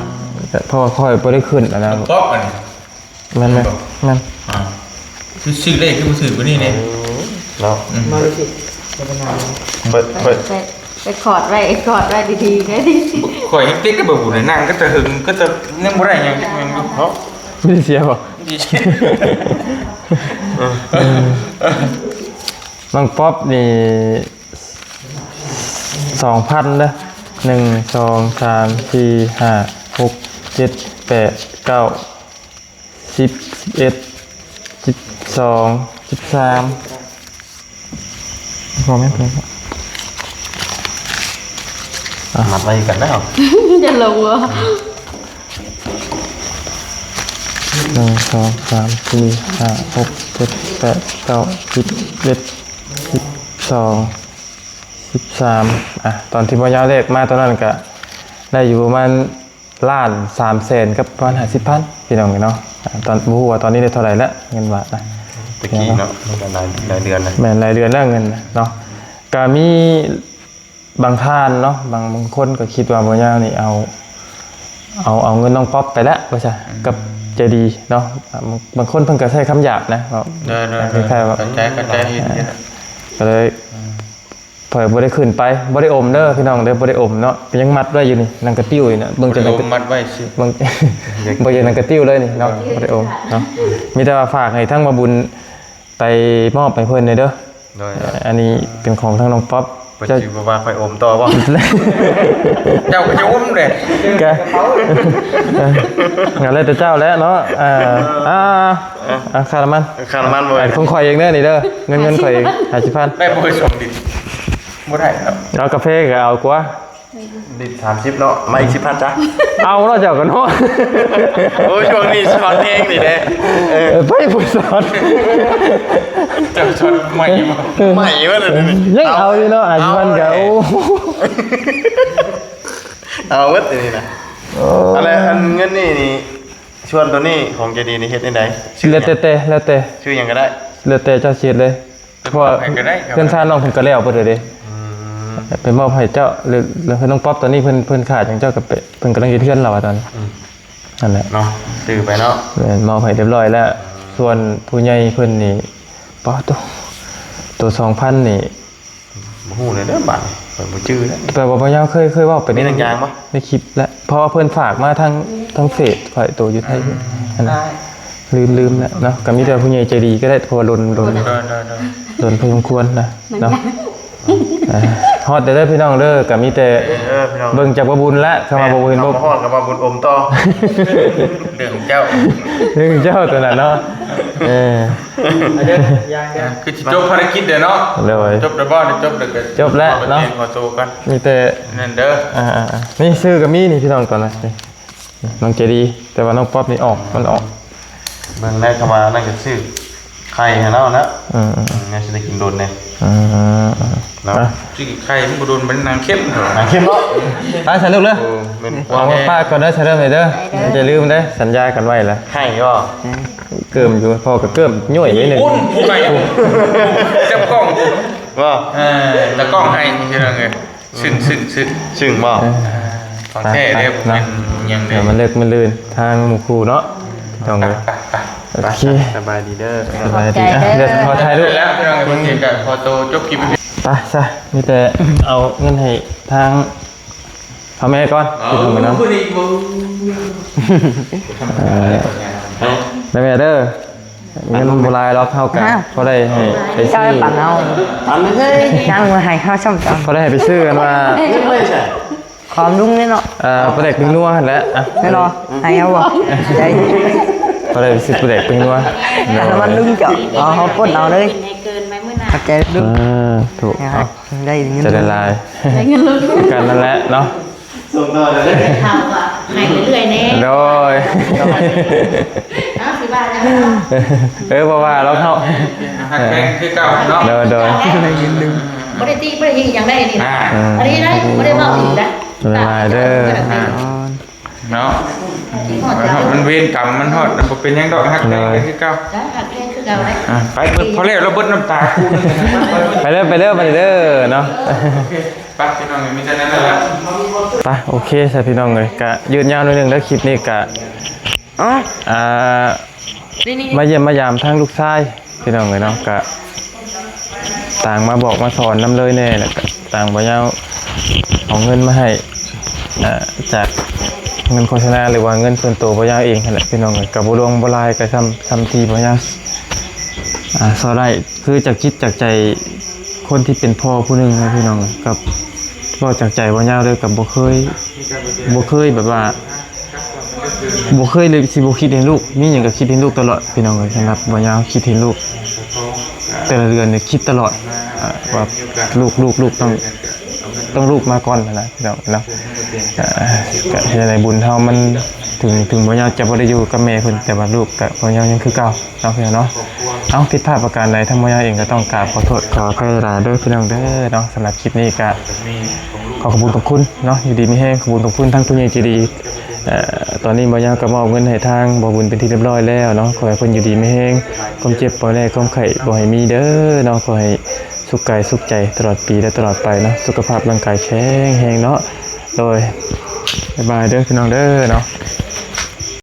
ເພາະວ່າຂ້ອຍບໍ່ໄດ້ຂຶ້ນອັນນັ້ນ ປອບອັນນີ້ ແມ່ນ ແມ່ນ ແມ່ນບໍ່ ແມ່ນ ອ່າ ຄືຊື່ເລກຄືບໍ່ຖືກກວ່ານີ້ແດ່ ເນາະ ອືມ ມາດູຊິ ເປີດ ເປີດ ໄປ ໄປຂອດໄວ້ ຂອດໄວ້ດີໆ ໄດ້ດີ ຂ້ອຍຍັງຕິດກັບບໍ່ບຸນ ນັ່ງກໍຈະຫຶງ ກໍຈະຍັງບໍ່ໄດ້ຫຍັງຈັກແມ່ນບໍ່ ເນາະ ມີແຕ່ເສຍບໍ່ ມີແຕ່ເສຍ ເອີ ນ້ອງປັອບນີ້ ສອງພັນເດີ ໜຶ່ງ ສອງ ສາມ ສີ່ ຫ້າ ຫົກ ເຈັດ ແປດ ເກົ້າ ສິບ ສິບເອັດ ສິບສອງ ສິບສາມ ບໍ່ແມ່ນເພິ່ນ ມັດໄວ້ກັນແລ້ວ ຈະລົງບໍ່? ໜຶ່ງ ສອງ ສາມ ສີ່ ຫ້າ ຫົກ ເຈັດ ແປດ ເກົ້າ ສິບ ສິບເອັດ ສິບສອງ ສິບສາມ ອ່ະ ຕອນທີ່ບໍ່ຍາວແລກມາຕອນນັ້ນກະໄດ້ຢູ່ປະມານ ລ້ານສາມແສນກັບປະມານຫ້າສິບພັນ ພີ່ນ້ອງເອີຍເນາະ. ອ່າ ຕອນ ບໍ່ຮູ້ວ່າຕອນນີ້ໄດ້ເທົ່າໃດແລ້ວ ເງິນບາດນະ ແຕ່ກີ້ເນາະ ມັນກໍຫຼາຍ ຫຼາຍເດືອນແລ້ວ ແມ່ນ ຫຼາຍເດືອນແລ້ວເງິນນະເນາະ. ກໍມີບາງທ່ານເນາະ ບາງ ບາງຄົນກໍຄິດວ່າບໍ່ຍາວນີ້ເອົາ ເອົາ ເອົາເງິນນ້ອງປັອບໄປແລ້ວວ່າຊະ ອືມ ກັບໃຈດີເນາະ. ອ່າ ບາງ ບາງຄົນເພິ່ນກໍໃຊ້ຄຳຫຍາບນະເນາະ ເອີ ເອີ ເອີ ຄ້າຍໆວ່າ ເຂົ້າໃຈ ເຂົ້າໃຈ ອ່າ ກໍເລີຍ ອືມ ຂ້ອຍບໍ່ໄດ້ຂຶ້ນໄປ ບໍ່ໄດ້ອົມເດີພີ່ນ້ອງເດີ ບໍ່ໄດ້ອົມເນາະ ຍັງມັດໄວ້ຢູ່ນີ້ ໜັງກະຕິ້ວຢູ່ນະ ເບິ່ງຈາກໜັງກະຕິ້ວ ມັດໄວ້ຊື່ ເບິ່ງ ເບິ່ງຈາກໜັງກະຕິ້ວເລີຍນີ້ເນາະ ບໍ່ໄດ້ອົມເນາະ. ມີແຕ່ວ່າຝາກໃຫ້ທາງບ່າວບຸນໄປມອບໃຫ້ເພິ່ນແດ່ເດີ. ໂດຍ ອັນນີ້ເປັນຂອງທາງນ້ອງປັອບ ເພິ່ນຊິບໍ່ວ່າຂ້ອຍອົມຕໍ່ບໍ່? ເຈົ້າກໍຈະອົມເດ້ ກະ ກໍແລ້ວແຕ່ເຈົ້າແຫຼະເນາະ. ອ່າ ອ່າ ອ່າ ຄ່ານ້ຳມັນ ຄ່ານ້ຳມັນບໍ່ ຂອງຂ້ອຍເອງເດີນີ້ເດີ ເງິນ ເງິນຂ້ອຍເອງ ຫ້າສິບພັນ ໄດ້ບໍ່? ສອງລິດ ບໍ່ໄດ້ເນາະ ເອົາກາເຟກໍເອົາກວ່າ ລິດສາມສິບເນາະ ມາອີກສິບພັນຊະ ເອົາເນາະ ເຈົ້າກໍເນາະ. ໂອ້ຍ ຊ່ວງນີ້ຊອດແຮງນີ້ເດ້ ເອີ ເອີ ໄປຜູ້ຊອດ ເຈົ້າຊອດໃໝ່ບໍ່? ໃໝ່ເບິດແລ້ວນີ້ ຍັງເອົາຢູ່ເນາະ ຫ້າສິບພັນກໍ ເອົາ ໂອ້ ເອົາເບິດອັນນີ້ນະ. ໂອ້ ອັນລະ ອັນເງິນນີ້ນີ້ ສ່ວນໂຕນີ້ຂອງໃຈດີນີ້ເຮັດແນວໃດ? ແລ້ວແຕ່ ແລ້ວແຕ່ ຊື່ຫຍັງກໍໄດ້ ແລ້ວແຕ່ເຈົ້າຊິເຮັດເລີຍ ເພາະວ່າເຮືອນຊານນ້ອງເພິ່ນກໍແລ້ວເບິດແລ້ວເດ້. ອືມ ໄປມອບໃຫ້ເຈົ້າ ແລ້ວ ແລ້ວໃຫ້ນ້ອງປັອບ ຕອນນີ້ເພິ່ນ ເພິ່ນຂາດຫຍັງເຈົ້າກໍໄປ ເພິ່ນກຳລັງເຮັດເຮືອນລາວຕອນນີ້. ອືມ ນັ້ນແຫຼະ ເນາະ ຊື້ໄປເນາະ ແມ່ນ ມອບໃຫ້ຮຽບຮ້ອຍແລ້ວ. ອືມ ສ່ວນຜູ້ໃຫຍ່ເພິ່ນນີ້ ປາໂຕ ໂຕສອງພັນນີ້ ບໍ່ຮູ້ເລີຍເດີບາດນີ້ ຂ້ອຍບໍ່ຈື່ແລ້ວ. ແຕ່ວ່າບໍ່ຍາວເຄີຍ ເຄີຍເວົ້າໄປໃນ ມີໜັງຍາງບໍ່? ໃນຄລິບແຫຼະ ເພາະວ່າເພິ່ນຝາກມາທາງ ທາງເຟສຂ້ອຍ ໂຕຢູ່ໄທ ອືມ ຫັ້ນນະ ລືມ ລືມແລ້ວເນາະ. ກໍມີແຕ່ຜູ້ໃຫຍ່ໃຈດີກໍໄດ້ ເພາະວ່າດົນ ດົນ ໂດຍ ໂດຍ ໂດຍ ດົນພໍສົມຄວນນະເນາະ. ອ່າ ຮອດແລ້ວເດີພີ່ນ້ອງເດີ ກໍມີແຕ່ ເອີ ພີ່ນ້ອງ ເບິ່ງຈາກບ່າວບຸນແຫຼະ ຄຳວ່າ ແມ່ນ ບໍ່ເຫັນ ບໍ່ ຮອດກັບບ່າວບຸນອົມຕໍ່ ເລື່ອງຂອງເຈົ້າ ເລື່ອງຂອງເຈົ້າຕົວນັ້ນເນາະ. ເອີ ອັນນີ້ຢ່າງເດີ ອ່າ ຄືຊິຈົບພາລະກິດແລ້ວເນາະ. ໂດຍ ຈົບແລ້ວບໍ່? ຈົບແລ້ວກໍ ຈົບແລ້ວເນາະ ຂໍໂຕກ່ອນ ມີແຕ່ນັ້ນເດີ. ອ່າໆໆ ນີ້ຊື່ກໍມີນີ້ພີ່ນ້ອງ ຕອນນັ້ນນີ້ ນ້ອງໃຈດີ ແຕ່ວ່ານ້ອງປັອບນີ້ອອກ ມັນອອກ ເບິ່ງໄດ້ ຄຳວ່ານັ້ນກໍຊື້ໄຂ່ໃຫ້ລາວນະ. ອືມໆ ອືມ ຍັງຊິໄດ້ກິນດົນແດ່. ອືມ ເນາະ ອ່ະ ຊື້ໄຂ່ມັນບໍ່ດົນ ມັນນາງເຄັມ ນາງເຄັມເນາະ. ໄປຊະລູກເດີ ໂອ້ ແມ່ນ ເອົາມາຝາກກ່ອນເດີ ຊະເດີ ເດີ ຢ່າລືມເດີ ສັນຍາກັນໄວ້ລະ. ໃຫ້ບໍ່? ເກີມຢູ່ ພໍ່ກໍເກີມຍ້ອຍໄວ້ໜຶ່ງ ປຸ້ນ ຜູ້ໃໝ່ ຈັບກ້ອງບໍ່? ເອີ ຕາກ້ອງໃຫ້ພີ່ນ້ອງເອີຍ. ຊຶ້ງ ຊຶ້ງ ຊຶ້ງ ຊຶ້ງບໍ່? ເອີ ຂອງແທ້ເດ້ ບໍ່ແມ່ນຫຍັງເດ້ ມັນເລິກມັນລື່ນ ທາງໝູ່ຄູ່ເນາະ ພີ່ນ້ອງເອີຍ. ໄປ ໄປ ໄປ ໂອເຄ ສະບາຍດີເດີ ສະບາຍດີ. ອ່ະ ດຽວຂໍຖ່າຍຮູບແລ້ວ ພີ່ນ້ອງເອີຍ ເພິ່ນກໍຂໍໂຕຈົບຄລິບ ໄປຊະ ມີແຕ່ເອົາເງິນໃຫ້ທາງພໍ່ແມ່ກ່ອນ ພີ່ນ້ອງເອີຍເນາະ. ເອີ ໄດ້ແມ່ເດີ. ເງິນບໍ່ຫຼາຍດອກ ເຮົາກະ ຮະ ພໍໄດ້ໃຫ້ໄປຊື້ ເຈົ້າໄດ້ປັນເຮົາ ປັນເລີຍ ຍັງບໍ່ໃຫ້ເຮົາຊ້ຳຈັງ ພໍໄດ້ໃຫ້ໄປຊື້ອັນວ່າ ຂອງລຸງນີ້ເນາະ ເອີ ປາແດກເປັງນົວຫັ້ນແຫຼະ. ອ່ະ ແມ່ນບໍ່? ໃຫ້ເຮົາບໍ່? ໃຈ ພໍໄດ້ໄປຊື້ປາແດກເປັງນົວ ນ້ຳມັນລຸງເຈົ້າ ເອົາ ເຮົາປົນເອົາເລີຍ ໃຫ້ເກີນໄວ້ມື້ໜ້າ ຂອບໃຈລຸງ. ເອີ ຖືກເນາະ ໄດ້ເງິນ ໃຈຫຼາຍໆ ໄດ້ເງິນລຸງ ຄືກັນນັ້ນແຫຼະເນາະ. ສົ່ງຕໍ່ເລີຍເດີ ເຮົາກໍໃຫ້ເລື້ອຍໆແດ່. ໂດຍ ເອົາ ຊິວ່າຈັ່ງໃດເນາະ. ເອີ ບໍ່ວ່າດອກເຮົາ ຮັກແພງຄືເກົ່າເນາະ. ໂດຍ ໂດຍ ບໍ່ໄດ້ຕິບໍ່ໄດ້ຫຍັງໃດນີ້ນະ. ອ່າ ອັນນີ້ນະ ບໍ່ໄດ້ເວົ້າອີກນະ ຫຼາຍໆເດີ ເນາະ. ມັນເວນກຳມັນຮອດ ມັນບໍ່ເປັນຫຍັງດອກ ຮັກແພງຄືເກົ່າ. ຈ້າ ຮັກແພງຄືເກົ່າເດ້. ອ່າ ໄປເບິດ ພໍແລ້ວ ລາວເບິດນ້ຳຕາ ໄປເດີ ໄປເດີ ໄປເດີເນາະ. ໂອເຄ ໄປ ພີ່ນ້ອງ ມີແຕ່ນັ້ນແຫຼະ. ໄປ ໂອເຄຊະ ພີ່ນ້ອງເອີຍ ກະຍືດຍາວໜ້ອຍໜຶ່ງເດີ ຄລິບນີ້ກະ ອໍ ອ່າ ນີ້ໆໆ ມາຢ້ຽມມາຢາມທາງລູກຊາຍ ພີ່ນ້ອງເອີຍເນາະ. ກະຕ່າງມາບອກມາສອນນຳເລີຍແດ່ ແລ້ວກະຕ່າງບໍ່ຍາວເອົາເງິນມາໃຫ້ ອ່າ ຈາກເງິນໂຄສະນາ ຫຼືວ່າເງິນສ່ວນໂຕບໍ່ຍາວເອງຫັ້ນແຫຼະ ພີ່ນ້ອງເອີຍ. ກະບໍ່ຫຼວງບໍ່ຫຼາຍ ກະຊ່ຳ ຊ່ຳທີ່ບໍ່ຍາວ ອ່າ ພໍໄດ້ ຄືຈາກຈິດຈາກໃຈຄົນທີ່ເປັນພໍ່ຜູ້ໜຶ່ງນະ ພີ່ນ້ອງເອີຍ ກັບ ກໍຈາກໃຈບໍ່ຍາວເດີ ກໍບໍ່ເຄີຍ ບໍ່ເຄີຍແບບວ່າ ບໍ່ເຄີຍເລີຍຊິບໍ່ຄິດເຫັນລູກ ມີຫຍັງກໍຄິດເຫັນລູກຕະຫຼອດ ພີ່ນ້ອງເອີຍ. ສຳລັບບໍ່ຍາວຄິດເຫັນລູກ ແຕ່ລະເດືອນນີ້ຄິດຕະຫຼອດ ອ່າ ວ່າລູກ ລູກ ລູກ ຕ້ອງ ຕ້ອງລູກມາກ່ອນຫັ້ນນະ ພີ່ນ້ອງເນາະ. ອ່າ ກະເຮັດໃຫ້ບຸນເຮົາມັນ ເຖິງ ເຖິງບໍ່ຍາວຈະບໍ່ໄດ້ຢູ່ກັບແມ່ເພິ່ນ ແຕ່ວ່າລູກກະບໍ່ຍາວຍັງຄືເກົ່າເນາະ ພີ່ນ້ອງເນາະ. ເອົ້າ ຜິດພາດປະການໃດ ທາງບໍ່ຍາວເອງກໍຕ້ອງກາບຂໍໂທດຂໍອະໄພຫຼາຍເດີ ພີ່ນ້ອງເດີເນາະ. ສຳລັບຄລິບນີ້ກະຂໍຂອບຄຸນຂອບຄຸນເນາະ ຢູ່ດີມີແຮງ ຂອບຄຸນຂອບຄຸນທາງຜູ້ໃຫຍ່ໃຈດີ. ເອີ ຕອນນີ້ບໍ່ຍາວກໍມອບເງິນໃຫ້ທາງບໍ່ບຸນເປັນທີ່ຮຽບຮ້ອຍແລ້ວເນາະ. ຂໍໃຫ້ເພິ່ນຢູ່ດີມີແຮງ ຄວາມເຈັບບໍ່ແນ່ຄວາມໄຂ້ບໍ່ໃຫ້ມີເດີເນາະ. ຂໍໃຫ້ສຸກກາຍສຸກໃຈຕະຫຼອດປີ ແລະ ຕະຫຼອດໄປເນາະ ສຸຂະພາບຮ່າງກາຍແຂງແຮງເນາະ. ໂດຍ ບາຍບາຍເດີ ພີ່ນ້ອງເດີເນາະ.